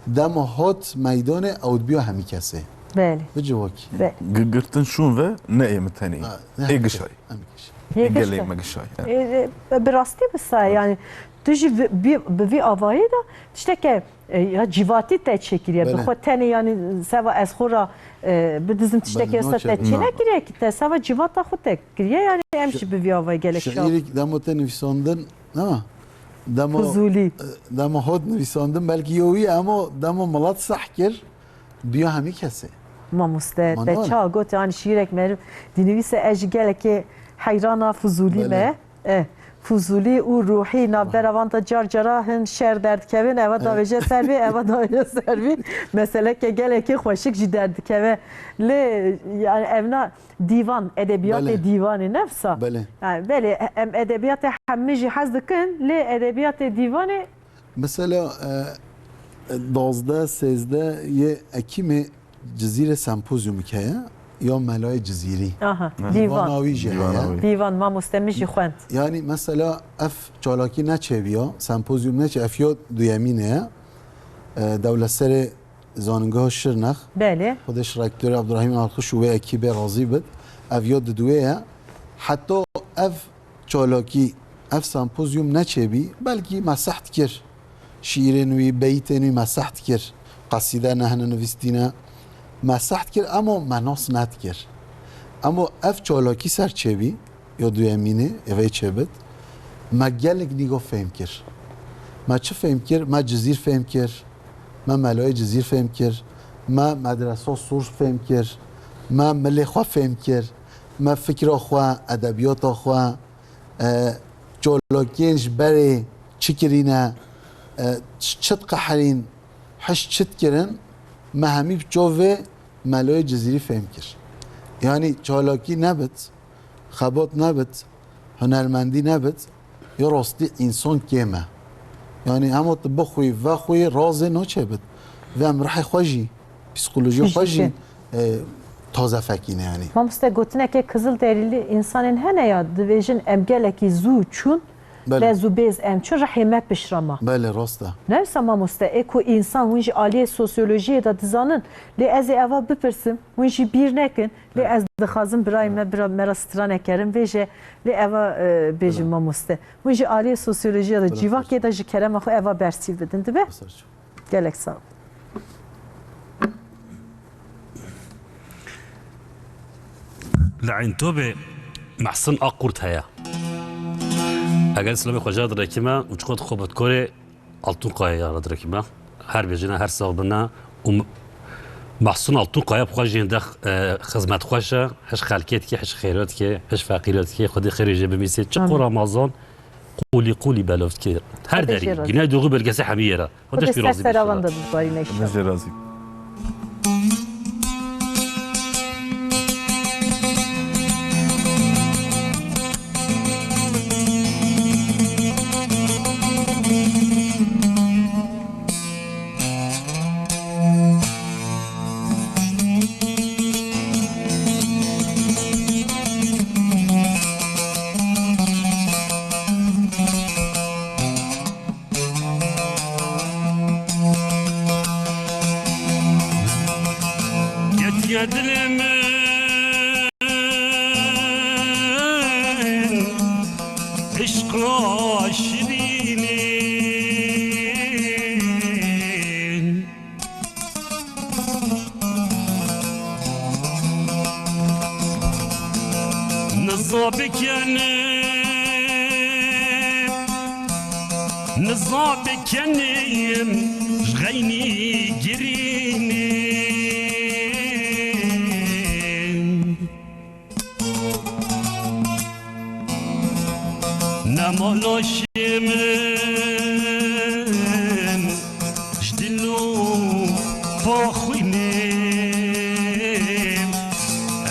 dema hat meydanê ew dibiya hemî kesê. Belê. Bi civakî. Be- Gi-, girtin şûn ve ne ê min tenê. Ha, ne Ê hemî gişay. Kes, hemî kes. Ê Ê gelê gişay. Me gişay. Ê, e, bi rastî bi sa, yani tu jî bi, bi, bi vî avayî de tişteke, e, ya cîvatî te çêkiriye. Bi Belê. Xwe tenê, yani seva ez xwe ra, e, bidizim tişteke Belê, esta te naçe. Çênekiriye ki te seva cîvata xwe te kiriye, yani em jî bi vî avayî gelek şa. Şiîrik demo te nivîsandin, ha? Demo, Fuzûlî. E, demo hot nivîsandin, belkî yo wî, emo demo milet seh kir, biya hemî kesê. Mamoste, Mano te ne? Ça got, yani şiîrek meriv dinivîse, ez jî gelekê heyrana Fuzûlî Belê. Me. E, Fuzûlî û Ruhî navbera van de car cara hin şer derdikevin, eva Evet. davêje ser vî, eva davêje ser vî. Meseleke gelekê xweşik jî derdikeve. Lê, yani evna dîvan, edebiyatê Belê. Dîvanê nefsa. Belê. Yani, belê, em edebiyatê hemî jî hez dikin, lê edebiyatê dîvanê Mesela, e, duwazdeh, sêzdeh yê Ekîmê Cizîrê sempozyumik heye, ya Melayê Cizîrî. Aha, Hı. dîvan. Dîvana wî jî Dîvana heye. Wî. Dîvan, mamoste min jî xwend. Yani mesela ev çalakî neçêbiya, sempozyum neçe, ev ya duyemîn e. E, Dewletserê Zanîngeha Şirnex. Belê. Xwedê ji rektorê Abdurrahîm Alxuş û wê ekîbê razî bit. Ev ya diduwê ye. Heta ev çalakî, ev sempozyum neçêbî, belkî me seh dikir. Şiîrên wî, beytên wî me seh dikir. Qesîde ne hene nivîstîne. Me seh dikir, emo me nas nedikir. Emo ev çalakî ser çêbî, ya duyemînê, evê çêbit, me gelek nîgo fêm kir. Me çi fêm kir? Me Cizîr fêm kir. Me Melayê Cizîr fêm kir. Me medresa Sûr fêm kir. Me milê xwe fêm kir. Me fikra xwe, edebiyata xwe, e, çalakiyên ji berê çi kirîne, e, ç-, çi diqehirîn, hiş çi dikirin, me hemî bi çavê Meloyê Cizîrî fêm kir. Yanî çalakî nebit, xebat nebit, hunermendî nebit, ya rastî însan kêm e. Yanî hema tu bixwî, vexwî, razê naçe bit. Vê em rihê xwe jî, psîkolojiyê Jî xwe jî, kêm. e, taze fekîne yanî. Mamoste, gotineke kizil derîlî însanên hene ya, dibêjin em gelekî zû çûn, Belê. Lez û bêz em çûn, rihê me piştre ma. Belê, rast e. Ne wisa mamoste, ê ku însan hûn jî aliyê sosyolojiyê de dizanin, lê ez ê eva bipirsim, hûn jî bîr nekin, lê Belê. Ez dixwazim birayê me, bira me re stranek kerin, vêje, lê eva, e, bêjin Belê. Mamoste. Hûn jî aliyê sosyolojiyê de, Belê, cîvakê xweş. De ji kerema xwe eva bersîv bidin, dibe? Xweş. Gelek sağ ol. Li Eyntobe Mehsin Akkurt heye. Eger Îslamê xwe jê re direkime û çiqot xwe bi korê Altûnkayaya re direkime. Her bêjine, her sax bine û M-, Mehsin Altûnkaya bi xwe jî hindek, e, xizmetxweş e. Hiş xelkê dike, hiş xêrê dike, hiş feqîrê dike. Xwedê xêrê jê bimîsê. Çi Amîn. Qo Ramazan, Qûlî qûlî belav dike. Her Xwedê derî. Jê razî. Güneydoğu bölgesi hemî yere. Xwedê Xwedê jê ser razî seravan bişire. De bibarîne inşallah. Xwedê jê razî. Ketiye dilê min îşqa şirînê. Niza bikenim, niza bikenim, ji xeynî girînim. Nema laşê min ji dil û paxwînê,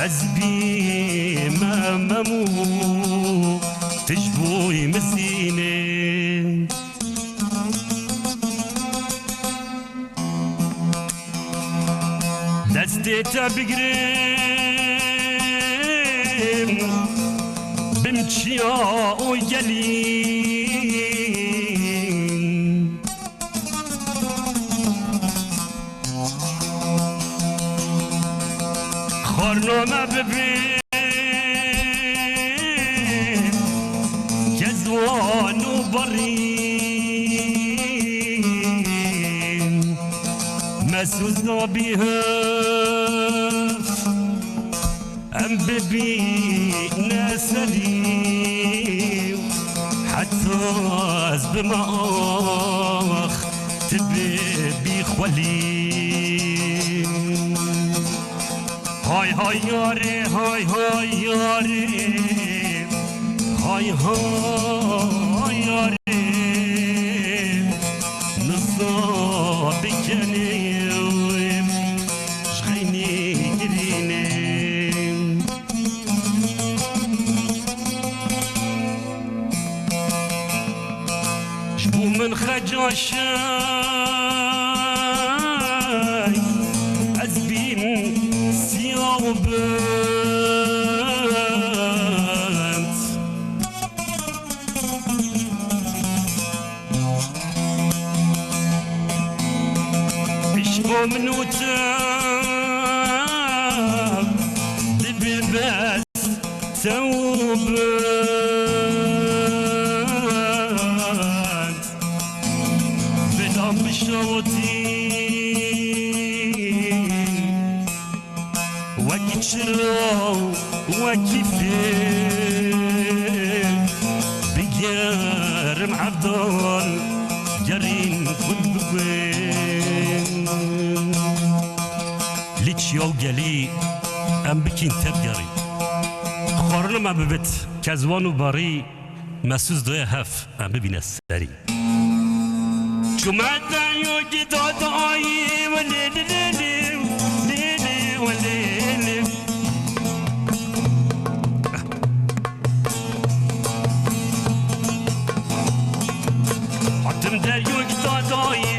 ez bîme mem û tu ji bo mizînê. Destê te bigirim, çiya û gelî. Xwarname bibe kezwan û barî. Mesûd nabî hev em bibîne serî. Heta ez bime ax, tu bibî xwelî. Hay hay yarê, hay hay yarê, hay hay yarê. Niza bikenê ji xeynî girînê. Ji bo min xeca şey ez bîm siyaw bint. Ji bo min û te dibe bes. Sew bint, bila bişewitî wekî çira û wekî fêl. Bigerim Evdal gerîn gul bibê. Li çiya û gelî em bikîn tevgerî. Xwarina me bibit kezwan û barî, Mesûd doye hev em bibîne serî. Çûme deryo gî dadayî, welê lê lê lê, lê lê welê lê. Hatim deryoyk dadayî,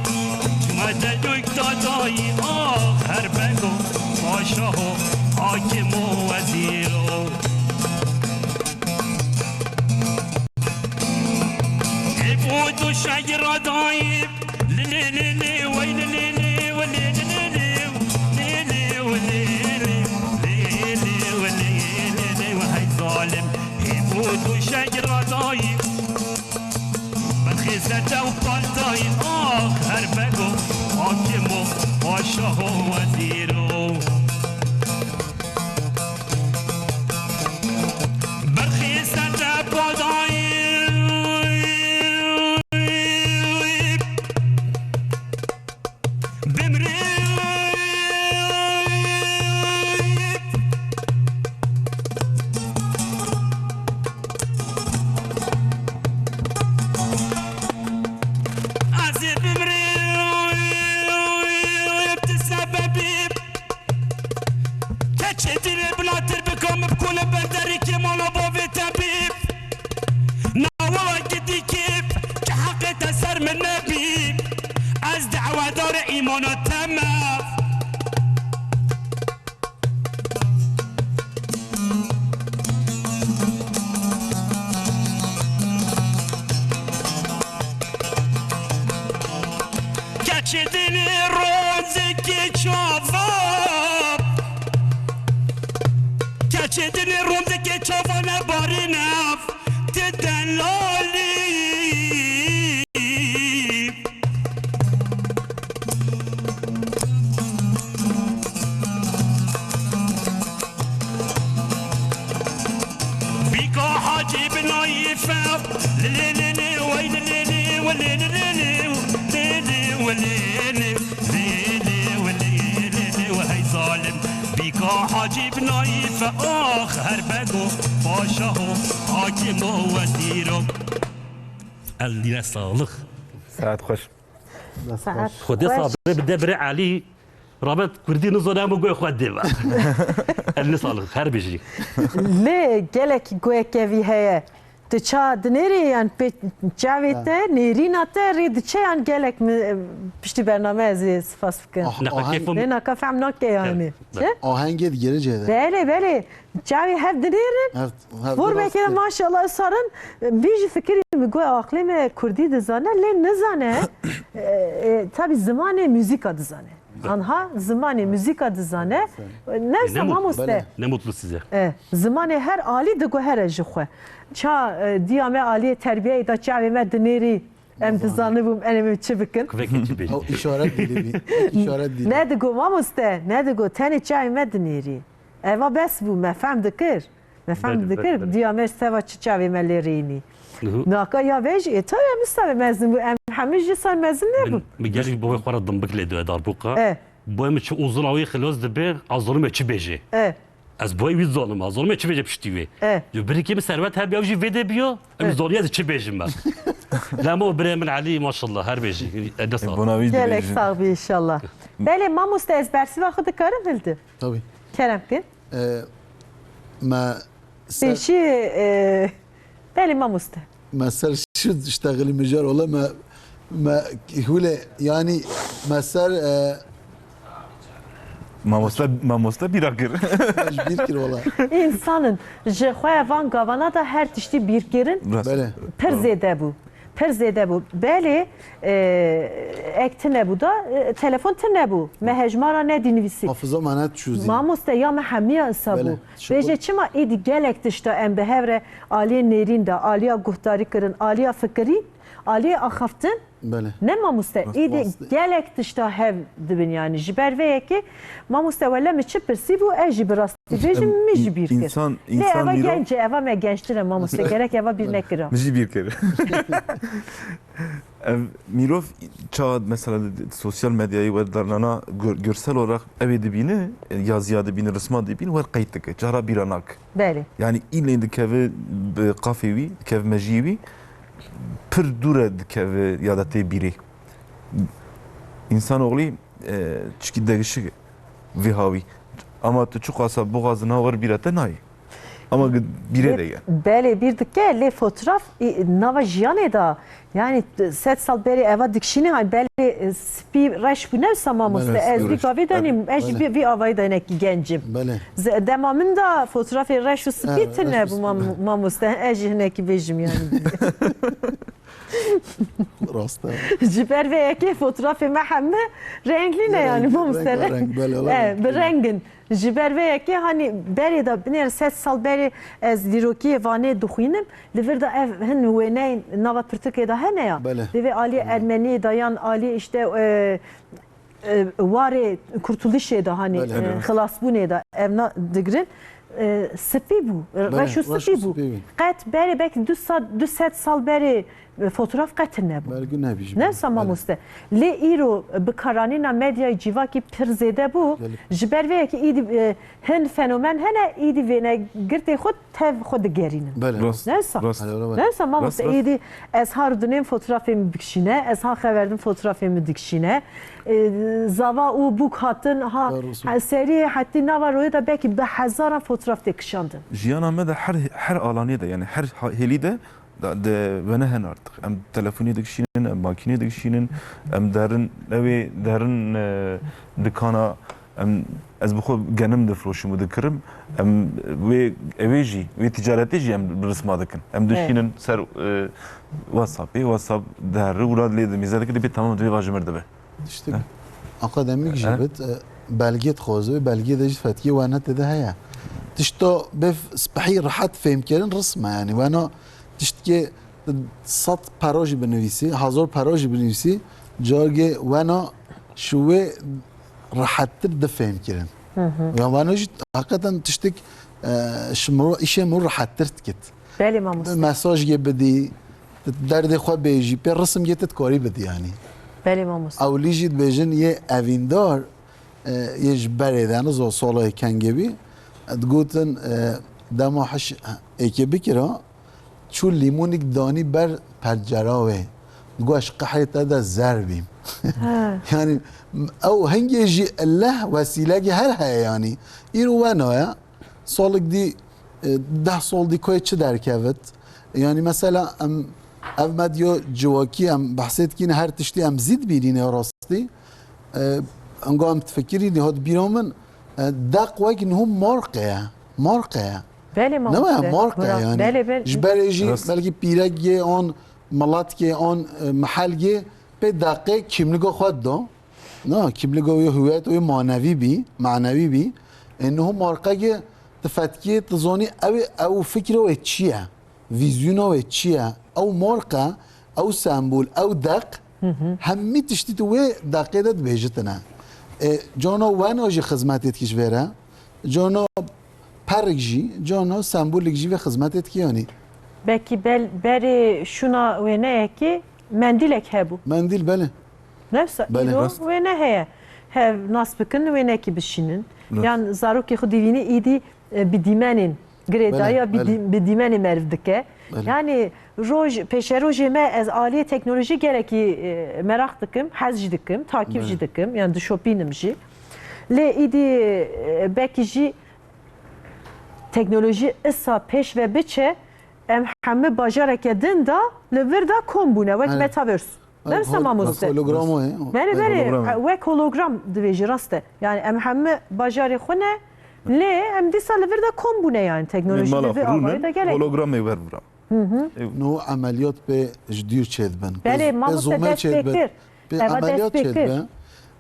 çûme deryoyk dadayî, ax her bego, paşaho, hakimo, wezîro. Hêf û duşegî radayî, li lê lê lê, wey li lê lê, welê li lê lê, lê lê welê lê, lê lê welê lê lê, wey hey zalim. Hêf û duşegî radayî, berxêze dew paltayî, ax her bego, hakimo, paşaho, wezîro. Berxêze de padayî, bimrê. Ez ê bimrê, tu sebebî. Keçê dînê bilatir bika, min bi kolê benderî kê mala bavê te bî. Nawa we gidî kê, çi heqê te ser min nebî. Ez dawedarê îmana te me. Keçê dinê rondekê çava, keçê dinê rondekê çava nebarîne, ti delalî. Bîka Hacî bi nayîfe, lê lê lê lê, wey lê lê lê, welê lê lê lê, lê lê welê lê, lê lê welê lê lê, wey hey zalim. Bîka Hacî bi nayîfe, ax her bego, paşaho, hakimo, wezîro. Eline sağlık. Saet xweş. Saet Xwedê xweş. Sabirê bide birê Elî. Rabet Kurdî nizane hemû guhê xwe dê ve. Eline sağlık, her bijî. Lê gelek guhekevî heye. Tu ça dinêrî yan pê çavê te, nêrîna te rê diçe yan gelek mi, piştî bername ez ê spas bikim. Ah, Naka aheng- kêfim. Lê naka fehm nake yani. Evet. Çi? Ahengê digere cêde. Belê, belê. Çavê hev dinêrin. Hev, hev Formeke de maşallah sarin. Bî jî fikirî mi got aqlê me kurdî dizane, lê nizane. E, e, tabi zimanê muzîka dizane. Anha zimanê muzîka dizane. Ne Ne mutlu. Mamoste. Ne mutlu size. E, zimanê her alî diguhere ji xwe. Ça, e, diya me aliyê terbiyeyê de çavê me dinêrî. Em dizanibûm, em ê çi bikin. Kuvek çi bêjin. Ew îşaret dîlî bî. Îşaret dîlî. Ne digo mamoste, ne digo tenê çavê me dinêrî. Eva bes bû, me fehm dikir. Me fehm Belê, dikir, belê, belê. Diya me seva çi çavê me lê rênî. Hı hı. Naka ya vej, e, tabii em nistave mezin bû, em hemî jî san mezin nebû. Min, min gelek bo xwe re dimbik lê diwe darboka. E. Bo em çi uzun awî xilos dibe, a zorim e çi bêje. E. Ez bo wî zanim, a zorim e çi bêje piştî wê. E. Yo birikê min serwet hebe, ew jî vê de biyo, em E. zaniye ez çi bêjim ben. Lemo birê min Elî, maşallah, her bêjî. E, dest E, al. Bona wî Gelek dibêjin. Sax bî inşallah. Belê mamoste ez bersiva xwe dikarim hildim. Tabii. Kerem kin. E, me ser Pêşî, e, belê mamoste. Me ser şu iştexilî mijar ola me, me hûlê, yani me ser, e, Mamoste, mamoste bîra kir. Ji bîr kir ola. Însanin ji xwe van gavana da her tiştî bîr kirin Rast. Belê. Pir zêde bû. Pir zêde bû. Belê, e, ek tine bû da, e, telefon tine bû. Me hejmara nedî nivîsî. Hafiza me ne çûzî. Mamoste ya me hemiya isa Belê, bû. Şukur. Bêje çima êdî gelek tişta em bi hev re aliyê nêrîn de, aliya guhdarî kirin, aliya fikirî, aliyê axaftin. Belê. Ne mamoste, Rast, êdî rast. Gelek tişta hev dibin yani. Ji ber vê yekê mamoste wele min çi pirsî bû, ez jî bi rastî bêjim, Em, min jî bîr kir. Însan, Lê însan eva mîro- genc e, eva me gençtir e mamoste, gerek eva bîr nekira. Min jî bîr kir. Ev mirov çawa mesela sosyal medyayê we dernana gör-, görsel olarak ew ê dibîne, yazıya dibîne, risma dibîne, wer qeyd dike, cara bîra nak. Belê. Yani îlên dikeve bi qafê wî, dikeve mejiyê wî, pir dûre dikeve ya da tê bîrê. Însanoxlî, e, çikî degişik vî hawî. Ama tu çiqasa bixwazin ha wer bîra te nayê. Ama gi-, bîrê de ye. Belê bîr dike, lê fotoğraf, e, nava jiyanê de, yani sed sal berê eva dikişîne, hani belê, e, spî reş bû, ne wisa mamoste. Belê, Ez vî spî reş. Gavê de nîm, ez jî Belê. Vî, vî avayî de hinekî genc im. Belê. Ze-, dema min de fotoğrafê reş û spî Evet, tune reş û bû spî. Mam-, mamoste. Ez jî hinekî bêjim yani. Rast e. Ji ber vê yekê fotoğrafê me heme renglî ne yani, Renk, mamoste renk, ne? Renk, belê, E, bi belê. Rengin. Ji ber vê yekê hani berê de binêr sed sal berê ez dîrokiyê Vanê dixwînim. Li vir de ev hin wêneyên nava pirtûkê de hene ya. Belê. Divê alî Ermeniyê de yan alî işte, e, e, warê kurtulişê de hani, Belê. E, xilasbûnê de ev na digrin. E, spî bû. Belê, Reş û spî bû. Spî bû. Qet berê belkî du sed, du sed sal berê, e, fotoğraf qet nebû. Belkî nebî ji Ne wisa Belê. Mamoste. Lê îro bi karanîna medyayê civakî pir zêde bû. Gelek. Ji ber vê yekê îdî, e, hin fenomen hene, îdî vêne girtê xwe tev xwe digerînin. Belê. Rast, Ne wisa? Rast. Belê, belê, belê. Ne wisa mamoste Rast, rast. Îdî ez ha rûdinêm fotoğrafê min bikişîne, ez ha xeverdim fotoğrafê min dikişîne. E, zava û bûk hatin ha, Doğru. Ha, serî hetî nava royê de belkî bi hezaran fotoğraf tê kişandin. Jiyana me de her, her alanê de, yani her ha-, hêlî de, da, de wene hene artık. Em telefonê dikişînin, em makînê dikişînin, em derin, ewê derin, e, dikana, em, ez bi xwe genim difroşim û dikirim. Em wê, ewê jî, wê ticaretê jî em bi risma dikin. Em Evet. dişînin ser, e, WhatsAppê, WhatsApp diherri, wila lê dimîze dike, dibê tamam, dibê va ji mir dibe. Tiştek Heh. akademîk jî Heh. bit, e, belgê dixwaze, wê belgê de jî fetkê wene tê de heye. Tişta bê f-, spehî rehet fêmkirin rism e, yani wena tiştkê sed pera jî binivîsî, hezar pera jî binivîsî, cargê wena ji wê rehettir difêmkirin. Hı hı. Ya wena jî heqeten tiştek, e, ji miro, îşê miro rehettir dikit. Belê mamoste. Mesajê bidî, derdê xwe bêjî, pê risimkê tu dikarî bidî yanî. Belê mamoste. Ewlî jî dibêjin yê evîndar, e, yê ji berê de, nizo sola yê kengê bî, digotin, e, dema hiş êkê bikira, çû lîmonîk danî ber pencera wê. Digot, "Ez ji qehrê te de zer bîm." Ha. Yanî, ew hingê jî leh wesîlekê her heye yanî. Îro wena ye. Salek dî, e, deh sal dî koyê çi derkevit? Yani mesela em ev medya civakî em behsê dikîne, her tiştî em zî dibînîne rastî. E, Ango em difikirî niha di bîra min, e, deq wek niho marqe ye. Marqe ye. Belê Ne waya mamoste. Marqe Bura- yani. Belê, belê. Ji berê jî Rast. Belkî pîrekê an, miletkê an, e, mehelgê pê deqê kimliga xwe dida. Na, kimliga wê hüwiyet wê manevî bî, manevî bî. E, niho marqegê tu fetkiyê tu zanî ew ê, ew fikra wê çi ye? Vîzyona wê çi ye? Ew marqe, ew sembol, ew deq, hemî tiştî tu wê deqê de dibêjitine. E, cana wena jî xizmetê dikî ji vê re. Cana perik jî, cana sembolik jî vê xizmetê dikî yanî. Belkî bel, berê şûna wêneyekê mendîlek hebû. Mendîl, belê. Nefsa Belê. Îro Rast. Wêne heye. Hev nas bikin, wênekî bişînin. Rast. Yan zarokê xwe dîvînî îdî, e, bi dîmenên girêdayî Belê, ya bi belê. Dî-, bi dîmenê meriv dike. Belê. Yani roj, pêşerojê me ez aliyê teknolojî gelekî, e, meraq dikim, hez jî dikim, takip Belê. Jî dikim, yani dişopînim jî. Lê îdî, e, belkî jî teknolojî isa pêş ve biçe, em hemî bajareke din de li vir de kom bûne, wek Aynen. Metaverse. Aynen, Dersa hol-, mamoste. Holograma ye. Belê, belê, Hologram e. Wek hologram divêjî, rast e. Yani em hemî bajarê xwe ne, lê em dîsa li vir de kom bûne yani teknolojî Mala li vir xwe rûnin, avayî de gelek. Hologramê ver vira. Ew. No emeliyat pê ji dûr çêdibin. Belê, Pê, pê mamoste zomê dest pê çêdibin. Kir. Pê Eva dest emeliyat pê kir. Çêdibe.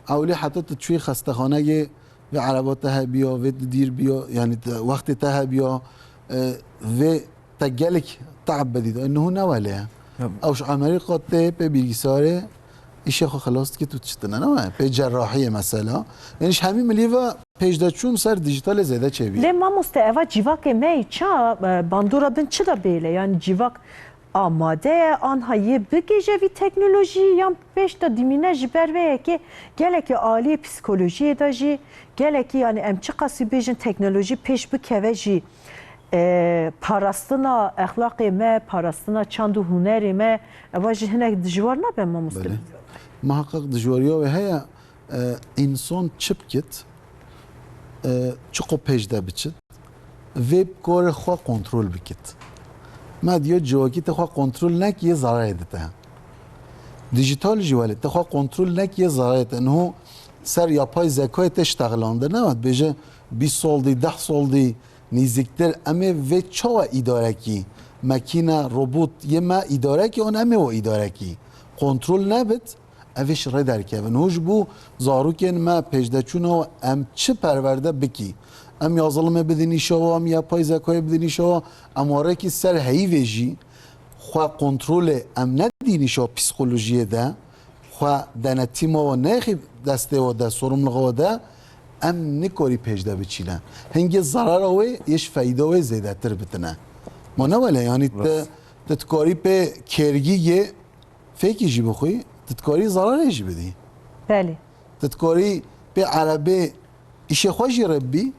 Ewlî heta tu çûyî xestexaneyê vê ereba te hebiya, vê tu dîr biya, yani te, wextê te hebiya, e, vê te gelek te'b bedî de. Niho ne wele ye. Ya. Ew ji Amerîka tê pê bilgisayarê îşê xwe xilas dikit û tiştine ne wele. Pê cerrahiyê mesela. Yani ji hemî milî ve pêşdeçûn ser dijitalê zêde çêbî. Lê mamoste, eva civakê me yî ça, e, bandora bin çi da bêle? Yani civak amade ye, anha yê bigêje vî teknolojî yan pêş de dimîne ji ber vê yekê gelekî aliyê psîkolojiyê de jî, gelekî, yani em çiqasî bêjin teknolojî pêş bikeve jî, e, parastina exlaqê me, parastina çand û hunerê me, eva jî hinek dijwar nabe mamoste? Belê. Muhakkak dijwariya wê heye, e, însan çi bikit, e, çiqo pêş de biçit, vê bi karê xwe kontrol bikit. Me diyo civakî te xwe kontrol nekî yê zararê dite. Dijital jî welê te xwe kontrol nekî yê zararê te. Niho ser yapay zekayê te ştexlandin. Ne wet bêje bîst sal dî, deh sal dî nîziktir em ê vê çawa îdarekî, mekîne, robot yê me îdarekî an em ê we îdarekî. Kontrol nebit, ev ê ji rê derkevin. Hû ji bo zarokên me pêşdeçûna we em çi perwerde bikî? Em ya zilimê bidin îşa we, em yapay zekayê bidin îşa we, em warekî ser heyîvê jî xwe kontrolê em nedîn îşa psîkolojiyê de, xwe denetîma we nexî destê we de, sorumluluğa we de, em nikarî pêş de biçîne. Hingê zarara wê yê ji feyda wê zêdetir bitine. Ma ne wele, yanî te, Rast. Te dikarî pê kêrgî yê fêkî jî bixwî, tu dikarî zararê jî bidî. Belê. Tu dikarî pê erebê îşê xwe jî rê bibî,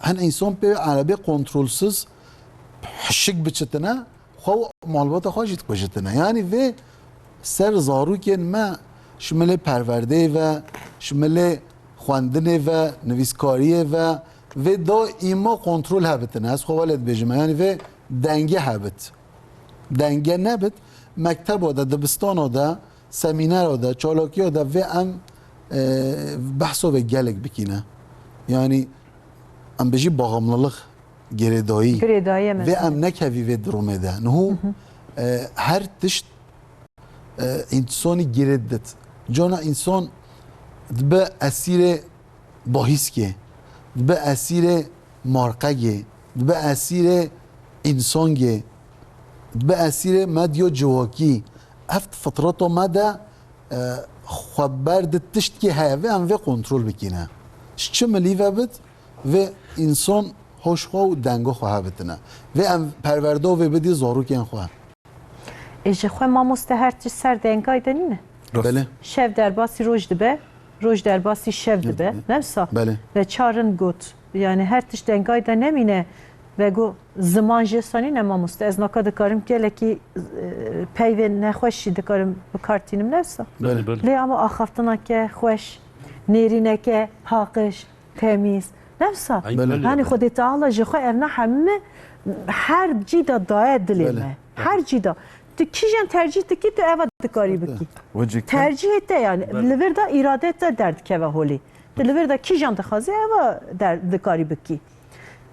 hin însan pê erebê kontrolsiz hişik biçitine, xwe û malbata xwe jî dikujitine. Yanî vê ser zarokên me, şimilê perwerdeyê ve, şimilê xwendinê ve, nivîskariyê ve, vê daîma kontrol hebitine. Ez xwe wele dibêjim, yanî vê denge hebit. Denge nebit, mekteba de, dibistana de, semînera de, çalakiya de vê em, e, behsa vê gelek bikîne. Yanî em bijî bağımlılık, girêdayî. Girêdayî ye Vê mesela. Em nekevî vê durumê de. Niho, e, her tişt, e, însonî girêt dit. Cana înson dibe esîrê bahîskê, dibe esîrê marqegê, dibe esîrê însangê, dibe esîrê medya civakî. Ev fitrata me de, e, xwe ber di tiştkî heye, vê em vê kontrol bikîne. Ji çi milî ve bit, vê însan hoş xwe û dengo xwe hebitine. Vê em perwerda vê bidî zarokên xwe. Ê ji xwe mamoste her tişt ser dengay de nîne? Rast. Belê. Şev derbasî roj dibe, roj derbasî şev dibe. Dibe. Ne wisa? Belê. Ve çarin got. Yani her tişt dengay de nemîne. Ve got ziman jê sanîne mamoste. Ez naka dikarim gelekî, e, peyvên nexweş jî dikarim bikartînim ne wisa? Belê. Belê. Lê ama axaftinake xweş, nêrîneke paqij, temîz. Ne wisa? Aynen Belê. Öyle. Yani Xwedê Teala ji xwe evna hemî her cî de daye dilê Belê. Me. Her cî de. Tu kîjan tercîh dikî, tu eva dikarî bikî. Tercîhê te yani. Li vir de îrade te derdikeve holê. Tu li vir de kîjan dixwazî, eva der, dikarî bikî.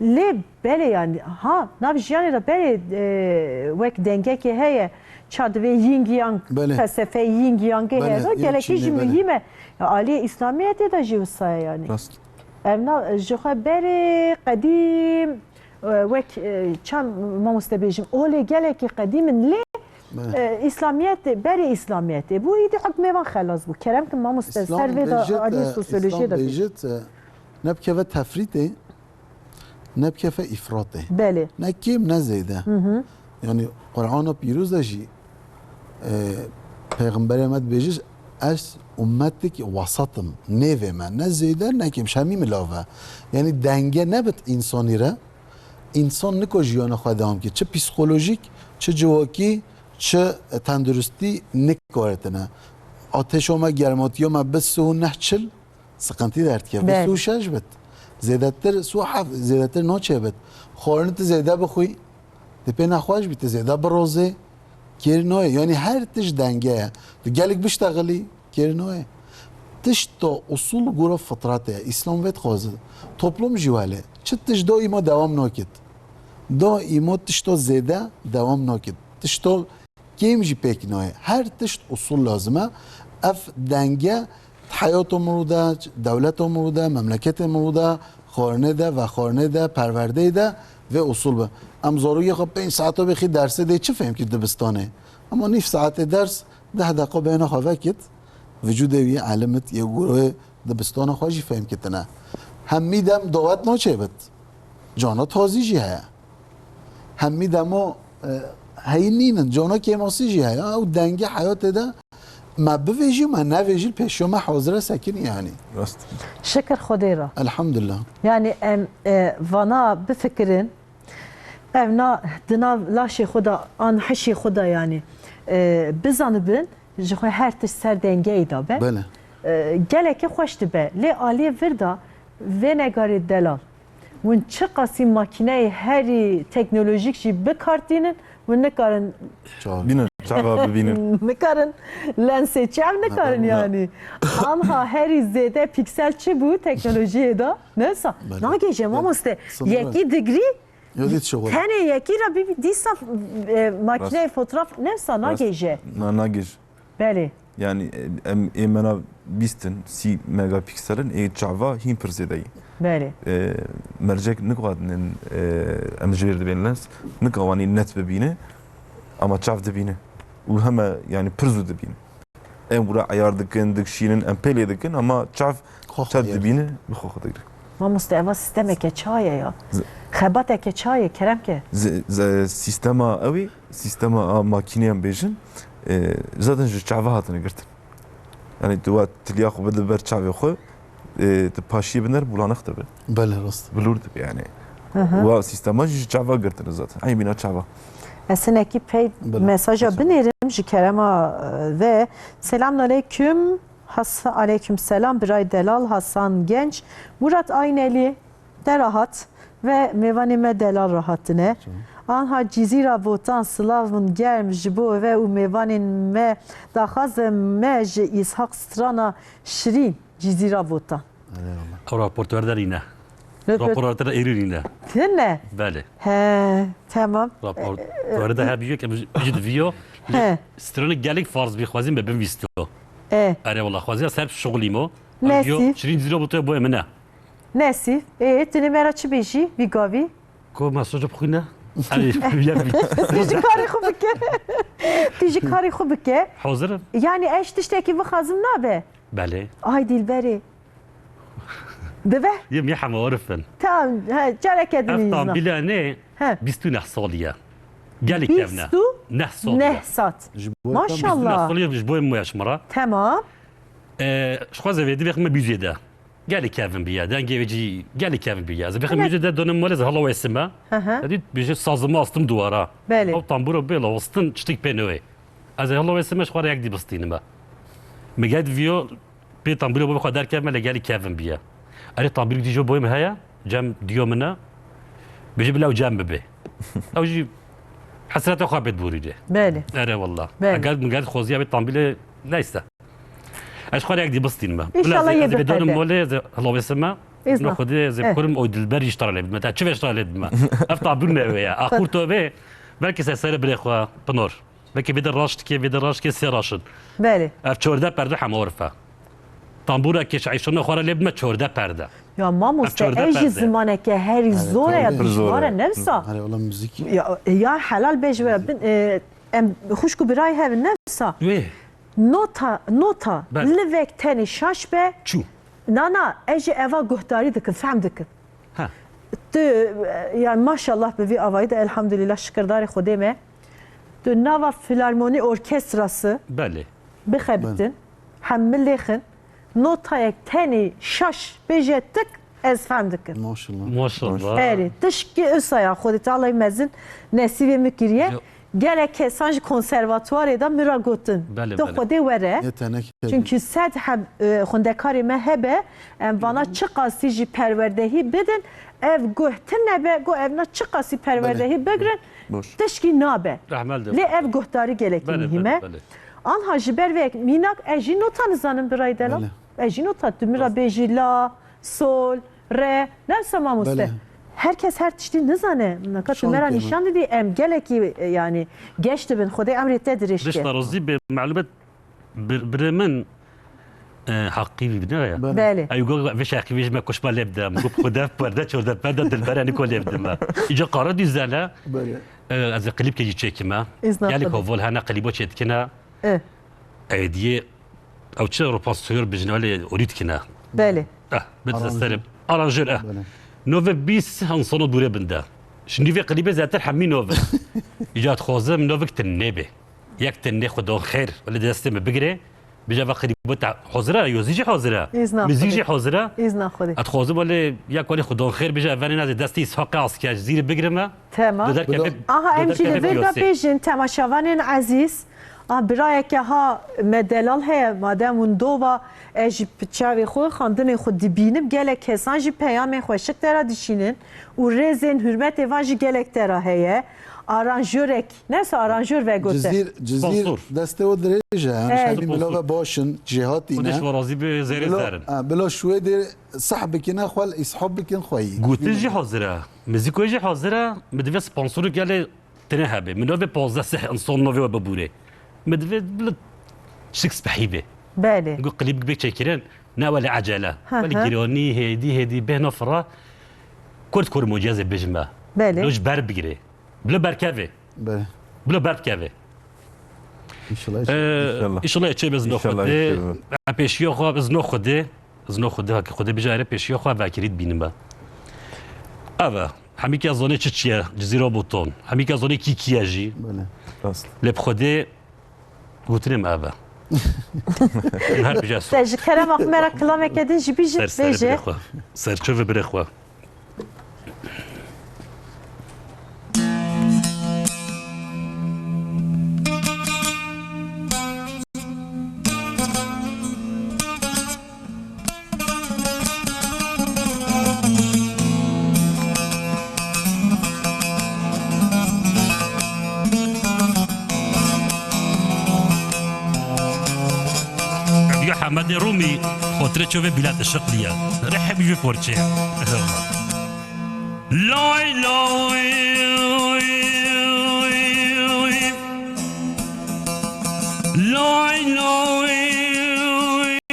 Lê belê yani, ha, nav jiyanê de belê, e, wek dengekê heye, ça divê yin yang, Belê. felsefeyê yin yangê Belê, heye de, ya gelekî Çînê, jî belê. muhîm e. Ya, aliyê Îslamiyetê de jî wisa ye yani. Rast. Ev na, ji xwe berê qedîm, e, wek, e, çend mamoste bêjim, olê gelekî qedîm in, lê, Belê. e, Îslamiyet, berê Îslamiyetê bû, îdî hukmê van xelas bû. Kerem ki mamoste, Îslam ser vê de bêjit, aliyê e, sosyolojiyê Îslam de bêjit, e, ne bikeve tefrîtê, ne bikeve îfratê. Belê. Ne kêm, ne zêde. Hı hı. Yani Qur'ana Pîroz de jî, e, Peyxemberê me dibêje, "Ez ummetik wasat im, nêvê me, ne zêde, ne kêm, ji hemî milav e." Yani denge nebit însanî re, însan niko jiyana xwe dewam kê. Çi psîkolojîk, çi civakî, çi tenduristî nikaretine. Ateşa me, germatiya me bi sih û neh çil, Siqintî derdikeve. Belê. Sî û şeş bit. Zêdetir sî û heft, zêdetir naçe bit. Xwarin tu zêde bixwî, tu pê nexweş bî, tu zêde birozê, kêr nayê. Yanî her tişt denge ye. Tu gelek biştexilî, kêr nayê. Tişta usul gora fitretê ye. Îslam vê dixwaze. Toplum jî welê. Çi tişt daîma dewam nakit. Daîma tişta zêde dewam nakit. Tişta Kêm jî pêk nayê. Her tişt usul lazim e. Ev denge di heyata mirov de, dewleta mirov de, memleketê mirov de, xwarinê de, vexwarinê de, perwerdeyê de vê usul be. Em zarokê xwe pênc saeta bêxî dersê dê çi fêm kî dibistanê? Ama nîv saetê ders, deh deqa bêhna xwe vekit, vücudê wî elimit yê gurê dibistana xwe jî fêm kitine. Hemî dem dawet naçêbit. Cana tazî jî heye. Hemî demo, e, heyî nînin. Cana kêmasî jî heye. Ew dengê heyatê de me bivêjî û me nevêjî, pêşiya me hazir e, sekinî yanî. Rast. Şikir Xwedê re. Elhamdulillah. Yani em, e, vana bifikirin, ev na di nav laşê xwe de, an hişê xwe de yani, e, bizanibin, ji xwe her tişt ser dengeyê de be. Belê. E, gelekî xweş dibe. Lê aliyê vir de vê negarê delal. Hûn çiqasî makîneyê herî teknolojîk jî bikartînin, hûn nikarin Çav. Bînin, çava bibînin. Nikarin lensê çav nikarin Nikarin, yanî. Anha herî zêde pîksel çi bû teknolojiyê de? Ne wisa? Belê. Nagêje Belê. mamoste. Sınırı. Yekî digrî, Yo, dît şixul. tenê yekî re bibî dîsa, e, makîneyê Rast. fotoğraf ne wisa Rast. nagêje. Na, nagêj. Belê. Yani, e, em ê mena bîst in, sî megapiksel in, ê çava hîn pir zêde yî. Belê. E, mercek nikarin, e, em ji vêr dibên lens, nikawanî net bibîne, ama çav dibîne. Û heme, yani, pir zû dibîne. Em wira eyar dikin, dikşînin, em pê lê dikin, ama çav Xwe çav xwe dibîne, bi xwe xwe digre. Mamoste, eva sîstemeke çaye ya. Z- Xebateke çaye, kerem ke. Z-, z-, sîstema ew ê, sîstema a makîneyan bêjin, e, zaten ji çava hatine girtin. Yani tu wa tiliya xwe bide ber çavê xwe, e, tu paşiyê biner, bulanix dibe. Belê, rast. Bilûr dibe yani. Hı hı. Wa sîstema jî ji çava girtine zaten. Eynî bîna çava. Ez hinekî pey Belê. mesaja Mesela. binêrim ji kerema, e, ve. Selamünaleyküm. Has-, aleyküm selam, birayê delal Hasan Genç. Murat Ayneli, te rahat ve mêvanê me delal rahat dine. Anha Cizîra Botan, silavên germ ji bo we û mêvanên me daxwazim me ji Îshak Strana Şirîn, Cizîra Botan. Eyvallah. Ew raportwer derîne. Rapor- Raportwer êrî nîne. Tine? Belê. He, tamam. Raportwer de hebiyo ke bijî diviyo. He. Strana gelek farz bî, xwezî me binvîsto. E. Erê wala, xwezî ser şixulîmo. Nesî. Şirîn Cizîra Botan boye min e. Nesî. E, tu nê me re çi bêjî, vî gavî? Ko mesaja bixwîne? Erê, ya bî. Tu ji karê xwe bike. Tu ji karê xwe bike. Hazir im. Yani ez tiştekî bixwazim nabe? Belê. Ay dilberê. Dibe? Yê mi hema orifin. Tamam, he, careke din Ev izna. Tambîle ne? He. Bîst û neh salî ye. Gelî kevne. Bîst û neh salî ye. Neh sat. Ji bo Maşallah. Bîst û neh salî ye, ji bo me ya şima re. Tamam. E, ji xwe zevê divê xime bîzê de. Gelî kevin biye. Dengê wê cî gelî kevin biye. Zevê xime Evet. bîzê de donim mole zehla wesime. Hı hı. Edî bîje sazıma astım duvara. Belê. Ew tamburo bê lawastin çitik pê newê. Ez zehla wesime ji xwe re yek dî bistînime. Mi gel viyo Pê tambîro bo xwe derkevme lê gelî kevin biye. Erê tambîrî dî jo boyê min heye, cem diyo min e. Bêje bila ew cem bibe. Ew jî Hesreta xwe bêt borî de. Belê. Ere wallah. Belê. Eger min gel xoziya bê tambîlê neyse. Ez xwe yek dî bistîn me. Înşallah yê biperde. Dê dolim molê ez ê hilawêsim me. Îzna. Xwedê ez ê kurim oy dilber jî ji te re lê bime. Te çi vê ji te re lê bime. Ev tabîr ne wê ya. Aqûr to vê. Belkî se serê birê xwe Pinor. Belkî vê de raşt dike, vê de raşt dike sê raşin. Belê. Ev çorde perde hema orif e. Tambûra kêş eyşona xwe re lê bime çorde perde. Ya mamoste, ev jî zimaneke herî zor e ya, dijwar e, ne wisa? Erê wala muzîk. Ya, ya helal bêje we bin, e, em xwişk û birayê hev in, ne wisa? Wê. Nota, nota, livek tenê şaş be. Çû. Na, na, ez jî eva guhdarî dikim, fehm dikim. Ha. Tu, e, yani maşallah bi vî avayî de elhamdülillah şikirdarê Xwedê me. Tu nava filarmonî orkestrası Belê. Bixebitin, hemilêxin, notayek tenê şaş bêje tik ez fehm dikim. Maşallah. Maşallah. Erê, tişkî wisa ya Xwedê Tealay mezin nesîbê min kiriye. Yo. Gelek kesan ji konservatuwarê de min re gotin. Belê, Tu belê. Xwedê were. Yê tenekê. Çünkü sed heb, e, xwendekarê me hebe, em vana çiqasî jî perwerdehî bidin, ev guh tune be, got ev na çiqasî perwerdehî bigrin, Boş. Tişkî nabe. Rahmel de. Lê ev guhdarî gelekî Belê, muhîm e. Belê, belê. Anha ji ber vê yek mînak ez jî nota nizanim birayê delal. Belê. Ez jî nota tu min re bêjî la, sol, re, ne wisa mamoste. Belê. Her kes her tiştî nizane. Naka tu me re nîşan didî em gelekî e, yani geş dibin. Xwedê emrê te dirêj ke. Dişta rozî bê melûmet bir, birê min e, heqî bî ne ya. Belê. Belê. Ew got vê şeqî vê ji me kuşma lê bide. Min got xwe dev perde çor dev perde dilbere niko lê bidime. Îca qara dîzele. Belê. E, ez ê klîpkê jî çêkime. Gelek hovol hene klîbo çêdikine. E. Êdiyê ew çi ropansiyör bijîne wele orî dikine. Belê. Eh, bidise serê. Aranjör, eh. Belê. Nove bîst insano dûrê binde. Ji nîvê klîbê zêdetir hemî nov in. Îca dixwazim novik tinê be. Yek tinê xwe don xêr. Wele destê min bigire. Bije va klîbo te hazir e, yozî jî hazir e. Îzna Muzîk Xwedê. Jî hazir e. Îzna Xwedê. Ez dixwazim wele yek wele xwe don xêr bije, ev venê nazê destê Îshaqê Asker zîrê bigirime. Tema. Aha, em jî li vir de bêjin temaşevanên ezîz. Ah, birayeke ha me delal heye, madem hûn dova ez ji çavê xwe xandinê xwe dibînim, gelek kesan jî peyamên xweşik te re dişînin û rêzên hurmetê van jî gelek te re heye. Aranjorek, ne wisa aranjor vegote. Cizîr, Cizîr destê we dirêj e. Yani şaydî milove baş in, cêhatî ne. Xwedê ji we razî be, zêrê zerin. Bila Şwêdê sah bikine xwe, îshab bikin xwe yî. Gotin jî hazir e. Muzîko jî hazir e, min divê sponsorê gelê tine hebe. Min navê pazdeh seh insan navê we bibûrê. Min divê bila şik spehî be. Belê. Min got klîp bê çêkirin, ne wele ecele. Wele giranî, hêdî, hêdî, bêhna fira. Kurd kurmocî ez ê bijime. Belê. Lo ji ber bigirê. Bila berkevê. Belê. Bila ber bikevê. Înşallah. Înşallah. Înşallah çê be zino Xwedê. Pêşiya xwe bi zino Xwedê. Zino Xwedê haki Xwedê bijare pêşiya xwe vekirî dibînime. Ev e. Hemî kes zanê çi çi ye, Cizîra Botan. Hemî kes zanê kî kî ye jî. Belê. Rast. Lê bi Xwedê gotinê me ev e. Her bije. Te ji kerema xwe me re kilameke din jî bîjî. Ser, ser bêje. Birê xwe. Ser çi ve birê xwe. Ev ya Hemedê Rûmî, xotirê çovê bîlete şiqliye. Rehim ji porçe. Lay lay. Lay lay.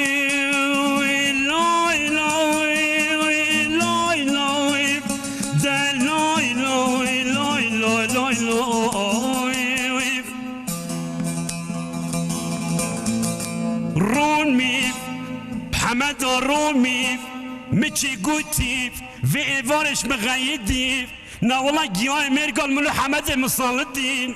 Lay lay, lay lay, de lay lay, lay lay, lay lay. Romî, Hemeda Romî, mi çi gotî, vê êvarê ji mi xeyidî, na wela giyayê mêrgal min û Hemedê misalidî.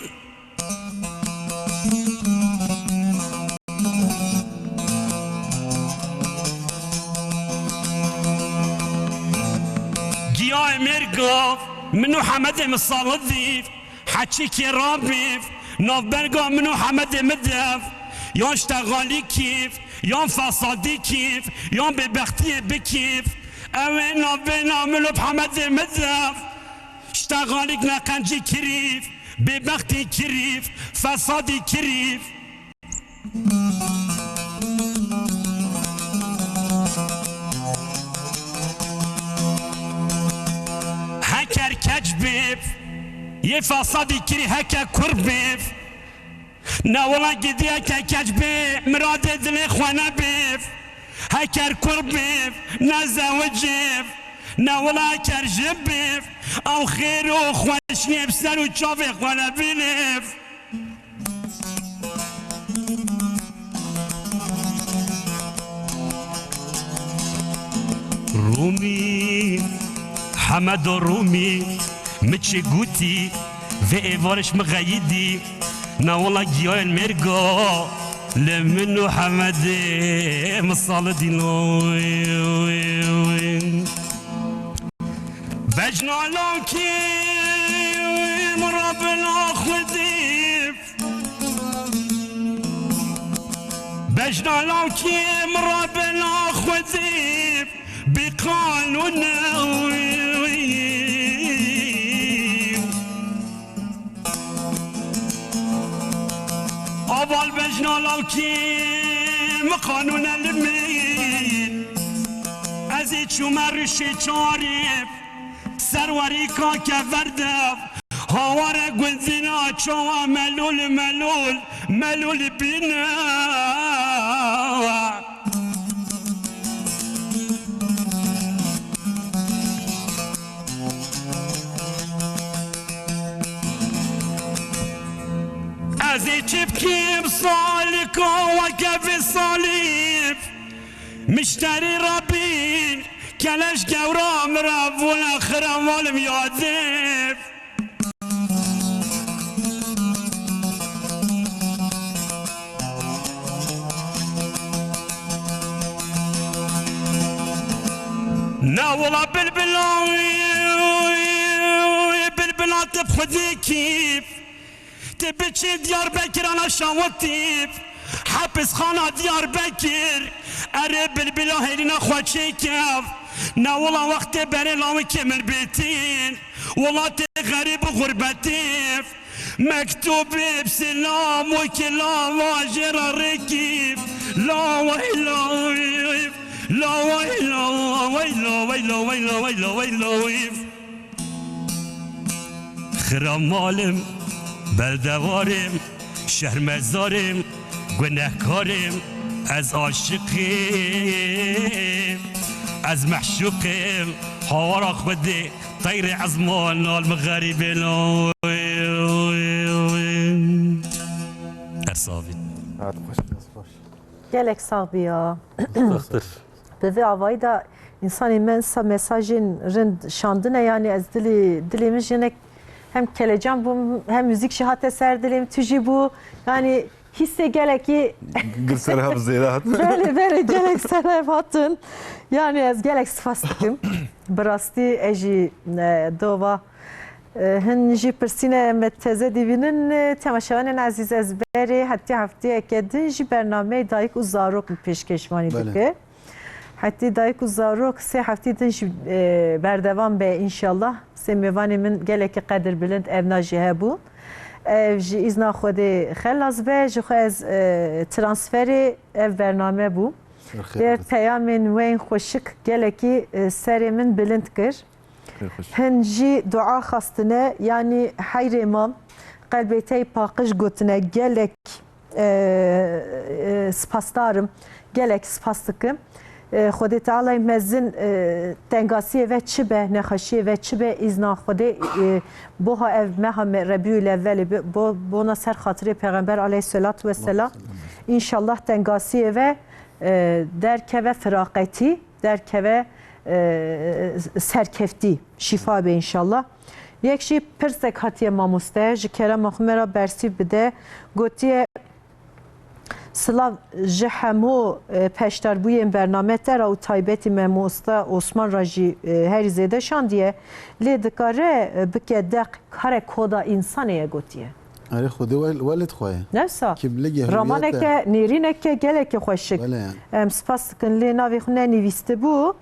Giyayê mêrgav, min û Hemedê misalidî, heçîkê rabîv, navberga min û Hemedê midev, yan ji texalîkîv, yan fesadîkîv, yan bêbextiyê bikîv, ew ê navbêna min û Hemedê midev, ji texalîk neqencî kirîv, Bêbextî kirîv, fesadî kirîv. Heker keç bêv, yê fesadî kirî heke kur bêv. Na wela gidî heke keç bê, miradê dilê xwe nebêv. Heker kur bêv, ne zewicêv. Na wela heker jin bêv, ew xêr û xweşiyê bi ser û çavê xwe nebînêv. Rûmî, Hemedo Rûmî, mi çi gotî, vê êvarê ji mi xeyidî, na wela giyayên mêrga, li min û Hemedê misalidî. Bejna lawkê min re bila Xwedê. Bejna lawkê min re bila Xwedê. Bi qanûne. Aval bejna lawkê min qanûne li min. Ez ê çûme rişê çarê. Serwerî kake verdev, haware gundîna çawa melûl, melûl, melûl bîne. Ez ê çi bikîm salika weke vê salî. Mişterî rabîn, keleş gewra min re vûne xira malim yadê. Na wela bilbila, bilbila tu bi xwedê kîf. Tu biçî Diyarbekir ana şawitîf. Hepisxana Diyarbekir. Erê bilbila hêrîna xwe çêkev. Na wela wextê berê lawikê min bêtîn. Welatê xerîb û xurbetif. Mektûbê bi silam û kilama jê re rêkîf. La weyla weyf. La weyla weyla weyla weyla weyla weyla weyf. Xira malim, beldevarêm, şermezarêm, gunehkarêm, ez aşiqêm, ez mehşûqêm, hawara Xwedê, teyrê ezman al min xerîbê la. Ersavî. Hat xweş, hat xweş. Gelek sax bî ya. Bextir. Bi vê avayî de însanê me insa mesajên rind şandine, yanî ez dilê, dilê min jinek hem kelecan bûm, hem muzîk jî hate ser dilê min, tu jî bû. Yanî hîsê gelekî Gil ser hev zêde hat. Belê, belê, gelek ser hev hatin. Yanî ez gelek spas dikim. Bi rastî ez jî, e, dova, e, hin jî pirsîne me teze dibînin, e, temaşevanên ezîz, ez berê hetiya hefteyeke din jî bernameyê Dayik û Zarok bi pêşkêşvanî Belê. dike. Hetî dayik û zarok sê heftî din jî, e, berdewam be înşallah. Sê mêvanê min gelekî qedirbilind evna jî hebû. Ev ji îzna Xwedê xelas be, ji xwe ez, e, transferê ev bername bû. Xêr Vê xweş. peyamên we yên xweşik gelekî, e, serê min bilind kir. Xêr xweş. Hin jî dua xwestine, yanî heyrê mam, qelbê te yê paqij gotine, gelek, e, e, spasdar im, gelek spas dikim. E, Xwedê Tealay mezin, e, tengasiyê ve çi be, nexweşiyê ve çi be, îzna Xwedê, e, boha ev meha me-, Rebîül Evvelê bi-, bo-, bona ser xatirê Pêxember aleyhisselatu vesselam. Înşallah tengasiyê ve, e, derkeve firaqetî. derkeve, e, serkeftî, şîfa be înşallah. Yek jî pirsek hatiye mamoste, ji kerema xwe me re bersîv bide, gotiye, Silav ji hemû, e, peşdarbûyên bername te re û taybetî me mamoste Osman re jî, e, herî zêde şandiye. Lê dikare, e, bike deq kare koda însanê ye gotiye. Erê, Xwedê wel-, welêt xwe ye. Newsa. Kimligê hüwiyete. Ramaneke, nêrîneke gelekî xweşik. Belê. Em spas dikin, lê navê xwe nenivîstibû.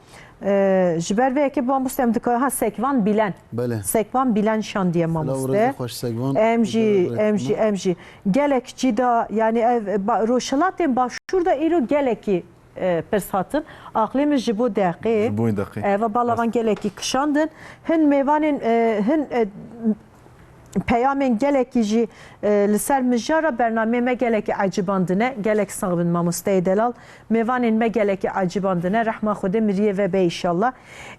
Ee, ji ber vê yekê mamoste em dikar, ha, Sekvan Bîlen. Belê. Sekvan Bîlen şandiye mamoste. Silav û rêzê xweş Sekvan. Em jî, em jî, em jî. Gelek cî da, yani ev, ba-, rojhilatên başûr da îro gelekî, e, pirs hatin. Aqlê min ji bo deqê. Ji bo deqê. Eva balavan gelekî kişandin. Hin mêvanên, e, hin, e, peyamên gelekî jî, e, li ser mijara bernameyê me gelekî ecibandine. Gelek sax bin mamosteyê delal. Mêvanên me gelekî ecibandine. Rehma Xwedê miriyê vebe înşallah.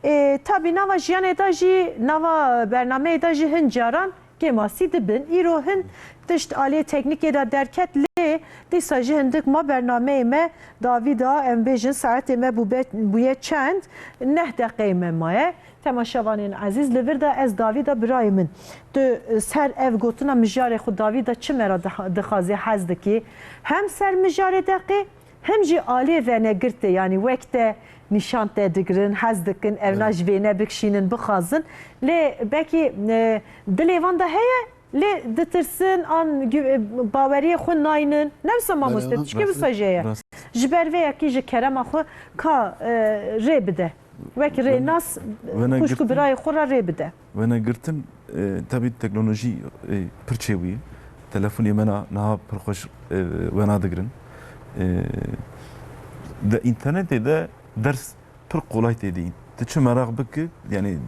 E, tabî nava jiyanê de jî, nava bernameyê de jî hin caran kêmasî dibin. Îro hin tişt aliyê teknîkê de derket lê dîsa jî hindik ma bernameyê me davî da, em bêjin saetê me bûbe-, bûye çend? Neh deqeyê me maye. Temaşevanên ezîz, li vir de ez davî da birayê min. Tu, e, ser ev gotina mijarê xwe davî da çi me ra diha-, dixwazî, hez dikî? Hem ser mijarê deqê, hem jî aliyê venegirtê, yanî wek te nîşan te digirin, hez dikin, evna ji vêne bikişînin, bixwazin. Lê belkî, e, dilê van de heye, lê ditirsin, an gü-, e, baweriyê xwe naynin. Ne wisa mamoste, tişkê wisa jê ye. Ji ber vê yekî ji kerema xwe ka, e, rê bide. Wek rênas, xwişk û birayê xwe re rê bide. Venegirtin, e, tabî teknolojî, e, pir çêbûye. Telefonê me na-, niha pir xweş, e, wena digirin. E, di înternetê de ders pir kolay tê dîn. Tu çi meraq bike, yani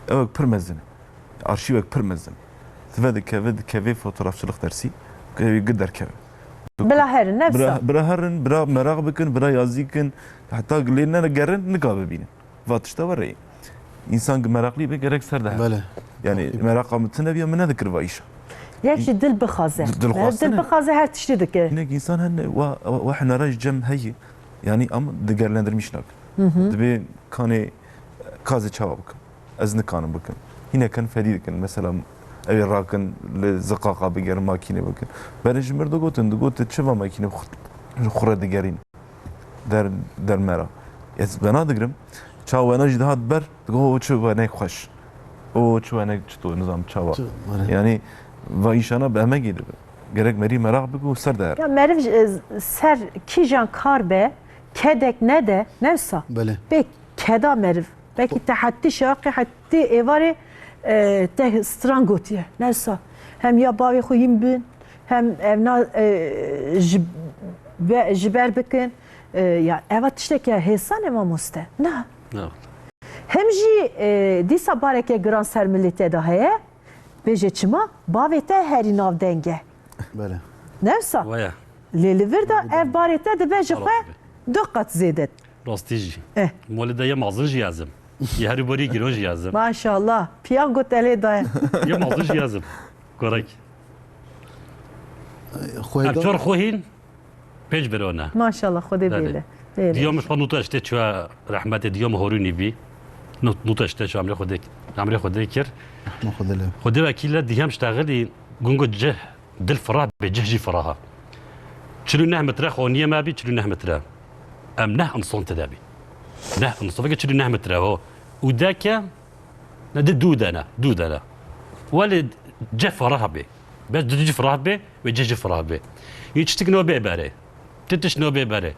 ewek pir mezin e. Arşîvek pir mezin. Tu ve dikeve, dikevê fotoğrafçılık dersî, ew ê derkeve. Bila herin, ne wisa? Bira, bira herin, bira meraq bikin, bira yazî kin. Heta lê ne gerin, nika bibînin. Va tişta were. Însan ki meraqlî be gerek ser de. Belê. Yani meraqa min tune biya, min nedikir va îşa. Yek jî dil bixwaze. Dil, dil xwastine. Dil bixwaze her tiştî dike. Hinek însan hene wa, wa, wa hunera ji cem heye. Yani ama digerlendirmiş nak. Hı hı. Dibê kanê kazê çawa bikim. Ez nikanim bikim. Hîne ken fedî dikin. Mesela ew ê rakin li ziqaqa bigerin, makîne bikin. Berê ji mir digotin, digotin çi va makîne xu-, ji xure digerîn. Der, der me ra. Ez wena digirim. Çawa wena jî dihat ber, digo o çi wenek xweş. O çi wenek çito, nizam çawa. Çi, were. Yani va îşana bi emegê dibe. Gerek merî meraq bike û ser de her. Ya meriv ji, e, ser kîjan kar be, kedek nede, ne wisa? Belê. Pê keda meriv. Belkî te hetî şaqê, hetî êvarê, e, te stran gotiye. Ne wisa. Hem ya bavê xwe yîn bin, hem evna, e, ji be-, ji ber bikin. E, ya eva tiştekî hêsan e mamoste. Na. Na. Hem jî, e, dîsa bareke giran ser milê te de heye. Bêje çima? Bavê te herî navdeng e. Belê. Ne wisa? Waya. Lê li vir de ev barê te dibe ji xwe du qat zêde. Rastî jî. Eh. Molê de yê mezin jî ez im. Yê herî borî giran jî ez im. Maşallah. Piyango te lê daye. Yê mezin jî ez im. Korek. Xwêda. Ev çar xwe hîn pênc bira ne. Maşallah, Xwedê bêle. Bêle. Diya min ji xwe nûta işte çûye rehmetê, diya min horûnî bî. Nû-, nûta işte çûye emrê Xwedê, emrê Xwedê kir. Rehma Xwedê lê. Xwedê wekîl e, dihem ştexilî gungo cih. Dil firah be, cih jî firah e. Çil û neh metre xaniyê me bî, çil û neh metre. Em neh insan tede bî. Neh insan, veke çil û neh metre ho. Û deke, ne, di dû de ne, dû de ne. Welê cih firah bê. Bes di cih firah bê, wê cih jî firah bê. Yê çitik no bê berê. Ti tişt no bê berê.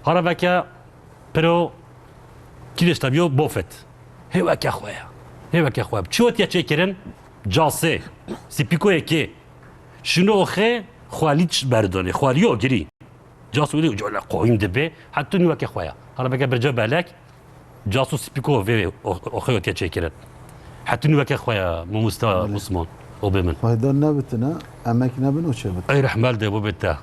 Hara veke piro kî de işte biyo bofet. Hê weke xwe ya. Hê weke xwe. Çi otiye çêkirin? Casê. Sipîkoyê kê. Şino oxê xwelî berdonê. Xwelî o girî. Cas wili uca le qoyim dibe. Hetu nû weke xwe ya. Hara veke birca belek. Casu sipîko vê o-, oxê otiye çêkirin. Hetu nû weke xwe ya, mamosta Osman. O be min. Xwedar nebitine, emek nebin o çê bitin. Ey rehmel de bo bite.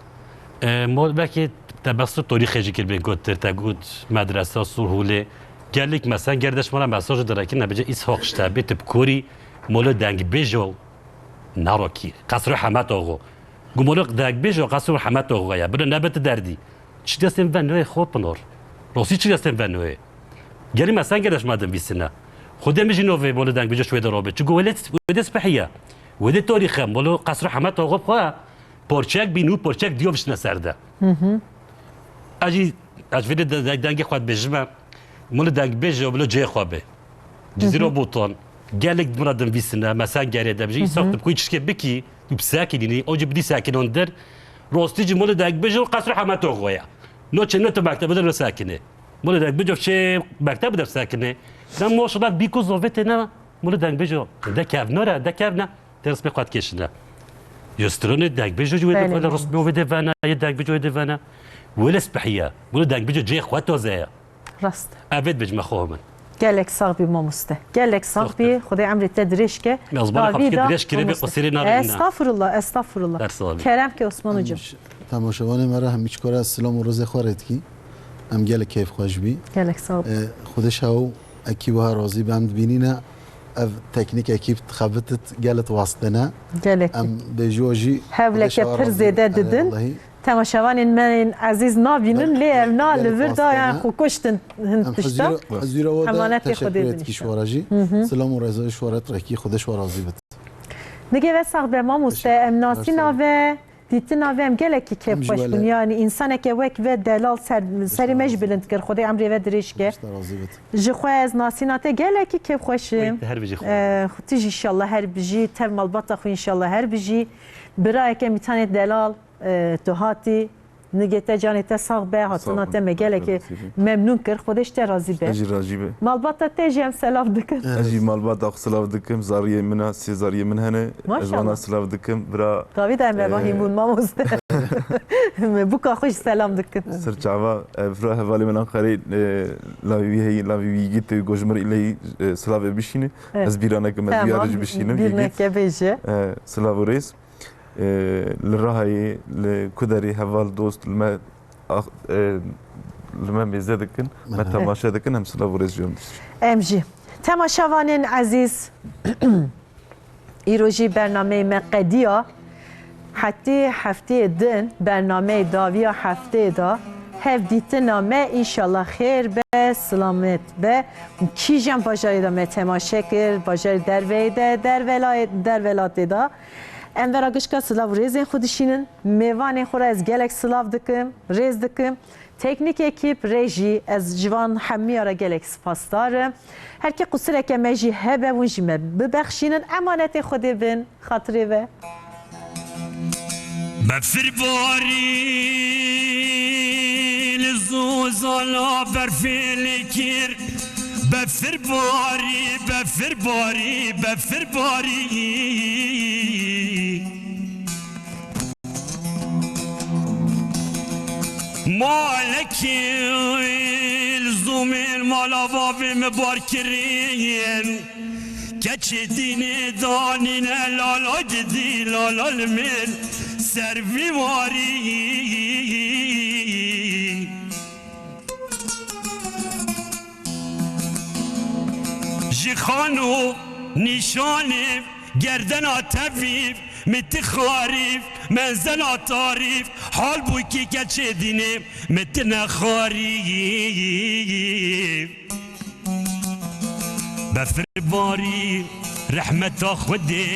E, mo belkî te behsê torîxê jî kiribê, got, te got medresa Surhulê. Gelek mesen gerdeş mala mesaj direkin, nebêje Îshaq işte bê tip korî, molo dengbêjo narokî. Qesro Hemet Oğu. Gu molo dengbêjo Qesro Hemet Oğu ya. Bile nebit derdî. Çi destên ve noyê xo pinor. Rosî çi destên ve noyê. Gelî mesen gerdeş ma din vîsine. Xwedê min jî no vê molo dengbêjo şwê de robe. Çi gu wele, wede spihiye. Wede torîxe, molo Qesro Hemet Oğu xwe. Porçek bîn û porçek diyo viştine ser de. Hı hı. Ez jî, ez vê de, de, dengê xwe dibêjime. Molo dengbêj o bilo cihê xwe be. Cizîro Botan. Gelek min re dinvîsine, mesen gerê de bijî, îsa tu bi xwe çişkê bikî, tu bi sekinînî, o jî bidî sekinon dir. Rostî jî molo dengbêj o Qesro Hemet Oğu ya. No çê, no tu mektebe de no sekinê. Mûlê dengbêjo çê mekteb derse kinê. Ne maşallah bî ku zovê tê ne. Mûlê dengbêjo de kevno re, de kevne. Tê rismê xwe dikêşine. Yo stronê dengbêjo ji wê Belê. Dikole rismê wê de vene, yê dengbêjo wê de vene. Wê lê spihiye. Mûlê dengbêjo cê xwe toze ye. Rast. Evê dibêjime xwe min. Gelek sax bî mamoste. Gelek sax bî. Xwedê emrê te dirêj ke. Ya, zimanê xwe Dawî fikir da dirêj kirê bê mamoste. Qusirê nare ne. Estağfurullah, estağfurullah. Ders alayım. Kerem ke Osman hocam. Temaşevanê me re hemî çikora silam û rêzê xwe rê dikî. Em gelek keyf xweş bî. Gelek sağ ol. E, Xwedê şew ekî wiha razî be, em dibînîne ev teknîk ekîb dixebitit, gelit wastine. Gelek. Em bêjû jî Hevleke Xwedê şew pir razî zêde be. Didin. Wellahî. Temaşevanên me yên ezîz nabînin, lê ev na li vir da yan xwe kuştin hin tişta. Em hezîra, hezîra we de teşekkür etkî şwara jî. Silam û rêzayê şwara rekî, Xwedê şwa razî bit. Nigê ve sax be mamoste, em nasîna ve, dîtina ve em gelekî kêfxweş bûn. Yanî însaneke wek ve delal ser, serê me jî bilind kir. Xwedê emrê ve dirêj ke. Ji xwe ez nasîna te gelekî kêfxweş im. Wê te her bijî xwe. Eh, tu jî inşallah her bijî, tev malbata xwe inşallah her bijî. Birayeke mîtanê delal. E, tu hatî, nigê te canê te sax be, hatina te me gelekê memnûn kir. Xwedê ji te razî be. Ez jî razî be. Malbata te jî em selav dikin. Ez jî malbata xwe silav dikim. Zariyê min a, sê zariyê min hene. Ez wana silav dikim. Bira, Tavî de em e, evahî bûn mamoste. Me buka xwe jî selam dikin. Sir çava, e, bira hevalê min Anqerê, e, lavî wî heyî, lavî wî yigît tê, gojmir îleyî, e, silavê bişîne. Ez bîra nekim, ez bîra jî bişînim. Bîr neke bêje. E, silav û rêz. E, li Rihayê, li Kuderê heval dost li me ax-, e, li me mêze dikin, me temaşe dikin, em silav û rêz ji wan dişîn. Em jî. Temaşevanên ezîz, îro jî bernameyê me qediya. Hetî hefteyê din, bernameyê dawiya hefteyê de hev dîtina me înşallah xêr be, silamet be. Kîjan bajarê de me temaşe kir, bajarê derveyê de, dervelayê-, dervelatê de. Em vera gişka silav û rêzên xwe dişînin. Mêvanên xwe re ez gelek silav dikim, rêz dikim. Teknîk ekîp, rejî, ez ji van hemiya re gelek spasdar im. Her kê qusireke me jî hebe, hûn jî me bibexşînin. Emanetê Xwedê bin, xatirê ve. Befir barî li zozala berfê lê kir. Befir barî, befir barî, befir barî. Malekî li zûmên mala bavê min bar kirîn. Keçê dînê danîne lala didî, lala li min ser vî warî. Ji xan û nîşanê gerdena tevî, mi ti xarîf, menzela tarîf, halbûkî keçê dînê, mi ti nexarîf. Befir barî, rehmeta Xwedê,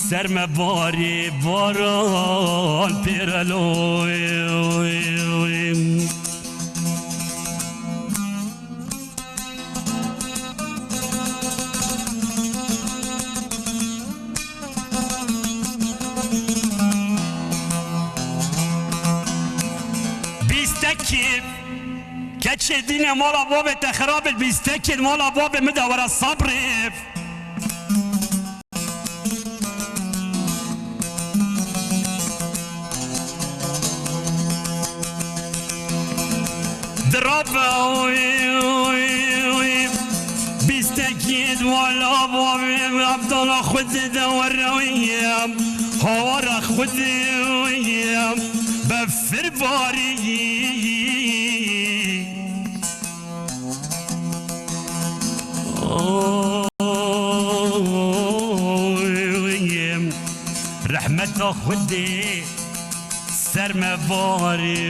ser me barê, baran pêre loy. Bîstekî keçê dîne mala bavê te xirab il, bîstekî mala bavê min de were sabrê. Dirabe bîstekî wala bavê Abdala Xwedê de were wî, hawara Xwedê befir barî. Rehmeta Xwedê ser me barî.